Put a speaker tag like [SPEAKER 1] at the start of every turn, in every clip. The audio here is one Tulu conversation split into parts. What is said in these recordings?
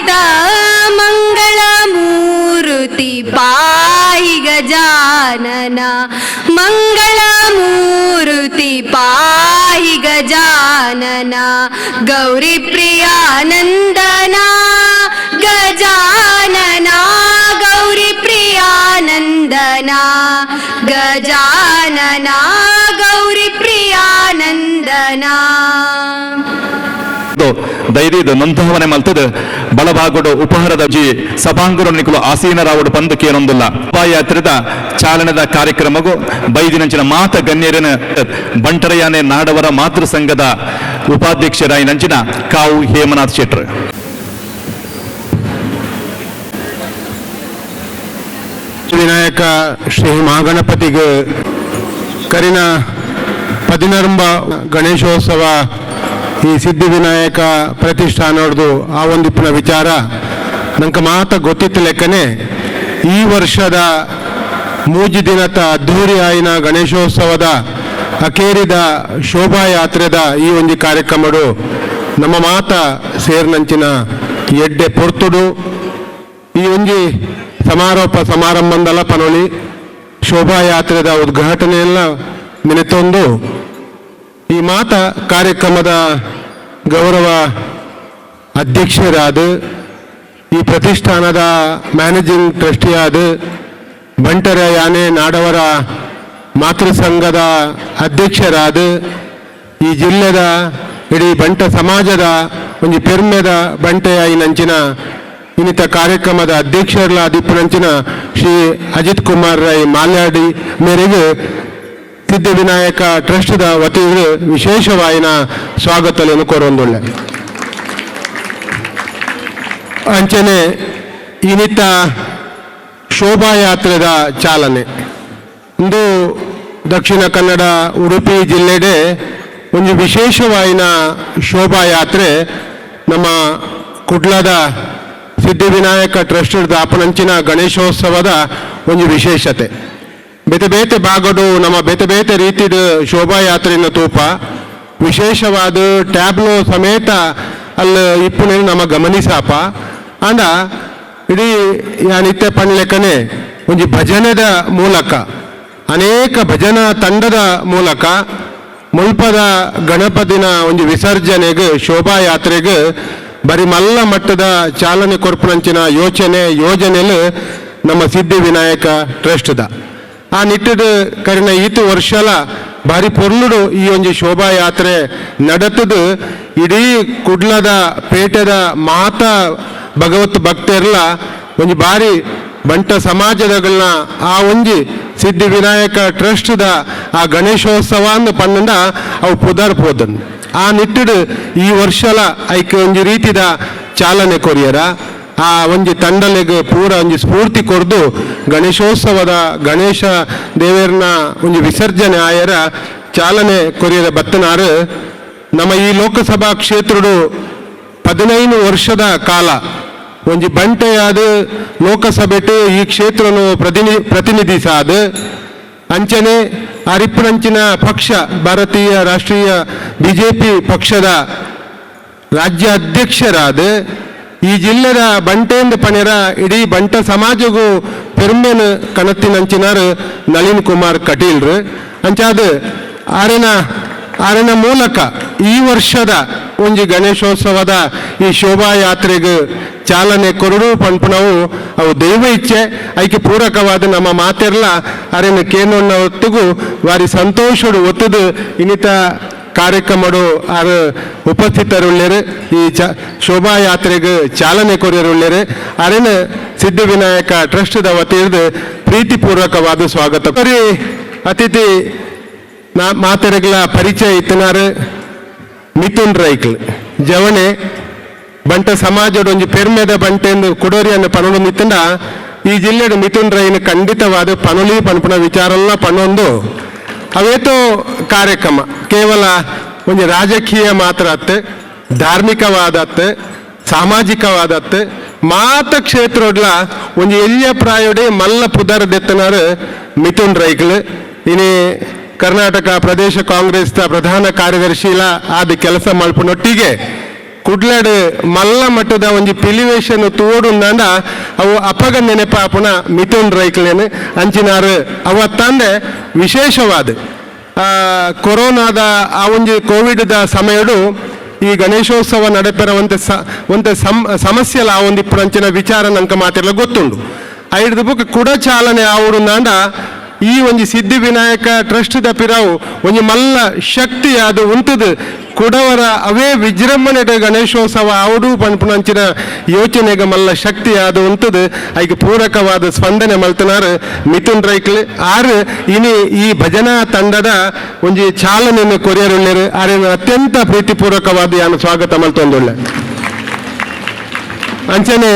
[SPEAKER 1] ಸಹಿತ ಮಂಗಳ ಮೂರ್ತಿ ಪಾಹಿ ಗಜಾನನ, ಮಂಗಳ ಮೂರ್ತಿ ಪಾಹಿ ಗಜಾನನ, ಗೌರಿ ಪ್ರಿಯಾನಂದನ ಗಜಾನನ, ಗೌರಿ ಪ್ರಿಯಾನಂದನ ಗಜಾನನ, ಗೌರಿ ಪ್ರಿಯಾನಂದನ.
[SPEAKER 2] ಧೈರ್ಯದ ನೊಂದವನೆ ಮಲ್ತದ ಬಳಭಾಗಡು ಉಪಹಾರದ ಜಿ ಸಭಾಂಗರು ನಿಕುಲು ಆಸೀನರಾವುಡು ಪಂದು ಕೇನೊಂದುಲ್ಲ. ಯಾತ್ರೆದ ಚಾಲನದ ಕಾರ್ಯಕ್ರಮಗೂ ಬೈದಿನಂಚಿನ ಮಾತ ಗಣ್ಯರನ ಬಂಟರಯಾನೆ ನಾಡವರ ಮಾತೃ ಸಂಘದ ಉಪಾಧ್ಯಕ್ಷರಾಯಿನಂಚಿನ ಕಾವು ಹೇಮನಾಥ್ ಶೆಟ್ರ್.
[SPEAKER 3] ವಿನಾಯಕ ಶ್ರೀ ಮಹಾಗಣಪತಿಗೆ ಕರಿನ ಪದಿನರಂಬ ಗಣೇಶೋತ್ಸವ ಈ ಸಿದ್ಧಿವಿನಾಯಕ ಪ್ರತಿಷ್ಠಾನೋಡ್ದು ಆ ಒಂದಿಪ್ಪನ ವಿಚಾರ ನಂಗೆ ಮಾತ ಗೊತ್ತಿತ್ತು ಲೆಕ್ಕನೆ. ಈ ವರ್ಷದ ಮೂಜಿ ದಿನದ ಅದ್ಧೂರಿ ಆಯಿನ ಗಣೇಶೋತ್ಸವದ ಅಕೇರಿದ ಶೋಭಾಯಾತ್ರೆದ ಈ ಒಂದು ಕಾರ್ಯಕ್ರಮಡು ನಮ್ಮ ಮಾತ ಸೇರ್ನಂಚಿನ ಎಡ್ಡೆ ಪೊರ್ತುಡು ಈ ಒಂಜಿ ಸಮಾರೋಪ ಸಮಾರಂಭದಲ್ಲ ಪನೊಳಿ ಶೋಭಾಯಾತ್ರೆದ ಉದ್ಘಾಟನೆಯೆಲ್ಲ ನೆನೆತೊಂದು ಈ ಮಾತ ಕಾರ್ಯಕ್ರಮದ ಗೌರವ ಅಧ್ಯಕ್ಷರಾದ ಈ ಪ್ರತಿಷ್ಠಾನದ ಮ್ಯಾನೇಜಿಂಗ್ ಟ್ರಸ್ಟಿಯಾದ ಬಂಟರ ಯಾನೆ ನಾಡವರ ಮಾತೃ ಸಂಘದ ಅಧ್ಯಕ್ಷರಾದ ಈ ಜಿಲ್ಲೆದ ಇಡೀ ಬಂಟ ಸಮಾಜದ ಒಂಜಿ ಪೆರ್ಮೆದ ಬಂಟೆಯಾಯಿನಂಚಿನ ಇನ್ನಿತ ಕಾರ್ಯಕ್ರಮದ ಅಧ್ಯಕ್ಷರ್ಲ ದಿಪ್ಪುನಂಚಿನ ಶ್ರೀ ಅಜಿತ್ ಕುಮಾರ್ ರೈ ಮಾಲ್ಯಾಡಿ ಮೇರೆಗೆ ಸಿದ್ಧಿವಿನಾಯಕ ಟ್ರಸ್ಟ್ದ ವತಿಯಿಂದ ವಿಶೇಷವಾಯಿನ ಸ್ವಾಗತಗಳನ್ನು ಕೋರೊಂದುಳ್ಳೆ. ಅಂಚನೆ ಇನ್ನಿತ ಶೋಭಾಯಾತ್ರೆದ ಚಾಲನೆ ಇಂದು ದಕ್ಷಿಣ ಕನ್ನಡ ಉಡುಪಿ ಜಿಲ್ಲೆಡೆ ಒಂದು ವಿಶೇಷವಾಯಿನ ಶೋಭಾಯಾತ್ರೆ ನಮ್ಮ ಕುಡ್ಲದ ಸಿದ್ಧಿವಿನಾಯಕ ಟ್ರಸ್ಟ್ ದಾಪನಂಚಿನ ಗಣೇಶೋತ್ಸವದ ಒಂದು ವಿಶೇಷತೆ. ಬೇತೆ ಬೇತೆ ಭಾಗಡು ನಮ್ಮ ಬೇತೆ ಬೇತೆ ರೀತಿದ ಶೋಭಾಯಾತ್ರೆಯನ್ನು ತೂಪ ವಿಶೇಷವಾದ ಟ್ಯಾಬ್ಲೋ ಸಮೇತ ಅಲ್ಲಿ ಇಪ್ಪುನ ನಮ್ಮ ಗಮನಿಸಾಪ. ಅಂಡ ಇಡೀ ಯಾನಿತ್ತೆ ಪಣ್ಲೆಕ್ಕನೆ ಒಂಜಿ ಭಜನೆದ ಮೂಲಕ ಅನೇಕ ಭಜನಾ ತಂಡದ ಮೂಲಕ ಮುಲ್ಪದ ಗಣಪತಿನ ಒಂದು ವಿಸರ್ಜನೆಗೆ ಶೋಭಾಯಾತ್ರೆಗೆ ಬರಿ ಮಲ್ಲ ಮಟ್ಟದ ಚಾಲನೆ ಕೊರ್ಪುನಂಚಿನ ಯೋಚನೆ ಯೋಜನೆಲು ನಮ್ಮ ಸಿದ್ಧಿವಿನಾಯಕ ಟ್ರಸ್ಟ್ದ ಆ ನಿಟ್ಟಿಡು ಕರಿನ ಈತು ವರ್ಷಲ ಭಾರಿ ಪೊರ್ಲುಡು ಈ ಒಂಜಿ ಶೋಭಾಯಾತ್ರೆ ನಡತದು. ಇಡೀ ಕುಡ್ಲದ ಪೇಟೆದ ಮಾತಾ ಭಗವತ್ ಭಕ್ತರ್ಲ ಒಂಜಿ ಬಾರಿ ಬಂಟ ಸಮಾಜದಗಳನ್ನ ಆ ಒಂಜಿ ಸಿದ್ಧಿವಿನಾಯಕ ಟ್ರಸ್ಟ್ದ ಆ ಗಣೇಶೋತ್ಸವ ಅಂದ್ ಪನ್ನಂಡ ಅವು ಪುದರ್ ಪೋದನ್. ಆ ನಿಟ್ಟಿಡು ಈ ವರ್ಷಲ ಐಕ್ ಒಂಜಿ ರೀತಿದ ಚಾಲನೆ ಕೊರಿಯರ ಆ ಒಂಜಿ ತಂಡಲೆಗ್ ಪೂರ ಒಂಜಿ ಸ್ಫೂರ್ತಿ ಕೊರ್ದು ಗಣೇಶೋತ್ಸವದ ಗಣೇಶ ದೇವರನ ಒಂಜಿ ವಿಸರ್ಜನೆ ಆಯರ ಚಾಲನೆ ಕೊರಿಯರ ಬತ್ತನಾರು. ನಮ್ಮ ಈ ಲೋಕಸಭಾ ಕ್ಷೇತ್ರಡು 15 ವರ್ಷದ ಕಾಲ ಒಂಜಿ ಬಂಟೆಯಾದ ಲೋಕಸಭೆಟ್ ಈ ಕ್ಷೇತ್ರನು ಪ್ರತಿನಿಧಿಸಾದ ಅಂಚನೆ ಅರಿಪ್ಪುನಂಚಿನ ಪಕ್ಷ ಭಾರತೀಯ ರಾಷ್ಟ್ರೀಯ ಬಿಜೆಪಿ ಪಕ್ಷದ ರಾಜ್ಯ ಅಧ್ಯಕ್ಷರಾದ ಈ ಜಿಲ್ಲೆದ ಬಂಟೇಂದ ಪಣೆರ ಇಡೀ ಬಂಟ ಸಮಾಜಗೂ ಪೆರ್ಮೆನ್ ಕಣತ್ತಿನಂಚಿನಾರು ನಳಿನ್ ಕುಮಾರ್ ಕಟೀಲ್ರು. ಅಂಚಾದ ಆರೆನ ಆರೆನ ಮೂಲಕ ಈ ವರ್ಷದ ಒಂಜಿ ಗಣೇಶೋತ್ಸವದ ಈ ಶೋಭಾಯಾತ್ರೆಗೆ ಚಾಲನೆ ಕೊರಡು ಪನ್ಪುನವು ಅವು ದೈವ ಇಚ್ಛೆ. ಐಕೆ ಪೂರಕವಾದ ನಮ್ಮ ಮಾತೆರ್ಲ ಅರೆನ ಕೇನೊನ್ನ ಒತ್ತುಗು ವಾರಿ ಸಂತೋಷಡು ಒತ್ತುದು ಇನ್ನಿತ ಕಾರ್ಯಕ್ರಮಡು ಆರು ಉಪಸ್ಥಿತರುಳ್ಳೇರು ಈ ಚ ಶೋಭಾಯಾತ್ರೆಗೆ ಚಾಲನೆ ಕೊರಿಯರುಳ್ಳೇರು. ಅರೆನ ಸಿದ್ಧಿವಿನಾಯಕ ಟ್ರಸ್ಟ್ದ ವತಿಯಿಂದ ಪ್ರೀತಿಪೂರ್ವಕವಾದ ಸ್ವಾಗತ. ಬರೀ ಅತಿಥಿ ನಾ ಮಾತೆರೆಗಳ ಪರಿಚಯ ಇತ್ತನಾರು ಮಿಥುನ್ ರೈಕ್ಲ್ ಜವಣೆ ಬಂಟ ಸಮಾಜದ ಒಂಜಿ ಪೆರ್ಮೆದ ಬಂಟೆಂದು ಕುಡೋರಿಯನ್ನು ಪನೊಂದು ನಿತ್ತಂಡ ಈ ಜಿಲ್ಲೆಡು ಮಿಥುನ್ ರೈನ್ ಖಂಡಿತವಾದ ಪನೊಲಿ ಪನ್ಪುನ ವಿಚಾರಲ್ಲ ಪನೊಂದು. ಅವೇತೋ ಕಾರ್ಯಕ್ರಮ ಕೇವಲ ಒಂಜಿ ರಾಜಕೀಯ ಮಾತ್ರ ಅತ್ತೆ, ಧಾರ್ಮಿಕವಾದತ್ತೆ, ಸಾಮಾಜಿಕವಾದತ್ತೆ, ಮಾತ ಕ್ಷೇತ್ರಡ್ಲ ಒಂಜಿ ಎಲ್ಯ ಪ್ರಾಯೋಡೆ ಮಲ್ಲ ಪುದರ್ ದೆತ್ತನಾರು ಮಿಥುನ್ ರೈಕ್ಲ್. ಇನಿ ಕರ್ನಾಟಕ ಪ್ರದೇಶ ಕಾಂಗ್ರೆಸ್ ಪ್ರಧಾನ ಕಾರ್ಯದರ್ಶಿಲ ಆದ ಕೆಲಸ ಮಲ್ಪುನೊಟ್ಟಿಗೆ ಕುಡ್ಲಡ್ ಮಲ್ಲ ಮಟ್ಟದ ಒಂಜಿ ಪಿಲಿವೇಶನ್ ತೋಡುಂದಾಂಡ ಅವು ಅಪಗ ನೆನಪಾಪುನ ಮಿಥುನ್ ರೈಕ್ಲೇನು ಅಂಚಿನಾರು. ಅವತ್ತಂದೆ ವಿಶೇಷವಾದ ಕೊರೋನಾದ ಆ ಒಂಜಿ ಕೋವಿಡ್ದ ಸಮಯಡು ಈ ಗಣೇಶೋತ್ಸವ ನಡೆಪೆರವಂತೆ ಒಂತೆ ಸಮಸ್ಯೆಲ ಆ ಒಂದು ಇಪ್ಪುನಂಚಿನ ವಿಚಾರ ನಂಕ ಮಾತೆಲ್ಲ ಗೊತ್ತುಂಡು. ಐಡ್ದು ಬುಕ್ ಕುಡ ಚಾಲನೆ ಆವುಡುಂದಾಂಡ ಈ ಒಂಜಿ ಸಿದ್ಧಿ ವಿನಾಯಕ ಟ್ರಸ್ಟ್ ದ ಪಿರಾವು ಒಂಜಿ ಮಲ್ಲ ಶಕ್ತಿ ಅದು ಉಂಟುದು ಕುಡವರ ಅವೇ ವಿಜೃಂಭಣೆ ಗಣೇಶೋತ್ಸವ ಆವುಡು ಪನ್ಪುನಂಚಿನ ಯೋಚನೆಗೆ ಮಲ್ಲ ಶಕ್ತಿ ಅದು ಉಂಟುದು. ಐಕ್ ಪೂರಕವಾದ ಸ್ಪಂದನೆ ಮಲ್ತನಾರು ಮಿಥುನ್ ರೈಕ್ಲು. ಆರು ಇನಿ ಈ ಭಜನಾ ತಂಡದ ಒಂಜಿ ಚಾಲನೆಯನ್ನು ಕೊರಿಯರುಳ್ಳೇರು. ಆರೆನ ಅತ್ಯಂತ ಪ್ರೀತಿಪೂರ್ವಕವಾದ ಯಾನು ಸ್ವಾಗತ ಮಲ್ತೊಂದುಳ್ಳೆ. ಅಂಚನೆ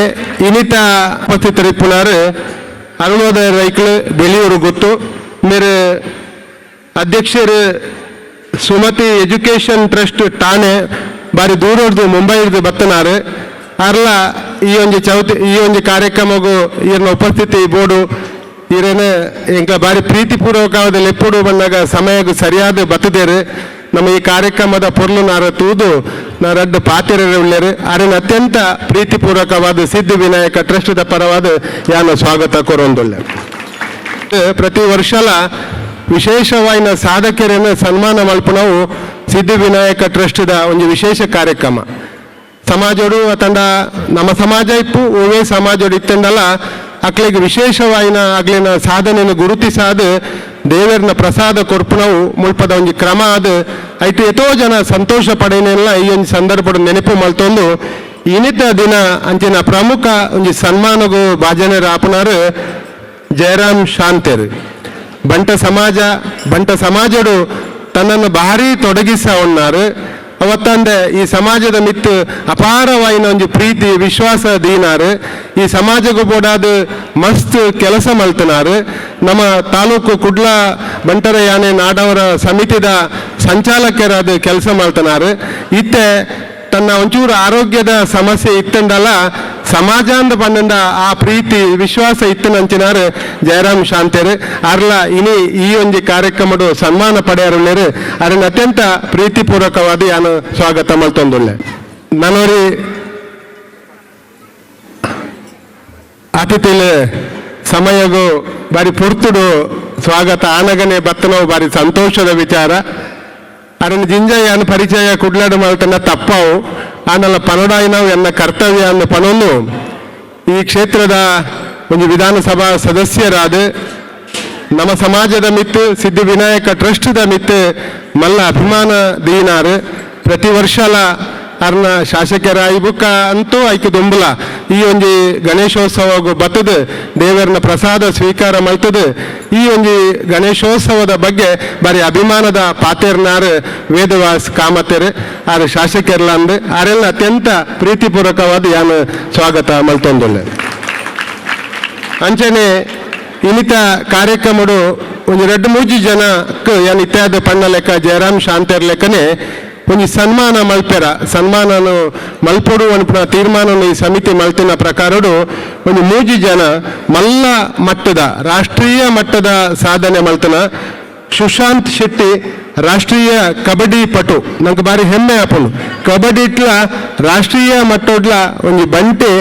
[SPEAKER 3] ಇನಿತ ಉಪಸ್ಥಿತರಿಪ್ಪುನಾರು ಅರುಣೋದಯ ರೈಕ್ಲು ಬೆಲಿಯೂರು ಗೊತ್ತು ಮೇರೆ ಅಧ್ಯಕ್ಷರು ಸುಮತಿ ಎಜುಕೇಷನ್ ಟ್ರಸ್ಟ್ ಠಾಣೆ ಬಾರಿ ದೂರಡ್ದು ಮುಂಬೈರ್ದು ಬತ್ತನಾರು. ಅರ್ಲ ಈ ಒಂಜಿ ಚೌತಿ ಈ ಒಂಜಿ ಕಾರ್ಯಕ್ರಮಗೂ ಈರ್ನ ಉಪಸ್ಥಿತಿ ಬೋಡು ಈರೇನೆ ಎಂಕ ಬಾರಿ ಪ್ರೀತಿಪೂರ್ವಕವಾದ ಲೆಪ್ಪುಡು ಬಂದಾಗ ಸಮಯಗೂ ಸರಿಯಾದ ಬತ್ತದೇರು. ನಮ್ಮ ಈ ಕಾರ್ಯಕ್ರಮದ ಪೊರ್ಲು ನಾರ ತೂದು ರಡ್ಡು ಪಾತಿರರು ಉಳ್ಳೇರು. ಅರಿನ ಅತ್ಯಂತ ಪ್ರೀತಿಪೂರ್ವಕವಾದ ಸಿದ್ಧಿ ವಿನಾಯಕ ಟ್ರಸ್ಟ್ದ ಪರವಾದ ಯಾನ ಸ್ವಾಗತ ಕೊರೊಂದುಳ್ಳೆ. ಪ್ರತಿ ವರ್ಷಲ ವಿಶೇಷವಾಯಿನ ಸಾಧಕರನ್ನು ಸನ್ಮಾನ ಮಲ್ಪುನವು ಸಿದ್ಧಿ ವಿನಾಯಕ ಟ್ರಸ್ಟ್ದ ಒಂದು ವಿಶೇಷ ಕಾರ್ಯಕ್ರಮ. ಸಮಾಜೋಡು ತಂಡ ನಮ್ಮ ಸಮಾಜ ಇಪ್ಪು ಓವೇ ಸಮಾಜೋಡು ಇತ್ತಂಡಲ ಅಕ್ಲಿಗೆ ವಿಶೇಷವಾಯಿನ ಅಗ್ಲಿನ ಸಾಧನೆಯನ್ನು ಗುರುತಿಸಾದ ದೇವರನ ಪ್ರಸಾದ ಕೊರ್ಪುನವು ಮುಲ್ಪದ ಒಂಜಿ ಕ್ರಮ. ಅದು ಐಟು ಎತೋ ಜನ ಸಂತೋಷ ಪಡೆಯನೆಲ್ಲ ಈ ಒಂಜಿ ಸಂದರ್ಭದ ನೆನಪು ಮಲ್ತೊಂದು ಇನಿತ ದಿನ ಅಂಚಿನ ಪ್ರಮುಖ ಒಂಜಿ ಸನ್ಮಾನಗು ಭಾಜನರ ಆಪುನಾರು ಜಯರಾಮ್ ಶಾಂತೇರು. ಬಂಟ ಸಮಾಜ ಬಂಟ ಸಮಾಜಡು ತನ್ನನ್ನು ಭಾರಿ ತೊಡಗಿಸ ಉన్నారు. ಅವತ್ತಂದೆ ಈ ಸಮಾಜದ ಮಿತ್ತು ಅಪಾರವಾಯಿನ ಒಂಜಿ ಪ್ರೀತಿ ವಿಶ್ವಾಸ ದೀನಾರು. ಈ ಸಮಾಜಕ್ಕೂ ಬೋಡಾದ ಮಸ್ತ್ ಕೆಲಸ ಮಲ್ತನಾರು. ನಮ್ಮ ತಾಲೂಕು ಕುಡ್ಲ ಬಂಟರ ಯಾನೆ ನಾಡವರ ಸಮಿತಿದ ಸಂಚಾಲಕರಾದ ಕೆಲಸ ಮಾಡ್ತನಾರು. ಇತ್ತೆ ತನ್ನ ಒಂಚೂರು ಆರೋಗ್ಯದ ಸಮಸ್ಯೆ ಇತ್ತಂಡಲ್ಲ ಸಮಾಜ ಅಂದ ಪನ್ನಂಡ ಆ ಪ್ರೀತಿ ವಿಶ್ವಾಸ ಇತ್ತನಂಚಿನಾರು ಜಯರಾಮ್ ಶಾಂತೇರು. ಅರ್ಲ ಇನಿ ಈ ಒಂಜಿ ಕಾರ್ಯಕ್ರಮಡು ಸನ್ಮಾನ ಪಡೆಯರುಳ್ಳೇರು. ಅರನ್ನ ಅತ್ಯಂತ ಪ್ರೀತಿಪೂರ್ವಕವಾದ ಯಾನು ಸ್ವಾಗತ ಮಲ್ತೊಂದುಳ್ಳೆ. ನನೋರಿ ಅತಿಥಿಲು ಸಮಯಗು ಬಾರಿ ಪುರ್ತುಡು ಸ್ವಾಗತ ಆನಗನೆ ಬತ್ತನವು ಬಾರಿ ಸಂತೋಷದ ವಿಚಾರ. ಅರನ್ನ ಜಿಂಜಯ್ಯನ ಪರಿಚಯ ಕುಡ್ಲಾಡು ಮಲ್ತನ ತಪ್ಪಾವು ಆನಲ್ಲ ಪನಡಾಯಿನವು ಎನ್ನ ಕರ್ತವ್ಯ ಅನ್ನು ಪನೊಂದು ಈ ಕ್ಷೇತ್ರದ ಒಂದು ವಿಧಾನಸಭಾ ಸದಸ್ಯರಾದ ನಮ್ಮ ಸಮಾಜದ ಮಿತ್ತು ಸಿದ್ಧಿ ವಿನಾಯಕ ಟ್ರಸ್ಟ್ದ ಮಿತ್ತು ಮಲ್ಲ ಅಭಿಮಾನ ದೀನಾರು. ಪ್ರತಿ ವರ್ಷಲ ಅರ್ನ ಶಾಸಕರ ಬುಕ್ಕ ಅಂತೂ ಐಕೆ ದೊಂಬುಲ ಈ ಒಂಜಿ ಗಣೇಶೋತ್ಸವ ಬತ್ತದು ದೇವರನ ಪ್ರಸಾದ ಸ್ವೀಕಾರ ಮಲ್ತದು ಈ ಒಂಜಿ ಗಣೇಶೋತ್ಸವದ ಬಗ್ಗೆ ಬಾರಿ ಅಭಿಮಾನದ ಪಾತೇರ್ನಾರು ವೇದವಾಸ್ ಕಾಮತೇರು ಆರು ಶಾಸಕರ್ಲ ಅಂದು ಆರೆಲ್ಲ ಅತ್ಯಂತ ಪ್ರೀತಿಪೂರ್ವಕವಾದ ಯಾನು ಸ್ವಾಗತ ಮಲ್ತೊಂದುಲ್ಲೆ. ಅಂಚನೆ ಇನ್ನಿತ ಕಾರ್ಯಕ್ರಮಡು ಒಂಜಿ ರಡ್ಡು ಮೂಜಿ ಜನಕ್ಕೆ ಯಾನ್ ಇತ್ಯಾದ ಪಣ್ಣ ಲೆಕ್ಕ ಜಯರಾಮ್ ಶಾಂತೇರ್ ಲೆಕ್ಕನೆ ಒಂಜಿ ಸನ್ಮಾನ ಮಲ್ಪೆರ ಸನ್ಮಾನನು ಮಲ್ಪೊಡು ಅನ್ಪುನ ತೀರ್ಮಾನನು ಈ ಸಮಿತಿ ಮಲ್ತಿನ ಪ್ರಕಾರಡು ಒಂಜಿ ಮೂಜಿ ಜನ ಮಲ್ಲ ಮಟ್ಟದ ರಾಷ್ಟ್ರೀಯ ಮಟ್ಟದ ಸಾಧನೆ ಮಲ್ತನ ಸುಶಾಂತ್ ಶೆಟ್ಟಿ ರಾಷ್ಟ್ರೀಯ ಕಬಡ್ಡಿ ಪಟು. ನಂಗೆ ಬಾರಿ ಹೆಮ್ಮೆ ಆಪುಂಡು ಕಬಡ್ಡಿ ಇಟ್ಲ ರಾಷ್ಟ್ರೀಯ ಮಟ್ಟೊಡ್ಲ ಒಂಜಿ ಬಂಟೆ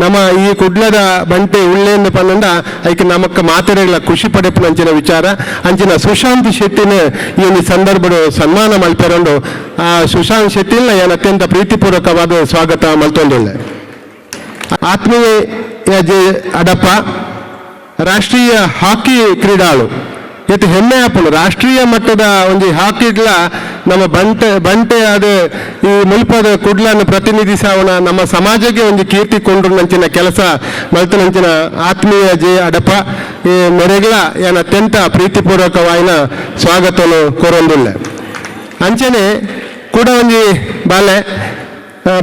[SPEAKER 3] ನಮ್ಮ ಈ ಕುಡ್ಲದ ಬಂಟೆ ಉಳ್ಳೇಂದು ಪನ್ನಂಡ ಐಕ್ ನಮಕ್ ಮಾತೆರೆಗಳ ಖುಷಿ ಪಡೆಪುನ ಅಂಚಿನ ವಿಚಾರ. ಅಂಚಿನ ಸುಶಾಂತ್ ಶೆಟ್ಟಿನ ಈ ಒಂದು ಸಂದರ್ಭಡು ಸನ್ಮಾನ ಮಲ್ಪೆರಂಡು ಆ ಸುಶಾಂತ್ ಶೆಟ್ಟಿನ ಏನ್ ಅತ್ಯಂತ ಪ್ರೀತಿಪೂರ್ವಕವಾದ ಸ್ವಾಗತ ಮಲ್ತೊಂದುಳ್ಳೆ. ಆತ್ಮೀಯ ಜೆ ಅಡಪ್ಪ ರಾಷ್ಟ್ರೀಯ ಹಾಕಿ ಕ್ರೀಡಾಳು. ಇತ್ತು ಹೆಮ್ಮೆ ಆಪುಂಡು ರಾಷ್ಟ್ರೀಯ ಮಟ್ಟದ ಒಂಜಿ ಹಾಕಿಡ್ಲ ನಮ್ಮ ಬಂಟೆ ಬಂಟೆ ಅದು ಈ ಮುಲ್ಪದ ಕುಡ್ಲನ್ನು ಪ್ರತಿನಿಧಿಸವನ ನಮ್ಮ ಸಮಾಜಕ್ಕೆ ಒಂದು ಕೀರ್ತಿ ಕೊಂಡ್ರು ನಂಚಿನ ಕೆಲಸ ಮಲ್ತನಂಚಿನ ಆತ್ಮೀಯ ಜೆ ಅಡಪ ಈ ಮೆರೆಗ್ಲ ಏನ್ ಅತ್ಯಂತ ಪ್ರೀತಿಪೂರ್ವಕವಾಯಿನ ಸ್ವಾಗತನು ಕೋರೊಂದುಲ್ಲೆ. ಅಂಚನೆ ಕೂಡ ಒಂಜಿ ಬಾಲೆ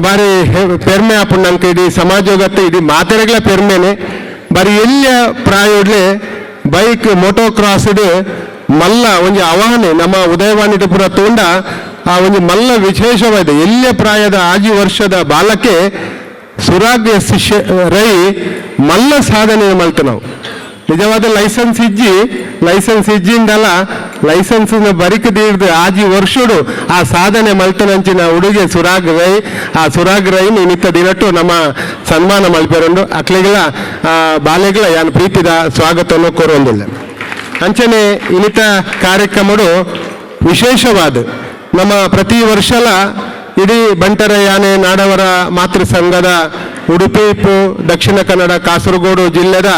[SPEAKER 3] ಬಾರಿ ಪೆರ್ಮೆ ಆಪುಂಡು ನಂಗೆ ಇಡೀ ಸಮಾಜೋಗತ್ತೆ ಇಡೀ ಮಾತೆರೆಗ್ಲ ಪೆರ್ಮೆನೆ. ಬಾರಿ ಎಲ್ಲಿಯ ಪ್ರಾಯೋಡ್ಲೆ ಬೈಕ್ ಮೋಟೋ ಕ್ರಾಸ್ಡ್ ಮಲ್ಲ ಒಂಜಿ ಆವಾಹನೆ ನಮ್ಮ ಉದಯವಾಣಿ ಪುರ ತೋಂಡ ಆ ಒಂಜಿ ಮಲ್ಲ ವಿಶೇಷವಾದ ಎಲ್ಲಿಯ ಪ್ರಾಯದ 6 ವರ್ಷದ ಬಾಲಕೆ ಸುರಾಗ್ ಎಸ್ ರೈ ಮಲ್ಲ ಸಾಧನೆ ಮಲ್ತ ನಾವು. ನಿಜವಾದ ಲೈಸೆನ್ಸ್ ಇಜ್ಜಿ ಲೈಸೆನ್ಸ್ ಇಜ್ಜಿಂದಲ್ಲ Licence ಬರಿಕ್ ದೀಡ್ದು ಆಜಿ ವರ್ಷಡು ಆ ಸಾಧನೆ ಮಲ್ತನಂಚಿನ ಉಡುಗೆ ಸುರಾಗ್ ರೈ. ಆ ಸುರಾಗ್ ರೈ ನಿಮಿತ್ತ ದಿನಟ್ಟು ನಮ್ಮ ಸನ್ಮಾನ ಮಲ್ಪೆರುಂಡು. ಅಕ್ಲೆಗಳ ಬಾಲೆಗಳ ಯಾನ್ ಪ್ರೀತಿದ ಸ್ವಾಗತವನ್ನು ಕೋರೊಂದುಲ್ಲೆ. ಅಂಚನೆ ಇನ್ನಿತ ಕಾರ್ಯಕ್ರಮಡು ವಿಶೇಷವಾದ ನಮ್ಮ ಪ್ರತಿ ವರ್ಷಲ ಇಡೀ ಬಂಟರ ಯಾನೆ ನಾಡವರ ಮಾತೃ ಸಂಘದ ಉಡುಪಿ ಇಪ್ಪು ದಕ್ಷಿಣ ಕನ್ನಡ ಕಾಸರಗೋಡು ಜಿಲ್ಲೆದ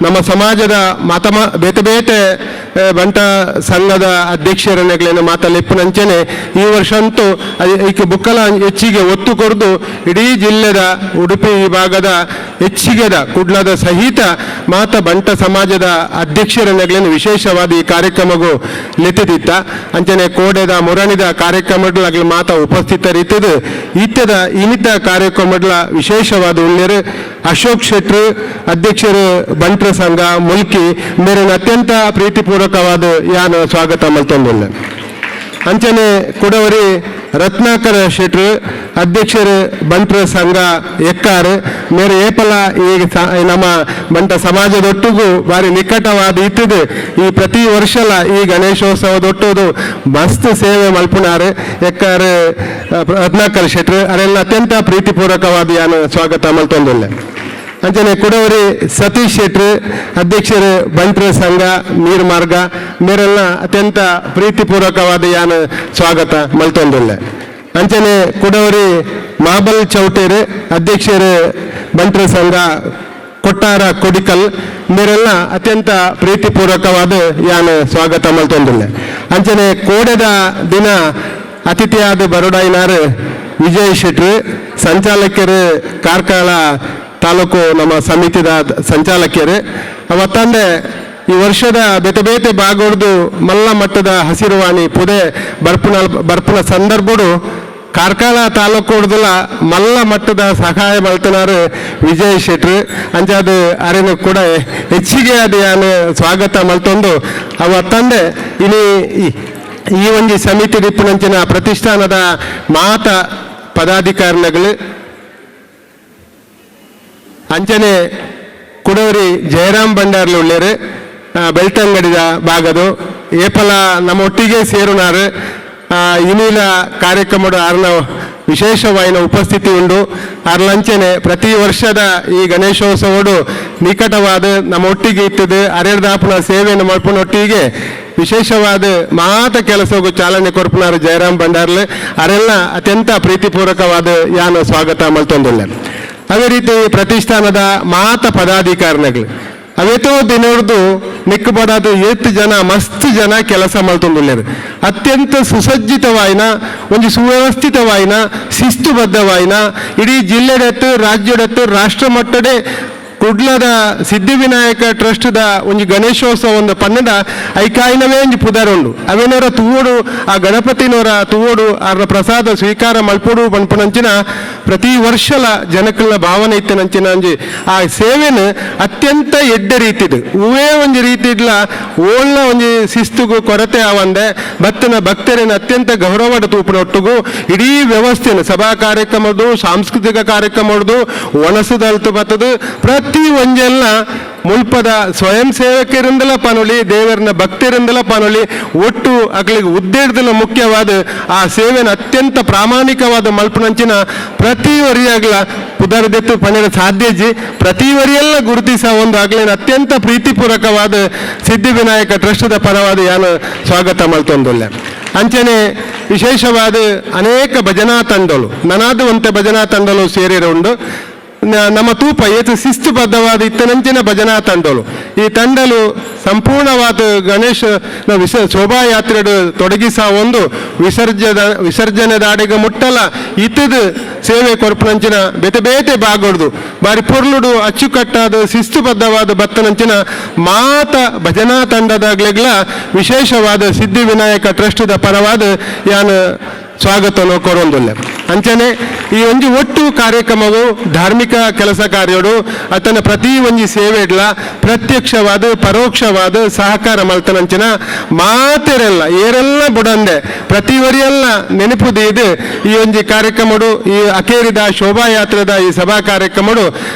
[SPEAKER 3] ನಮ್ಮ ಸಮಾಜದ ಮಾತಮ ಬೇತೆ ಬೇತೆ ಬಂಟ ಸಂಘದ ಅಧ್ಯಕ್ಷರನ್ನೆಗಳೇನು ಮಾತಲ್ಲಿಪ್ಪುನಂಚನೆ ಈ ವರ್ಷ ಅಂತೂ ಈಕೆ ಬುಕ್ಕಲ ಹೆಚ್ಚಿಗೆ ಒತ್ತು ಕೊರ್ದು ಇಡೀ ಜಿಲ್ಲೆದ ಉಡುಪಿ ವಿಭಾಗದ ಹೆಚ್ಚಿಗೆದ ಕುಡ್ಲದ ಸಹಿತ ಮಾತ ಬಂಟ ಸಮಾಜದ ಅಧ್ಯಕ್ಷರನ್ನೆಗಳೇನು ವಿಶೇಷವಾದ ಈ ಕಾರ್ಯಕ್ರಮಗೂ ಲೆತ್ತಿದಿತ್ತ. ಅಂಚನೆ ಕೋಡೆದ ಮುರಣಿದ ಕಾರ್ಯಕ್ರಮಗಳ ಮಾತ ಉಪಸ್ಥಿತರಿತ್ತದು. ಇತ್ತದ ಇನ್ನಿತ ಕಾರ್ಯಕ್ರಮಗಳ ವಿಶೇಷವಾದ ಉಳ್ಳೇರು ಅಶೋಕ್ ಶೆಟ್ರು ಅಧ್ಯಕ್ಷರು ಬಂಟ್ರ ಸಂಘ ಮುಲ್ಕಿ ಮೇರಿನ ಅತ್ಯಂತ ಪ್ರೀತಿಪೂರ್ವಕವಾದ ಯಾನು ಸ್ವಾಗತ ಮಲ್ತೊಂದುಲ್ಲೆ. ಅಂಚನೆ ಕುಡವರಿ ರತ್ನಾಕರ ಶೆಟ್ರು ಅಧ್ಯಕ್ಷರು ಬಂಟ್ರ ಸಂಘ ಎಕ್ಕಾರು ಮೇರೆ ಏಪಲ ಈ ನಮ್ಮ ಬಂಟ ಸಮಾಜದೊಟ್ಟಿಗೂ ಬಾರಿ ನಿಕಟವಾದ ಇತ್ತದು. ಈ ಪ್ರತಿ ವರ್ಷಲ ಈ ಗಣೇಶೋತ್ಸವದೊಟ್ಟುದು ಮಸ್ತ್ ಸೇವೆ ಮಲ್ಪುನಾರು ಎಕ್ಕಾರು ರತ್ನಾಕರ ಶೆಟ್ರು ಅರೆಲ್ಲ ಅತ್ಯಂತ ಪ್ರೀತಿಪೂರ್ವಕವಾದ ಯಾನು ಸ್ವಾಗತ ಮಲ್ತೊಂದುಲ್ಲೆ. ಅಂಚನೆ ಕುಡವರಿ ಸತೀಶ್ ಶೆಟ್ರು ಅಧ್ಯಕ್ಷರು ಬಂಟ್ರ ಸಂಘ ನೀರ್ಮಾರ್ಗ ಮೇರೆಲ್ಲ ಅತ್ಯಂತ ಪ್ರೀತಿಪೂರ್ವಕವಾದ ಯಾನು ಸ್ವಾಗತ ಮಲ್ತೊಂದುಲ್ಲೆ. ಅಂಚನೆ ಕುಡವರಿ ಮಾಬಲ್ ಚೌಟೇರು ಅಧ್ಯಕ್ಷರು ಬಂಟ್ರ ಸಂಘ ಕೊಟ್ಟಾರ ಕೊಡಿಕಲ್ ಮೇರೆಲ್ಲ ಅತ್ಯಂತ ಪ್ರೀತಿಪೂರ್ವಕವಾದ ಯಾನು ಸ್ವಾಗತ ಮಲ್ತೊಂದುಲ್ಲೆ. ಅಂಚನೆ ಕೋಡೆದ ದಿನ ಅತಿಥಿಯಾದ ಬರೋಡಾಯಿನಾರು ವಿಜಯ್ ಶೆಟ್ರು ಸಂಚಾಲಕರು ಕಾರ್ಕಳ ತಾಲೂಕು ನಮ್ಮ ಸಮಿತಿದ ಸಂಚಾಲಕಿಯರು. ಅವತ್ತಂದೆ ಈ ವರ್ಷದ ಬೇತೆ ಬೇತೆ ಬಾಗೋಡ್ದು ಮಲ್ಲ ಮಟ್ಟದ ಹಸಿರುವಾಣಿ ಪುದೆ ಬರ್ಪುನ ಬರ್ಪುನ ಸಂದರ್ಭಡು ಕಾರ್ಕಳ ತಾಲೂಕು ಮಲ್ಲ ಮಟ್ಟದ ಸಹಾಯ ಮಲ್ತನಾರು ವಿಜಯ್ ಶೆಟ್ರು. ಅಂಚಾದ ಅರೆನು ಕೂಡ ಹೆಚ್ಚಿಗೆ ಅದು ಯಾನು ಸ್ವಾಗತ ಮಲ್ತೊಂದು. ಅವತ್ತಂದೆ ಇನಿ ಈ ಒಂಜಿ ಸಮಿತಿ ದಿಪ್ಪುನಂಚಿನ ಪ್ರತಿಷ್ಠಾನದ ಮಾತ ಪದಾಧಿಕಾರಿಗಳು ಅಂಚನೆ ಕುಡವರಿ ಜಯರಾಮ್ ಭಂಡಾರ್ಲು ಉಳ್ಳೇರು ಬೆಳ್ತಂಗಡಿದ ಭಾಗದು ಏಪಲ ನಮ್ಮ ಒಟ್ಟಿಗೆ ಸೇರುನಾರು. ಇನಿಲ ಕಾರ್ಯಕ್ರಮದ ಆರ್ನ ವಿಶೇಷವಾಯಿನ ಉಪಸ್ಥಿತಿ ಉಂಡು. ಅರ್ಲಂಚನೆ ಪ್ರತಿ ವರ್ಷದ ಈ ಗಣೇಶೋತ್ಸವಡು ನಿಕಟವಾದ ನಮ್ಮ ಒಟ್ಟಿಗೆ ಇತ್ತದು. ಅರೆರ್ದಾಪುನ ಸೇವೆಯನ್ನು ಮಲ್ಪುನ ಒಟ್ಟಿಗೆ ವಿಶೇಷವಾದ ಮಾತ ಕೆಲಸಗೂ ಚಾಲನೆ ಕೊರ್ಪುನಾರು ಜಯರಾಮ್ ಭಂಡಾರ್ಲು ಅರೆಲ್ಲ ಅತ್ಯಂತ ಪ್ರೀತಿಪೂರ್ವಕವಾದ ಯಾನು ಸ್ವಾಗತ ಮಲ್ತೊಂದುಲ್ಲೆ. ಅದೇ ರೀತಿ ಪ್ರತಿಷ್ಠಾನದ ಮಾತ ಪದಾಧಿಕಾರಿಗಳು ಅವೇತೋ ದಿನರ್ದು ನಿಕ್ಕಬಡಾದ ಏತ್ ಜನ ಮಸ್ತ್ ಜನ ಕೆಲಸ ಮಲ್ತೊಂದುಲ್ಲೆರ್. ಅತ್ಯಂತ ಸುಸಜ್ಜಿತವಾಯಿನ ಒಂಜಿ ಸುವ್ಯವಸ್ಥಿತವಾಯಿನ ಶಿಸ್ತುಬದ್ಧವಾಯಿನ ಇಡೀ ಜಿಲ್ಲೆಡತ್ತು ರಾಜ್ಯಡತ್ತು ರಾಷ್ಟ್ರ ಮಟ್ಟಡೆ ಕುಡ್ಲದ ಸಿದ್ಧಿವಿನಾಯಕ ಟ್ರಸ್ಟ್ದ ಒಂಜಿ ಗಣೇಶೋತ್ಸವ ಒಂದು ಪನ್ನಡ ಐಕಾಯಿನವೇ ಒಂಜಿ ಪುದರ್ ಉಂಡು. ಅವೇನೋರ ತೂವೋಡು ಆ ಗಣಪತಿನೋರ ತೂವೋಡು ಆರ್ನ ಪ್ರಸಾದ ಸ್ವೀಕಾರ ಮಲ್ಪೊಡು ಪನ್ಪುನಂಚಿನ ಪ್ರತಿ ವರ್ಷಲ ಜನಕಲ್ನ ಭಾವನೆ ಇತ್ತಿನಂಚಿನ ಒಂಜಿ ಆ ಸೇವೆನ್ ಅತ್ಯಂತ ಎಡ್ಡೆ ರೀತಿದು ಹೂವೇ ಒಂಜಿ ರೀತಿಡ್ಲ ಓಳ್ನ ಒಂಜಿ ಶಿಸ್ತುಗು ಕೊರತೆ ಆವಂದೆ ಭಕ್ತನ ಭಕ್ತರನ್ನ ಅತ್ಯಂತ ಗೌರವದ ತೂಪಿನ ಒಟ್ಟುಗು ಇಡೀ ವ್ಯವಸ್ಥೆನ ಸಭಾ ಕಾರ್ಯಕ್ರಮದ್ದು ಸಾಂಸ್ಕೃತಿಕ ಕಾರ್ಯಕ್ರಮದ್ದು ಒಣಸುದಲ್ತು ಬತ್ತದು ಪ್ರತಿ ಒಂಜೆಲ್ಲ ಮುಲ್ಪದ ಸ್ವಯಂ ಸೇವಕರಿಂದಲ ಪನೊಲಿ ದೇವರನ್ನ ಭಕ್ತರಿಂದಲ ಪನೊಲಿ ಒಟ್ಟು ಅಕ್ಲಿಗೆ ಉದ್ದೇಶದಲ್ಲ ಮುಖ್ಯವಾದ ಆ ಸೇವೆನ ಅತ್ಯಂತ ಪ್ರಾಮಾಣಿಕವಾದ ಮಲ್ಪನಂಚಿನ ಪ್ರತಿ ವರಿಯಾಗ್ಲ ಪುದರ್ದೆತ್ತು ಪಣಿರ ಸಾಧ್ಯಜಿ ಪ್ರತಿ ವರಿಯೆಲ್ಲ ಗುರುತಿಸ ಒಂದು ಅಗ್ಲಿನ ಅತ್ಯಂತ ಪ್ರೀತಿಪೂರ್ವಕವಾದ ಸಿದ್ಧಿವಿನಾಯಕ ಟ್ರಸ್ಟ್ದ ಪರವಾದ ಯಾನು ಸ್ವಾಗತ ಮಲ್ತೊಂದುಲ್ಲೆ. ಅಂಚನೆ ವಿಶೇಷವಾದ ಅನೇಕ ಭಜನಾ ತಂಡಲು ನನಾದುವಂತೆ ಭಜನಾ ತಂಡಲು ಸೇರಿರುಂಡು. ನಮ್ಮ ತೂಪ ಏತು ಶಿಸ್ತುಬದ್ಧವಾದ ಇತ್ತನಂಚಿನ ಭಜನಾ ತಂಡಲು ಈ ತಂಡಲು ಸಂಪೂರ್ಣವಾದ ಗಣೇಶ ವಿಸ ಶೋಭಾಯಾತ್ರೆ ತೊಡಗಿಸ ಒಂದು ವಿಸರ್ಜನೆದಾಡಿಗೆ ಮುಟ್ಟಲ ಇತ್ತದ ಸೇವೆ ಕೊರ್ಪುನಂಚಿನ ಬೇತೆ ಬೇತೆ ಬಾಗೊಡ್ದು ಬಾರಿ ಪೊರ್ಲುಡು ಅಚ್ಚುಕಟ್ಟಾದ ಶಿಸ್ತುಬದ್ಧವಾದ ಬತ್ತನಂಚಿನ ಮಾತ ಭಜನಾ ತಂಡದಾಗ್ಲೆಗ್ಲ ವಿಶೇಷವಾದ ಸಿದ್ಧಿವಿನಾಯಕ ಟ್ರಸ್ಟ್ದ ಪರವಾದ ಯಾನು ಸ್ವಾಗತವನ್ನು ಕೊರೊಂದುಲ್ಲೆ. ಅಂಚನೆ ಈ ಒಂಜಿ ಒಟ್ಟು ಕಾರ್ಯಕ್ರಮವು ಧಾರ್ಮಿಕ ಕೆಲಸ ಕಾರ್ಯಡು ಅತನ ಪ್ರತಿ ಒಂಜಿ ಸೇವೆಡ್ಲ ಪ್ರತ್ಯಕ್ಷವಾದ ಪರೋಕ್ಷವಾದ ಸಹಕಾರ ಮಲ್ತನಂಚಿನ ಮಾತೆರೆಲ್ಲ ಏರೆಲ್ಲ ಬುಡಂದೆ ಪ್ರತಿ ವರಿಯೆಲ್ಲ ನೆನಪು ದೀದು ಈ ಒಂಜಿ ಕಾರ್ಯಕ್ರಮಡು ಈ ಅಕೇರಿದ ಶೋಭಾಯಾತ್ರೆದ ಈ ಸಭಾ ಕಾರ್ಯಕ್ರಮಡು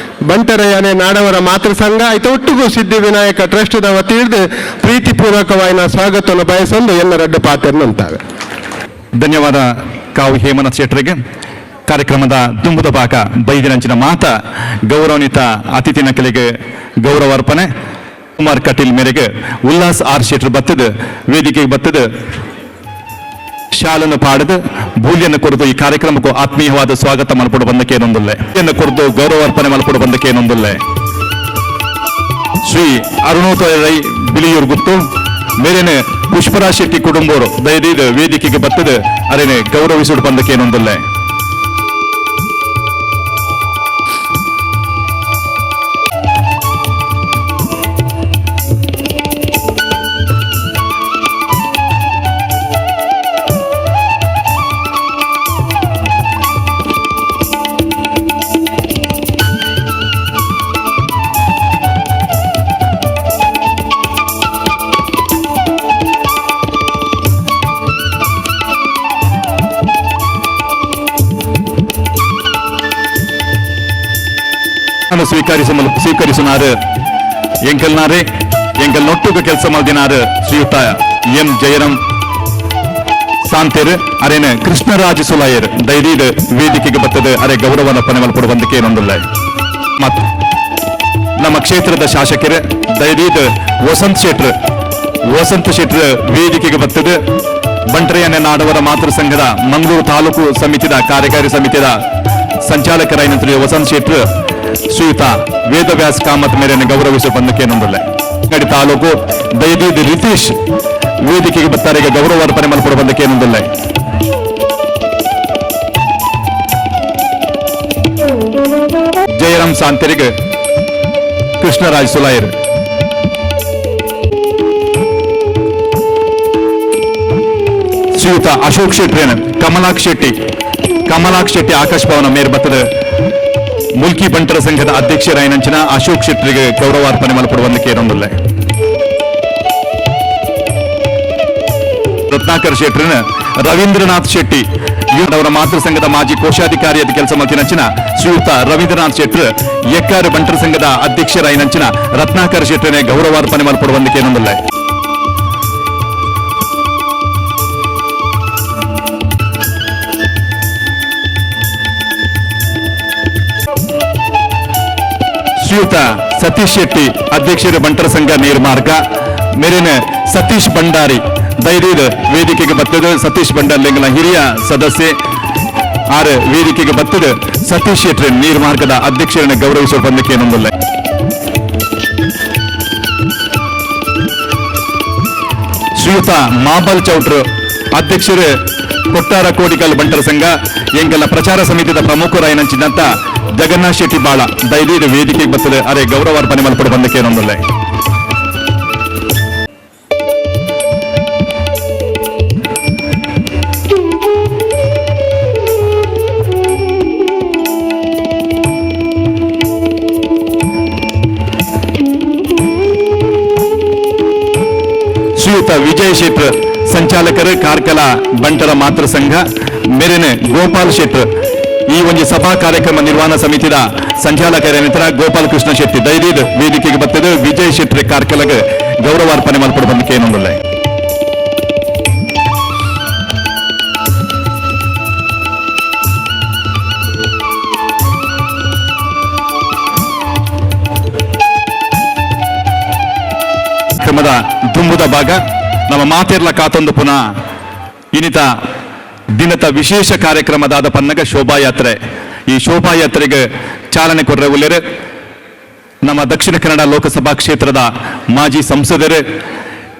[SPEAKER 3] ಬಂಟರಯ್ಯನೆ ನಾಡವರ ಮಾತೃ ಸಂಘ ಆಯ್ತು ಒಟ್ಟುಗೂ ಸಿದ್ಧಿ ವಿನಾಯಕ ಟ್ರಸ್ಟ್ದ ವತಿಯಿಡ್ದು ಪ್ರೀತಿಪೂರ್ವಕವಾಯಿನ ಸ್ವಾಗತವನ್ನು ಬಯಸೊಂದು ಎಲ್ಲ ರಡ್ಡು ಪಾತ್ರನಂತಾವೆ.
[SPEAKER 2] ಧನ್ಯವಾದ ಕಾವು ಹೇಮನಾಥ್ ಶೆಟ್ಟರಿಗೆ. ಕಾರ್ಯಕ್ರಮದ ದುಂಬುದ ಪಾಕ ಬೈದಿನಂಚಿನ ಮಾತ ಗೌರವಾನ್ವಿತ ಅತಿಥಿ ನಕಲಿಗೆ ಗೌರವಾರ್ಪಣೆ. ಕುಮಾರ್ ಕಟೀಲ್ ಮೇರೆಗೆ ಉಲ್ಲಾಸ್ ಆರ್ ಶೆಟ್ಟರ್ ಬತ್ತದ ವೇದಿಕೆಗೆ ಬತ್ತದ ಶಾಲನ್ನು ಪಾಡದು ಬೂಲ್ಯನ್ನು ಕೊರದು ಈ ಕಾರ್ಯಕ್ರಮಕ್ಕೂ ಆತ್ಮೀಯವಾದ ಸ್ವಾಗತ ಮಲ್ಪಡು ಬಂದಕ್ಕೇನೊಂದುಲ್ಲೆ ಕೊರದು ಗೌರವಾರ್ಪಣೆ ಮಲ್ಪಡು ಬಂದಕ್ಕೇನೊಂದುಲ್ಲೆ. ಶ್ರೀ ಅರುಣೋದಯ ರೈ ಬಿಳಿಯೂರು ಗುತ್ತು ಮೇರೇನೆ ಪುಷ್ಪರಾಜ್ ಶೆಟ್ಟಿ ಕುಟುಂಬರು ದಯದೀದ ವೇದಿಕೆಗೆ ಬತ್ತದ ಅರೇನೆ ಗೌರವಿಸುಡು ಬಂದಕ್ಕೇನೊಂದುಲ್ಲೆ. ಸ್ವೀಕರಿಸುನಾರು ಎಂಕಲ್ನಾರೆ ಎಂಕಲ್ ನೊಟ್ಟುಗ ಕೆಲಸ ಮಲ್ದಿನಾರು ಶ್ರೀಯುತ ಎಂ ಜಯರಾಮ್ ಸಾಂತೇರ್ ಅರೇನ ಕೃಷ್ಣರಾಜ ಸುಲಾಯರ್ ದೈರೀಡ್ ವೇದಿಕೆಗೆ ಬರ್ತದೆ ಅರೆ ಗೌರವನ ಪಣೆ ಬಂದಕ್ಕೆ ಏನೊಂದಿಲ್ಲ. ಮತ್ತು ನಮ್ಮ ಕ್ಷೇತ್ರದ ಶಾಸಕರು ದೈರೀಡ್ ವಸಂತ್ ಶೆಟ್ರ್ ವಸಂತ ಶೆಟ್ರ್ ವೇದಿಕೆಗೆ ಬರ್ತದೆ. ಬಂಟ್ರೆಯನ್ನ ನಾಡವರ ಮಾತೃ ಸಂಘದ ಮಂಗಳೂರು ತಾಲೂಕು ಸಮಿತಿದ ಕಾರ್ಯಕಾರಿ ಸಮಿತಿಯ ಸಂಚಾಲಕರಾಯಿನಂತರಿ ವಸಂತ್ ಶೆಟ್ರ್ ಶ್ರೀಯುತ ವೇದವ್ಯಾಸ್ ಕಾಮತ್ ಮೇರೆಯನ್ನು ಗೌರವಿಸುವ ಬಂದಕ್ಕೇನೊಂದಿಲ್ಲ. ಗಡಿ ತಾಲೂಕು ದಯದೀದ್ ರಿತೀಶ್ ವೇದಿಕೆಗೆ ಬತ್ತಾರಿಗೆ ಗೌರವ ಅರ್ಪಣೆ ಮಲ್ಪಡ ಬಂದಕ್ಕೇನೊಂದಿಲ್ಲ. ಜಯರಾಮ್ ಸಾಂತರಿಗೆ ಕೃಷ್ಣರಾಜ್ ಸುಲಾಯರ್. ಶ್ರೀಯುತ ಅಶೋಕ್ ಶೆಟ್ರೇನ್ ಕಮಲಾಕ್ ಶೆಟ್ಟಿ ಕಮಲಾಕ್ ಶೆಟ್ಟಿ ಆಕಾಶ್ ಭವನ ಮೇರ್ ಬತ್ತದ ಮುಲ್ಕಿ ಬಂಟರ ಸಂಘದ ಅಧ್ಯಕ್ಷರಾಯಿನಂಚಿನ ಅಶೋಕ್ ಶೆಟ್ಟರಿಗೆ ಗೌರವಾರ್ಪಣೆ ಮಲ್ಪಡುವಂದಕ್ಕೆ ಏನೊಂದಿಲ್ಲ. ರತ್ನಾಕರ್ ಶೆಟ್ಟರನ ರವೀಂದ್ರನಾಥ್ ಶೆಟ್ಟಿ ಅವರ ಮಾತೃ ಸಂಘದ ಮಾಜಿ ಕೋಶಾಧಿಕಾರಿಯಾದ ಕೆಲಸ ಮಲ್ತಿನಂಚಿನ ಶ್ರೀಯುತ ರವೀಂದ್ರನಾಥ್ ಶೆಟ್ಟರ್ ಎಕ್ಕಾರು ಬಂಟರ ಸಂಘದ ಅಧ್ಯಕ್ಷರಾಯಿನಂಚಿನ ರತ್ನಾಕರ್ ಶೆಟ್ಟರನೆ ಗೌರವಾರ್ಪಣೆ ಮಲ್ಪಡುವಂದಕ್ಕೆ ಏನೊಂದಿಲ್ಲ. ಶ್ರೀಯುತ ಸತೀಶ್ ಶೆಟ್ಟಿ ಅಧ್ಯಕ್ಷರು ಬಂಟರ ಸಂಘ ನೀರ್ಮಾರ್ಗ ಮೇರಿನ ಸತೀಶ್ ಭಂಡಾರಿ ದಯದೀದ್ ವೇದಿಕೆಗೆ ಬತ್ತದ. ಸತೀಶ್ ಭಂಡಾರಿ ಹಿರಿಯ ಸದಸ್ಯೆ ಆರ್ ವೇದಿಕೆಗೆ ಬತ್ತದ ಸತೀಶ್ ಶೆಟ್ಟಿ ನೀರ್ಮಾರ್ಗದ ಅಧ್ಯಕ್ಷರನ್ನು ಗೌರವಿಸುವ ಬಂದಕ್ಕೆ ಏನೊಂದಿಲ್ಲ. ಶ್ರೀಯುತ ಮಾಬಲ್ ಚೌಟ್ರು ಅಧ್ಯಕ್ಷರು ಕೊಟ್ಟಾರ ಕೋಡಿಕಲ್ ಬಂಟರ ಸಂಘ ಎಂಕಲ್ಲ ಪ್ರಚಾರ ಸಮಿತಿಯ ಪ್ರಮುಖರಾಯಿನಂಚಿನಂತ ಜಗನ್ನಾಥ್ ಶೆಟ್ಟಿ ಬಾಳ ದಯದೀದ್ ವೇದಿಕೆಗೆ ಬರ್ತದೆ ಅರೆ ಗೌರವಾರ್ಪಣೆ ಮಲ್ಪಡ ಬಂದಕ್ಕೆ ಏನೊಂದಿಲ್ಲ. ಶ್ರೀಯುತ ವಿಜಯ್ ಶೆಟ್ರ್ ಸಂಚಾಲಕರು ಕಾರ್ಕಳ ಬಂಟರ ಮಾತೃ ಸಂಘ ಮೇರೆನೆ ಗೋಪಾಲ್ ಶೆಟ್ರ್ ಈ ಒಂದು ಸಭಾ ಕಾರ್ಯಕ್ರಮ ನಿರ್ವಹಣಾ ಸಮಿತಿಯ ಸಂಚಾಲಕರೇನಿತರ ಗೋಪಾಲ್ ಕೃಷ್ಣ ಶೆಟ್ಟಿ ದಯದೀದ್ ವೇದಿಕೆಗೆ ಬರ್ತದೆ. ವಿಜಯ್ ಶೆಟ್ಟಿ ಕಾರ್ಕಳಗೆ ಗೌರವಾರ್ಪಣೆ ಮಲ್ಪಡ ಬಂದಕ್ಕೆ ಏನೊಂದಿಲ್ಲ. ಕ್ರಮದ ದುಂಬುದ ಭಾಗ ನಮ್ಮ ಮಾತಿರ್ಲ ಕಾತೊಂದು ಪುನಃ ಇನಿತ ದಿನದ ವಿಶೇಷ ಕಾರ್ಯಕ್ರಮದಾದ ಪನ್ನಗ ಶೋಭಾಯಾತ್ರೆ. ಈ ಶೋಭಾಯಾತ್ರೆಗೆ ಚಾಲನೆ ಕೊರ್ರೆ ಉಲ್ಲೇರೆ ನಮ್ಮ ದಕ್ಷಿಣ ಕನ್ನಡ ಲೋಕಸಭಾ ಕ್ಷೇತ್ರದ ಮಾಜಿ ಸಂಸದರು,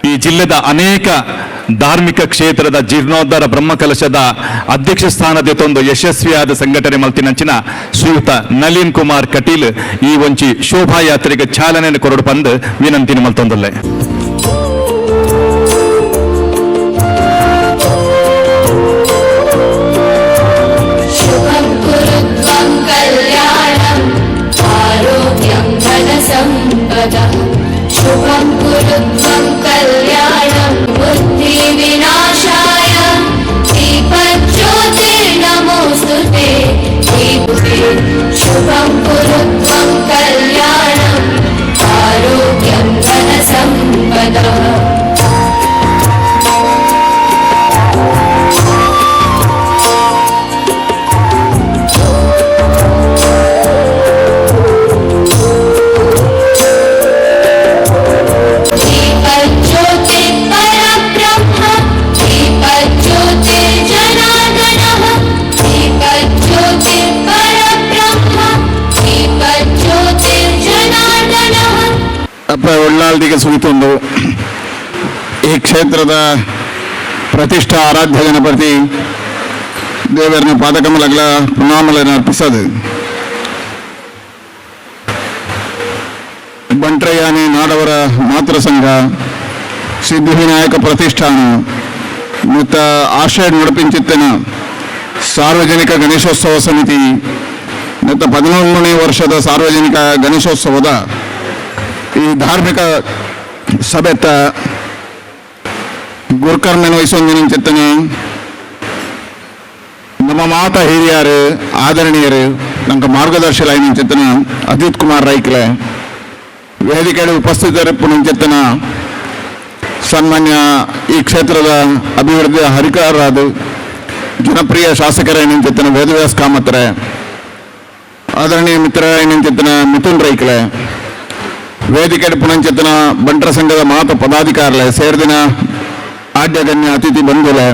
[SPEAKER 2] ಈ ಜಿಲ್ಲೆದ ಅನೇಕ ಧಾರ್ಮಿಕ ಕ್ಷೇತ್ರದ ಜೀರ್ಣೋದ್ಧಾರ ಬ್ರಹ್ಮಕಲಶದ ಅಧ್ಯಕ್ಷ ಸ್ಥಾನದ ಯಶಸ್ವಿಯಾದ ಸಂಘಟನೆ ಮಲ್ತಿನಂಚಿನ ಶ್ರೀಯುತ ನಳಿನ್ ಕುಮಾರ್ ಕಟೀಲ್ ಈ ಒಂಚಿ ಶೋಭಾಯಾತ್ರೆಗೆ ಚಾಲನೆಯನ್ನು ಕೊರಡು ಪಂದು ವಿನಂತಿನ ಮಲ್ತೊಂದುಲ್ಲೆ.
[SPEAKER 4] ಸುಗಿತೊಂದು ಈ ಕ್ಷೇತ್ರದ ಪ್ರತಿಷ್ಠಾ ಆರಾಧ್ಯ ಗಣಪತಿ ದೇವರನ್ನ ಪಾದಕಮಲಗಳ ಪ್ರಣಾಮಗಳನ್ನು ಅರ್ಪಿಸೋದು. ಬಂಟ್ರಯಾನಿ ನಾಡವರ ಮಾತೃ ಸಂಘ, ಸಿದ್ಧಿವಿನಾಯಕ ಪ್ರತಿಷ್ಠಾನ ಮತ್ತು ಆಶ್ರಯ ನಡಿಪಿಂಚಿತ್ತಿನ ಸಾರ್ವಜನಿಕ ಗಣೇಶೋತ್ಸವ ಸಮಿತಿ ಮತ್ತು 11ನೇ ವರ್ಷದ ಸಾರ್ವಜನಿಕ ಗಣೇಶೋತ್ಸವದ ಈ ಧಾರ್ಮಿಕ ಸಭೆತ ಗುರುಕರ್ಮನ ವಹಿಸೊಂದಿನ ನಮ್ಮ ಮಾತ ಹಿರಿಯರು ಆದರಣೀಯರು ನಮ್ಮ ಮಾರ್ಗದರ್ಶಿಲಾಯಿನ ಚಿತ್ತನ ಅಜಿತ್ ಕುಮಾರ್ ರೈಕ್ಲೆ, ವೇದಿಕೆ ಉಪಸ್ಥಿತರಿಪ್ಪುನಂಚಿತ್ತನ ಸನ್ಮಾನ್ಯ ಈ ಕ್ಷೇತ್ರದ ಅಭಿವೃದ್ಧಿಯ ಹರಿಕಾರರಾದ ಜನಪ್ರಿಯ ಶಾಸಕರೇನಂಚಿತ್ತನ ವೇದವ್ಯಾಸ್ ಕಾಮತ್ರೆ, ಆದರಣೀಯ ಮಿತ್ರ ಏನಂಚಿತ್ತನ ಮಿಥುನ್ ರೈಕ್ಲೆ, ವೇದಿಕೆ ಪುನಂಚಿತ್ತನ ಬಂಟರ ಸಂಘದ ಮಾತ ಪದಾಧಿಕಾರಿಲೆ, ಸೇರ್ದಿನ ಆದ್ಯಗಣ್ಯ ಅತಿಥಿ ಬಂಧುಲೆ,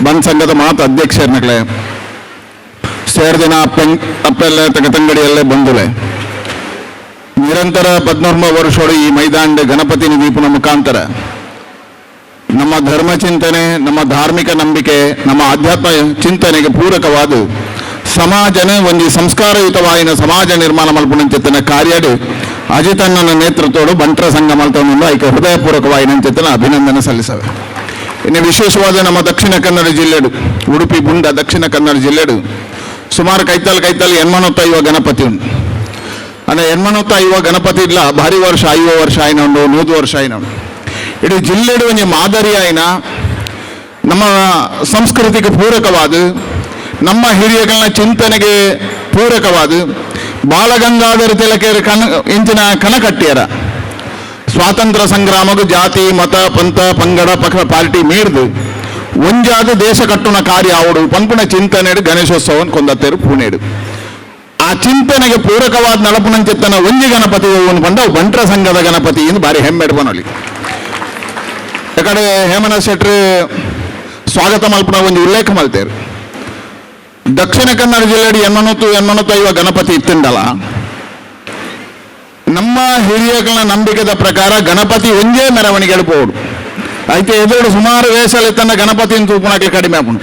[SPEAKER 4] ಬಂದ್ ಸಂಘದ ಮಾತು ಅಧ್ಯಕ್ಷರ್ನಕ್ಲೆ, ಸೇರ್ದಿನ ಅಪ್ಪೆಲ್ಲ ತಗತಂಗಡಿಯಲ್ಲೇ ಬಂಧುಲೆ, ನಿರಂತರ 13 ವರ್ಷಗಳು ಈ ಮೈದಾನ ಗಣಪತಿ ದೀಪನ ಮುಖಾಂತರ ನಮ್ಮ ಧರ್ಮ ಚಿಂತನೆ, ನಮ್ಮ ಧಾರ್ಮಿಕ ನಂಬಿಕೆ, ನಮ್ಮ ಆಧ್ಯಾತ್ಮ ಚಿಂತನೆಗೆ ಪೂರಕವಾದ ಸಮಾಜನ ಒಂದು ಸಂಸ್ಕಾರಯುತವಾಯಿನ ಸಮಾಜ ನಿರ್ಮಾಣ ಮಲ್ಪುನಂಚಿತ್ತನ ಕಾರ್ಯಡು ಅಜಿತಣ್ಣನ ನೇತೃತ್ವಡು ಬಂಟರ ಸಂಘ ಮಲ್ತೊಂದು ಐಕೆ ಹೃದಯಪೂರ್ವಕವಾಯಿನಂಚಿತ್ತನ ಅಭಿನಂದನೆ ಸಲ್ಲಿಸವೆ. ಇನ್ನು ವಿಶೇಷವಾದ ನಮ್ಮ ದಕ್ಷಿಣ ಕನ್ನಡ ಜಿಲ್ಲೆಡು, ಉಡುಪಿ ಬುಂಡ ದಕ್ಷಿಣ ಕನ್ನಡ ಜಿಲ್ಲೆಡು ಸುಮಾರು ಕೈತಲ್ ಕೈತಲ್ 85 ಗಣಪತಿ ಉಂಟು. ಅಂದರೆ 85 ಗಣಪತಿ ಇಲ್ಲ, ಭಾರಿ ವರ್ಷ 50 ವರ್ಷ ಆಯ್ನ ಉಂಡು, 100 ವರ್ಷ ಆಯ್ನ ಉಂಡು. ಇಡೀ ಜಿಲ್ಲೆಡು ಒಂಜಿ ಮಾದರಿ ಆಯ್ನ ನಮ್ಮ ಸಂಸ್ಕೃತಿಗೆ ಪೂರಕವಾದ, ನಮ್ಮ ಹಿರಿಯಗಳನ್ನ ಚಿಂತನೆಗೆ ಪೂರಕವಾದ ಬಾಲಗಂಗಾಧರ ತಿಲಕರ ಕನ ಇಂಚಿನ ಕನಕಟ್ಟಿಯರ ಸ್ವಾತಂತ್ರ್ಯ ಸಂಗ್ರಾಮಗೂ ಜಾತಿ ಮತ ಪಂಥ ಪಂಗಡ ಪಕ್ಷ ಪಾರ್ಟಿ ಮೀರ್ದು ಒಂಜಾದ ದೇಶ ಕಟ್ಟುನ ಕಾರ್ಯ ಆವಡು ಪಂಪುನ ಚಿಂತನೆಡು ಗಣೇಶೋತ್ಸವನ್ ಕೊಂದತ್ತೇರು ಪುಣೇಡು. ಆ ಚಿಂತನೆಗೆ ಪೂರಕವಾದ ನಡಪುನಂಚಿತ್ತನ ಒಂಜಿ ಗಣಪತಿ ಪಂಡ ಬಂಟ್ರ ಸಂಘದ ಗಣಪತಿ ಎಂದು ಭಾರಿ ಹೆಮ್ಮೆ ಪನೊಲಿ. ಯಾಕಂದ್ರೆ ಹೇಮನಾಥ್ ಶೆಟ್ರು ಸ್ವಾಗತ ಮಲ್ಪನ ಒಂದು ಉಲ್ಲೇಖ ಮಲ್ತೇರು. ದಕ್ಷಿಣ ಕನ್ನಡ ಜಿಲ್ಲೆಯಲ್ಲಿ 885 ಗಣಪತಿ ಇತ್ತಿಂಡಲ್ಲ, ನಮ್ಮ ಹಿರಿಯಗಳ ನಂಬಿಕೆದ ಪ್ರಕಾರ ಗಣಪತಿ ಒಂದೇ ಮೆರವಣಿಗೆ ಪೋಡು అయితే ಎದುರು ಸುಮಾರು ವೇಷలు ತನ್ನ ಗಣಪತಿನ ತೂಪುಣಕ್ಕೆ ಕಡಿಮೆ ಆಪುಂಡು.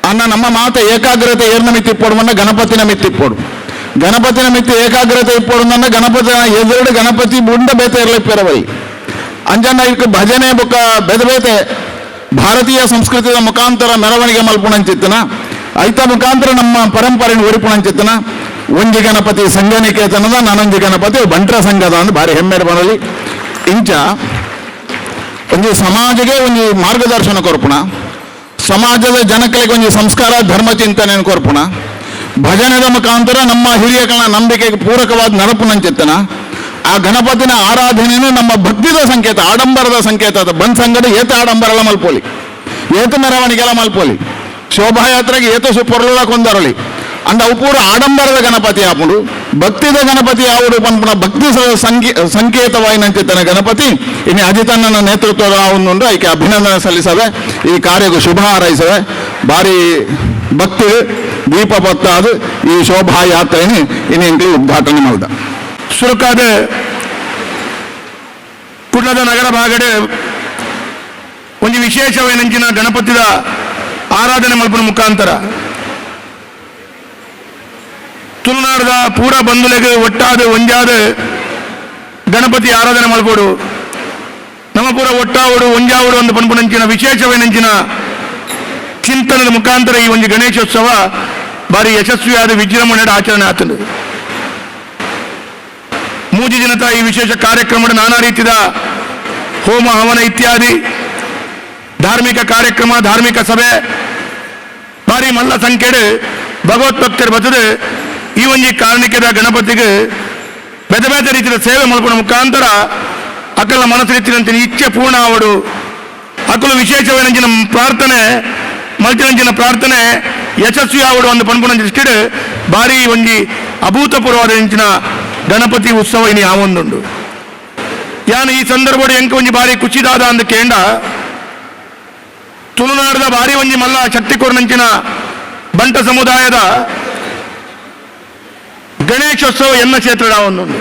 [SPEAKER 4] ಅನ್ನ ನಮ್ಮ ಮಾತ ಏಕಾಗ್ರತೆ ಏರ್ನ ಮಿತ್ತಿ ಇಪ್ಪೋಡು ಮನ್ನ ಗಣಪತಿನ ಮಿತ್ತಿ ಇಪ್ಪೋಡು, ಗಣಪತಿನ ಮಿತ್ತಿ ಏಕಾಗ್ರತೆ ಇಪ್ಪೋಡು ನನ್ನ ಗಣಪತಿ ಎದುರು ಗಣಪತಿ ಬುಂಡ ಬೇತೆ ಇರಲಿ ಪೆರವೈ ಅಂಜನ ಇಕ್ಕ ಭಜನೆ ಬುಕ್ಕ ಬೇತೆ ಬೇತೆ ಭಾರತೀಯ ಸಂಸ್ಕೃತಿಯ ಮುಖಾಂತರ ಮೆರವಣಿಗೆ ಮಲ್ಪುಣಂಚಿತ್ತನ ಐತ ಮುಖಾಂತರ ನಮ್ಮ ಪರಂಪರೆಯನ್ನು ಒರಿಪುಣಂಚಿತ್ತನ ಒಂಜಿ ಗಣಪತಿ ಸಂಘನಿಕೇತನದ ನಾನೊಂಜಿ ಗಣಪತಿ ಬಂಟ್ರ ಸಂಘದ ಅಂದ್ ಭಾರಿ ಹೆಮ್ಮೆ ಬರಲಿ. ಇಂಚ ಒಂಜಿ ಸಮಾಜಕ್ಕೆ ಒಂಜಿ ಮಾರ್ಗದರ್ಶನ ಕೊರ್ಪುಣ, ಸಮಾಜದ ಜನಗಳಿಗೆ ಒಂಜಿ ಸಂಸ್ಕಾರ ಧರ್ಮ ಚಿಂತನೆಯನ್ನು ಕೊರ್ಪುಣ, ಭಜನೆದ ಮುಖಾಂತರ ನಮ್ಮ ಹಿರಿಯಗಳ ನಂಬಿಕೆಗೆ ಪೂರಕವಾದ ನಡಪುನಂಚಿತ್ತನ ಆ ಗಣಪತಿನ ಆರಾಧನೆಯನ್ನು ನಮ್ಮ ಭಕ್ತಿದ ಸಂಕೇತ, ಆಡಂಬರದ ಸಂಕೇತ. ಅದು ಬಂದ್ ಸಂಗಡ ಏತ ಆಡಂಬರಲ ಮಲ್ಪೋಲಿ, ಏತ ಮೆರವಣಿಗೆಲ್ಲ ಮಲ್ಪೋಲಿ, ಶೋಭಾಯಾತ್ರೆಗೆ ಏತ ಸುಪೊರ್ಲುಲ ಕೊಂದರಲಿ ಅಂದ ಅವು ಪೂರ ಆಡಂಬರದ ಗಣಪತಿ ಆಪುಂಡು. ಭಕ್ತಿದ ಗಣಪತಿ ಆವುಡು ಪನ್ಪುನ ಭಕ್ತಿ ಸಂಕೇತವಾಯಿನಂಚಿತ್ತನ ಗಣಪತಿ ಇನ್ನು ಅಜಿತಣ್ಣನ ನೇತೃತ್ವದ ಆವುಂಡು. ಐಕೆ ಅಭಿನಂದನೆ ಸಲ್ಲಿಸವೆ, ಈ ಕಾರ್ಯಕ್ಕೆ ಶುಭ ಹಾರೈಸವೆ. ಭಾರಿ ಭಕ್ತಿ ದೀಪ ಪತ್ತಾದ ಈ ಶೋಭಾಯಾತ್ರೆಯನ್ನು ಇನ್ನು ಉದ್ಘಾಟನೆ ಮಾಡಿದ.
[SPEAKER 5] ಸುರುಕಾದ ಕುಡ್ಲದ ನಗರ ಭಾಗಡೆ ಒಂದು ವಿಶೇಷವೇನಂಚಿನ ಗಣಪತಿದ ಆರಾಧನೆ ಮಲ್ಪನ ಮುಖಾಂತರ ತುಳುನಾಡದ ಪೂರ ಬಂಧುಲೆಗೆ ಒಟ್ಟಾದ ಒಂಜಾದ ಗಣಪತಿ ಆರಾಧನೆ ಮಲ್ಪೋಡು, ನಮ್ಮ ಪೂರ ಒಟ್ಟಾವಡು ಒಂಜಾವಡು ಒಂದು ಪನ್ಪುನಂಚಿನ ವಿಶೇಷವೇನಂಚಿನ ಚಿಂತನದ ಮುಖಾಂತರ ಈ ಒಂದು ಗಣೇಶೋತ್ಸವ ಭಾರಿ ಯಶಸ್ವಿಯಾದ ವಿಜೃಂಭಣೆ ಆಚರಣೆ ಆತಂದು. ಮೂಜಿ ದಿನದ ಈ ವಿಶೇಷ ಕಾರ್ಯಕ್ರಮ ನಾನಾ ರೀತಿಯ ಹೋಮ ಹವನ ಇತ್ಯಾದಿ ಧಾರ್ಮಿಕ ಕಾರ್ಯಕ್ರಮ, ಧಾರ್ಮಿಕ ಸಭೆ ಭಾರಿ ಮಲ್ಲ ಸಂಖ್ಯೆಡು ಭಗವತ್ ಭಕ್ತರು ಬರ್ತದೆ. ಈ ಒಂಜಿ ಕಾರಣಕ್ಕೆದ ಗಣಪತಿಗೆ ಬೇತೆ ಬೇತೆ ರೀತಿಯ ಸೇವೆ ಮಲ್ಪುನ ಮುಖಾಂತರ ಅಕಲ ಮನಸ್ಸು ರೀತಿಯಂತೆ ಇಚ್ಛೆ ಪೂರ್ಣ ಆವಡು, ಅಕಲು ವಿಶೇಷವೇನಂಚಿನ ಪ್ರಾರ್ಥನೆ ಮಲ್ತಿನಂಚಿನ ಪ್ರಾರ್ಥನೆ ಯಶಸ್ವಿ ಆವಡು ಒಂದು ಪನ್ಪುನ ದೃಷ್ಟಿಡ್ ಭಾರಿ ಒಂಜಿ ಅಭೂತಪೂರ್ವವಾದ ಇಂಚಿನ ಗಣಪತಿ ಉತ್ಸವ ಇನಿ ಆವೊಂದುಂಡು. ಯಾನು ಈ ಸಂದರ್ಭಡು ಎಂಕ ಒಂಜಿ ಬಾರಿ ಖುಷಿದಾದ ಅಂದ ಕೇಂಡ ತುಳುನಾಡದ ಭಾರಿ ಒಂಜಿ ಮಲ್ಲ ಶಕ್ತಿ ಕೊರ್ನಂಚಿನ ಬಂಟ ಸಮುದಾಯದ ಗಣೇಶೋತ್ಸವ ಎನ್ನ ಕ್ಷೇತ್ರದ ಒಂದುಂಡು.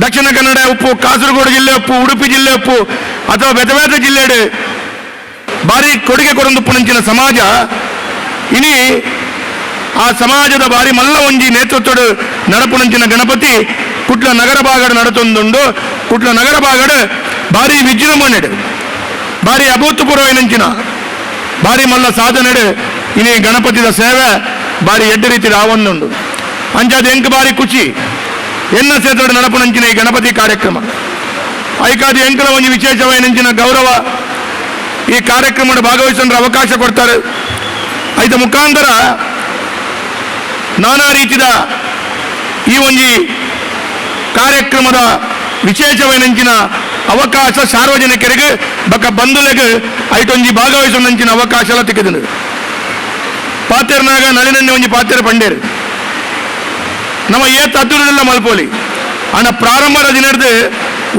[SPEAKER 5] Dakshina Kannada ಉಪ್ಪು, ಕಾಸರಗೋಡು ಜಿಲ್ಲೆ ಉಪ್ಪು, ಉಡುಪಿ ಜಿಲ್ಲೆ ಉಪ್ಪು ಅಥವಾ ಬೇತೆ ಬೇತೆ ಜಿಲ್ಲೆಡು ಭಾರಿ ಕೊಡುಗೆ ಕೊರೊಂದುಪ್ಪುನಂಚಿನ ಸಮಾಜ. ಇನಿ ಆ ಸಮಾಜದ ಭಾರಿ ಮಲ್ಲ ಒಂಜಿ ನೇತೃತ್ವಡು ನಡಪುನಂಚಿನ ಗಣಪತಿ ಕುಟ್ಲ ನಗರ ಭಾಗಡು ನಡತೊಂದುಂಡು. ಕುಟ್ಲ ನಗರ ಭಾಗಡು ಭಾರಿ ವಿಜೃಂಭಣೆಡು ಭಾರಿ ಅಭೂತಪೂರ್ವೈನಂಚಿನ ಭಾರಿ ಮಲ್ಲ ಸಾಧನೆಡು ಇನಿ ಗಣಪತಿದ ಸೇವೆ ಭಾರಿ ಎಡ್ಡೆ ರೀತಿಯ ಆವೊಂದುಂಡು. ಅಂಚಾದ ಎಂಕ್ ಭಾರಿ ಖುಷಿ ಎನ್ನ ಸೇತಡು ನಡಪುನಂಚಿನ ಈ ಗಣಪತಿ ಕಾರ್ಯಕ್ರಮ. ಐಕಾದಿ ಎಂಕಲ ಒಂಜಿ ವಿಶೇಷವಾಯಿನಂಚಿನ ಗೌರವ ಈ ಕಾರ್ಯಕ್ರಮದ ಭಾಗವಹಿಸಲು ಅವಕಾಶ ಕೊಡ್ತಾರೆ. ಐತ ಮುಖಾಂತರ ನಾನಾ ರೀತಿಯ ಈ ಒಂಜಿ ಕಾರ್ಯಕ್ರಮದ ವಿಶೇಷವೈನಂಚಿನ ಅವಕಾಶ ಸಾರ್ವಜನಿಕರಿಗೆ ಬಕ ಬಂಧುಲೆಗೆ ಐಟೊಂಜಿ ಭಾಗವಹಿಸುವಂಚಿನ ಅವಕಾಶ ಎಲ್ಲ ತಿಕ್ಕಿದನು. ಪಾತೆರ್ನಾಗ ನಳಿನನ್ನೆ ಒಂಜಿ ಪಾತೆರ್ ಪಂಡೇರು ನಮ್ಮ ಏತ್ ಅದ್ದುರಲ್ಲ ಮಲ್ಪೋಲಿ ಅಣ್ಣ ಪ್ರಾರಂಭದ ದಿನದ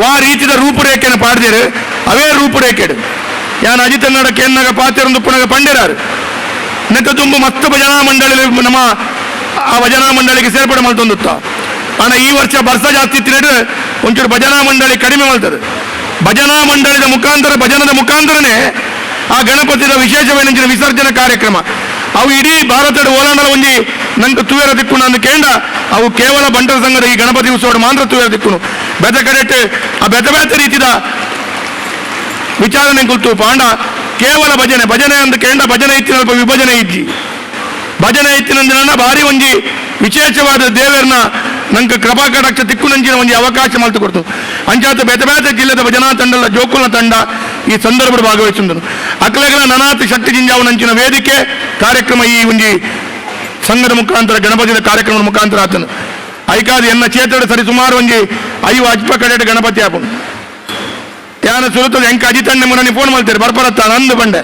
[SPEAKER 5] ವಾ ರೀತಿದ ರೂಪುರೇಖೆಯನ್ನು ಪಾಡ್ದೇರು ಅವೇ ರೂಪುರೇಖೆಡು ಯಾನ್ ಅಜಿತನ್ನಡ ಕೇನ್ನಾಗ ಪಾತೆರಂದು ಪುನಗ ಪಂಡೇರಾರು ನೆತ್ತ ತುಂಬು ಮಸ್ತ್ ಭಜನಾ ಮಂಡಳಿ ನಮ್ಮ ಆ ಭಜನಾ ಮಂಡಳಿಗೆ ಸೇರ್ಪಡೆ ಮಲ್ತೊಂದುತ್ತ. ಅಣ್ಣ ಈ ವರ್ಷ ಬರ್ಸ ಜಾಸ್ತಿ ಇತ್ತಿನಡು ಒಂಚೂರು ಭಜನಾ ಮಂಡಳಿ ಕಡಿಮೆ ಮಲ್ತದೆ. ಭಜನಾ ಮಂಡಳಿದ ಮುಖಾಂತರ ಭಜನದ ಮುಖಾಂತರನೇ ಆ ಗಣಪತಿಯ ವಿಶೇಷವೈನಂಚಿನ ವಿಸರ್ಜನಾ ಕಾರ್ಯಕ್ರಮ ಅವು ಇಡೀ ಭಾರತದ ಓಲಾಂಡಲ ಒಂಜಿ ನಂಗೆ ತುವೇರ ದಿಕ್ಕುನು ಅಂದ್ ಕೇಂಡ ಅವು ಕೇವಲ ಬಂಟರ ಸಂಘದ ಈ ಗಣಪತಿ ಉತ್ಸವ ಮಾತ್ರ ತುವೇರ ದಿಕ್ಕುನು. ಬೆತ ಕಡೆಟ್ ಆ ಬೆತ ಬೆತ ರೀತಿದ ವಿಚಾರಣೆ ಕುಲ್ತು ಪಾಂಡ ಕೇವಲ ಭಜನೆ ಭಜನೆ ಅಂದ್ ಕೇಂಡ ಭಜನೆ ಇತ್ತಿನ ಅಲ್ಪ ವಿಭಜನೆ ಇಜ್ಜಿ. ಭಜನೆ ಇತ್ತಿನಂದಿನ ಭಾರಿ ಒಂಜಿ ವಿಶೇಷವಾದ ದೇವರನ್ನ ನಂಗೆ ಕೃಪಾ ಕಟಾಕ್ಷ ತಿಕ್ಕುನಂಚಿನ ಒಂಜಿ ಅವಕಾಶ ಮಲ್ತು ಕೊಡ್ತು. ಅಂಚಾತ ಬೇತೆ ಬೇತೆ ಜಿಲ್ಲೆದ ಭಜನಾ ತಂಡದ ಜೋಕುಲ ತಂಡ ಈ ಸಂದರ್ಭದ ಭಾಗವಹಿಸಿದನು. ಅಕ್ಲೆಗಳ ನನಾತಿ ಶಕ್ತಿ ಜಿಂಜಾವನಂಚಿನ ವೇದಿಕೆ ಕಾರ್ಯಕ್ರಮ ಈ ಒಂಜಿ ಸಂಘದ ಮುಖಾಂತರ ಗಣಪತಿಯ ಕಾರ್ಯಕ್ರಮದ ಮುಖಾಂತರ ಆತನು. ಐಕಾದ ಎನ್ನ ಚೇತಡ ಸರಿ ಸುಮಾರು ಒಂಜಿ ಐವು ಅಜ್ಪ ಕಡೆಟ ಗಣಪತಿ ಆಪುನು. ಯಾನ ಸುರುತದ ಎಂಕ ಅಜಿತಣ್ಣೆ ಮುನ್ನ ಫೋನ್ ಮಾಡ್ತಾರೆ ಬರ್ಪರತ್ತ ನಂದು ಬಂಡೆ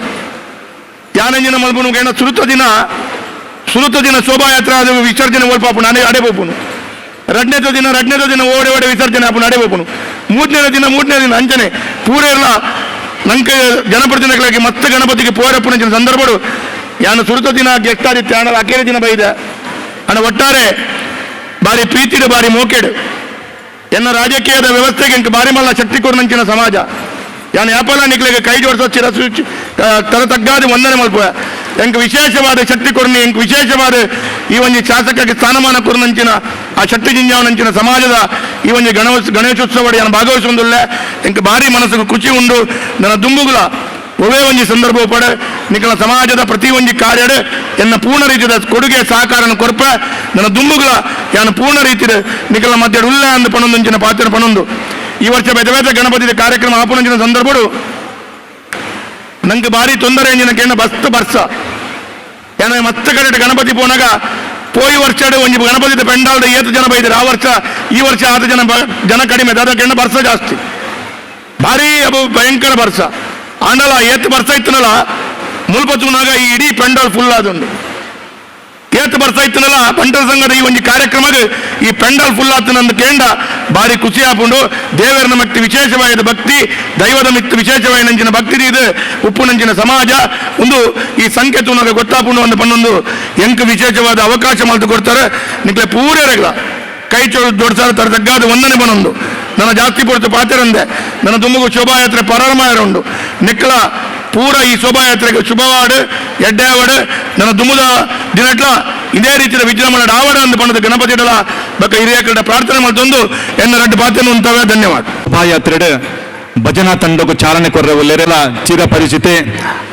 [SPEAKER 5] ಯಾನಂಜಿನ ಮಲ್ಪುನು ಕೇಣ ಸುರುತ ದಿನ ಶೋಭಾಯಾತ್ರೆ ಅದು ವಿಸರ್ಜನೆ ಓಲ್ಪಾಪುನು ಅಡೆ ಅಡೆ ಪೋಪುನು. ರಡ್ನೇದ ದಿನ ಓಡೆ ಓಡೆ ವಿಸರ್ಜನೆ ಆಪುನು ಅಡೆ ಪೋಪುನು. ಮೂರನೇ ದಿನ ಅಂಚನೆ ಪೂರೆಲ್ಲ ನಂಗೆ ಜನಪ್ರತಿನಿಧಿಗಳಿಗೆ ಮತ್ತೆ ಗಣಪತಿಗೆ ಪೋರಪ್ಪನ ಸಂದರ್ಭಡು ಯಾನು ಸುರುತ ದಿನ ಗೆಸ್ಟ್ ಆದಿತ್ಯ ಅಣ್ಣ ಅಕೇರಿ ದಿನ ಬೈದ ಅಣ್ಣ ಒಟ್ಟಾರೆ ಬಾರಿ ಪ್ರೀತಿಡು ಬಾರಿ ಮೋಕೆಡು ಎನ್ನ ರಾಜಕೀಯದ ವ್ಯವಸ್ಥೆಗೆ ಇಂಕ ಬಾರಿ ಮಲ್ಲ ಶಕ್ತಿ ಕೊರನಂಚಿನ ಸಮಾಜ ಯಾನು ಯಾಪಲ ನಿಕ್ಲೆಗೆ ಕೈ ಜೋಡಿಸೋ ಚಿರಸು ತರ ತಗ್ಗಾದ ವಂದನೆ ಮಲ್ಪ ಎಂಕ್ ವಿಶೇಷವಾದ ಶಕ್ತಿ ಕೊರ್ನಿ ಎಂಕ್ ವಿಶೇಷವಾದ ಈ ಒಂಜಿ ಶಾಸಕಕ್ಕೆ ಸ್ಥಾನಮಾನ ಕೊರ್ನಂಚಿನ ಆ ಶಕ್ತಿ ಜಿಂಜಾವನಂಚಿನ ಸಮಾಜದ ಈ ಒಂಜಿ ಗಣೇಶೋತ್ಸವ ಯಾನು ಭಾಗವಹಿಸುವುದಿಲ್ಲ ಎಂಕ್ ಭಾರಿ ಮನಸ್ಸಿಗೆ ಖುಷಿ ಉಂಡು. ನನ್ನ ದುಂಬುಗುಲ ಒವೇ ಒಂಜಿ ಸಂದರ್ಭ ಪಡೆ ನಿಕಲ ಸಮಾಜದ ಪ್ರತಿ ಒಂಜಿ ಕಾರ್ಯಡು ಎನ್ನ ಪೂರ್ಣ ರೀತಿಯ ಕೊಡುಗೆ ಸಹಕಾರನ ಕೊರ್ಪ ನನ್ನ ದುಂಬುಗಳ ಯಾನು ಪೂರ್ಣ ರೀತಿಯ ನಿಕಲ ಮಧ್ಯೆ ಉಲ್ಲ ಅಂದು ಪಣೊಂದಂಚಿನ ಪಾತ್ರ ಪಣೊಂದು ಈ ವರ್ಷ ಬೇತೆ ಬೇತೆ ಗಣಪತಿಯ ಕಾರ್ಯಕ್ರಮ ಆಪುನಂಚಿನ ಸಂದರ್ಭಡು ನಂಗೆ ಭಾರಿ ತೊಂದರೆ ಎಂಜಿನ ಕೇಂದ್ರ ಬಸ್ತು ಬರ್ಸ ಏನ ಮತ್ತೆ ಕಡೆ ಗಣಪತಿ ಪೋನಾಗ ಪೋಯಿ ವರ್ಷ ಒಂಜಿ ಗಣಪತಿ ಪೆಂಡಾಲ್ದ ಏತು ಜನ ಬೈದರು ಆ ವರ್ಷ ಈ ವರ್ಷ ಆತ ಜನ ಜನ ಕಡಿಮೆ ದಾದ ಕೆಂಡ ಬರ್ಸ ಜಾಸ್ತಿ ಭಾರಿ ಅಬು ಭಯಂಕರ ಬರ್ಸ ಆಂಡಲ ಏತ್ ಬರ್ಸ ಇತ್ತನಲ್ಲ ಮುಲ್ಪತುನಾಗ ಈ ಇಡೀ ಪೆಂಡಾಲ್ ಫುಲ್ ಆದುಂಡು. ಏತ್ ಬರ್ಸ ಇತ್ತನಲ್ಲ ಬಂಟರ ಸಂಘದ ಈ ಒಂದು ಕಾರ್ಯಕ್ರಮಕ್ಕೆ ಈ ಪೆಂಡಾಲ್ ಫುಲ್ ಆತನಂದು ಕೇಂಡ ಭಾರಿ ಖುಷಿ ಆಪುಂಡು. ದೇವರನ ಮೆಕ್ತಿ ವಿಶೇಷವಾದ ಭಕ್ತಿ ದೈವದ ಮಿಕ್ತಿ ವಿಶೇಷವಾದ ನಂಚಿನ ಭಕ್ತಿ ಇದು ಉಪ್ಪು ನಂಚಿನ ಸಮಾಜ ಒಂದು ಈ ಸಂಕೇತುನಾಗ ಗೊತ್ತಾಪುಂಡು ಒಂದು ಪನ್ನೊಂದು ಎಂಕ್ ವಿಶೇಷವಾದ ಅವಕಾಶ ಮಲ್ತು ಕೊಡ್ತಾರೆ. ನಿಕ್ಲೆ ಪೂರೇರಗಳ ಕೈ ಜೋಡ್ಸಾರ ತರ ತಗ್ಗಾದ ಒಂದನೆ ಬನೊಂದು ನನ್ನ ಜಾಸ್ತಿ ಪೊರ್ತು ಪಾತೆರಂದೆ ನನ್ನ ತುಮುಗು ಶೋಭಾಯಾತ್ರೆ ಪ್ರಾರಂಭ ಉಂಡು. ನಿಕ್ಕಲ ಪೂರ ಈ ಶೋಭಾಯಾತ್ರೆಗೆ ಶುಭವಾಡು ಎಡ್ಡೆವಾಡು ನನ್ನ ದುಮ್ಮುದ ದಿನಟ್ಲ ಇದೇ ರೀತಿಯ ವಿಜೃಂಭಣೆ ಆವಡ ಅಂದು ಬಣ್ಣದ ಗಣಪತಿ ಇಡಲ ಬಕ್ಕ ಹಿರಿಯ ಪ್ರಾರ್ಥನೆ ಮಾಡ್ತೊಂದು ಎನ್ನ ರಡ್ಡು ಪಾತೆನು ಅಂತವೆ. ಧನ್ಯವಾದ.
[SPEAKER 2] ಶೋಭಾಯಾತ್ರೆಡು ಭಜನಾ ತಂಡಕ್ಕೂ ಚಾಲನೆ ಕೊರ್ರ ಒಲ್ಲೆರೆಲ ಚಿರ ಪರಿಚಿತೆ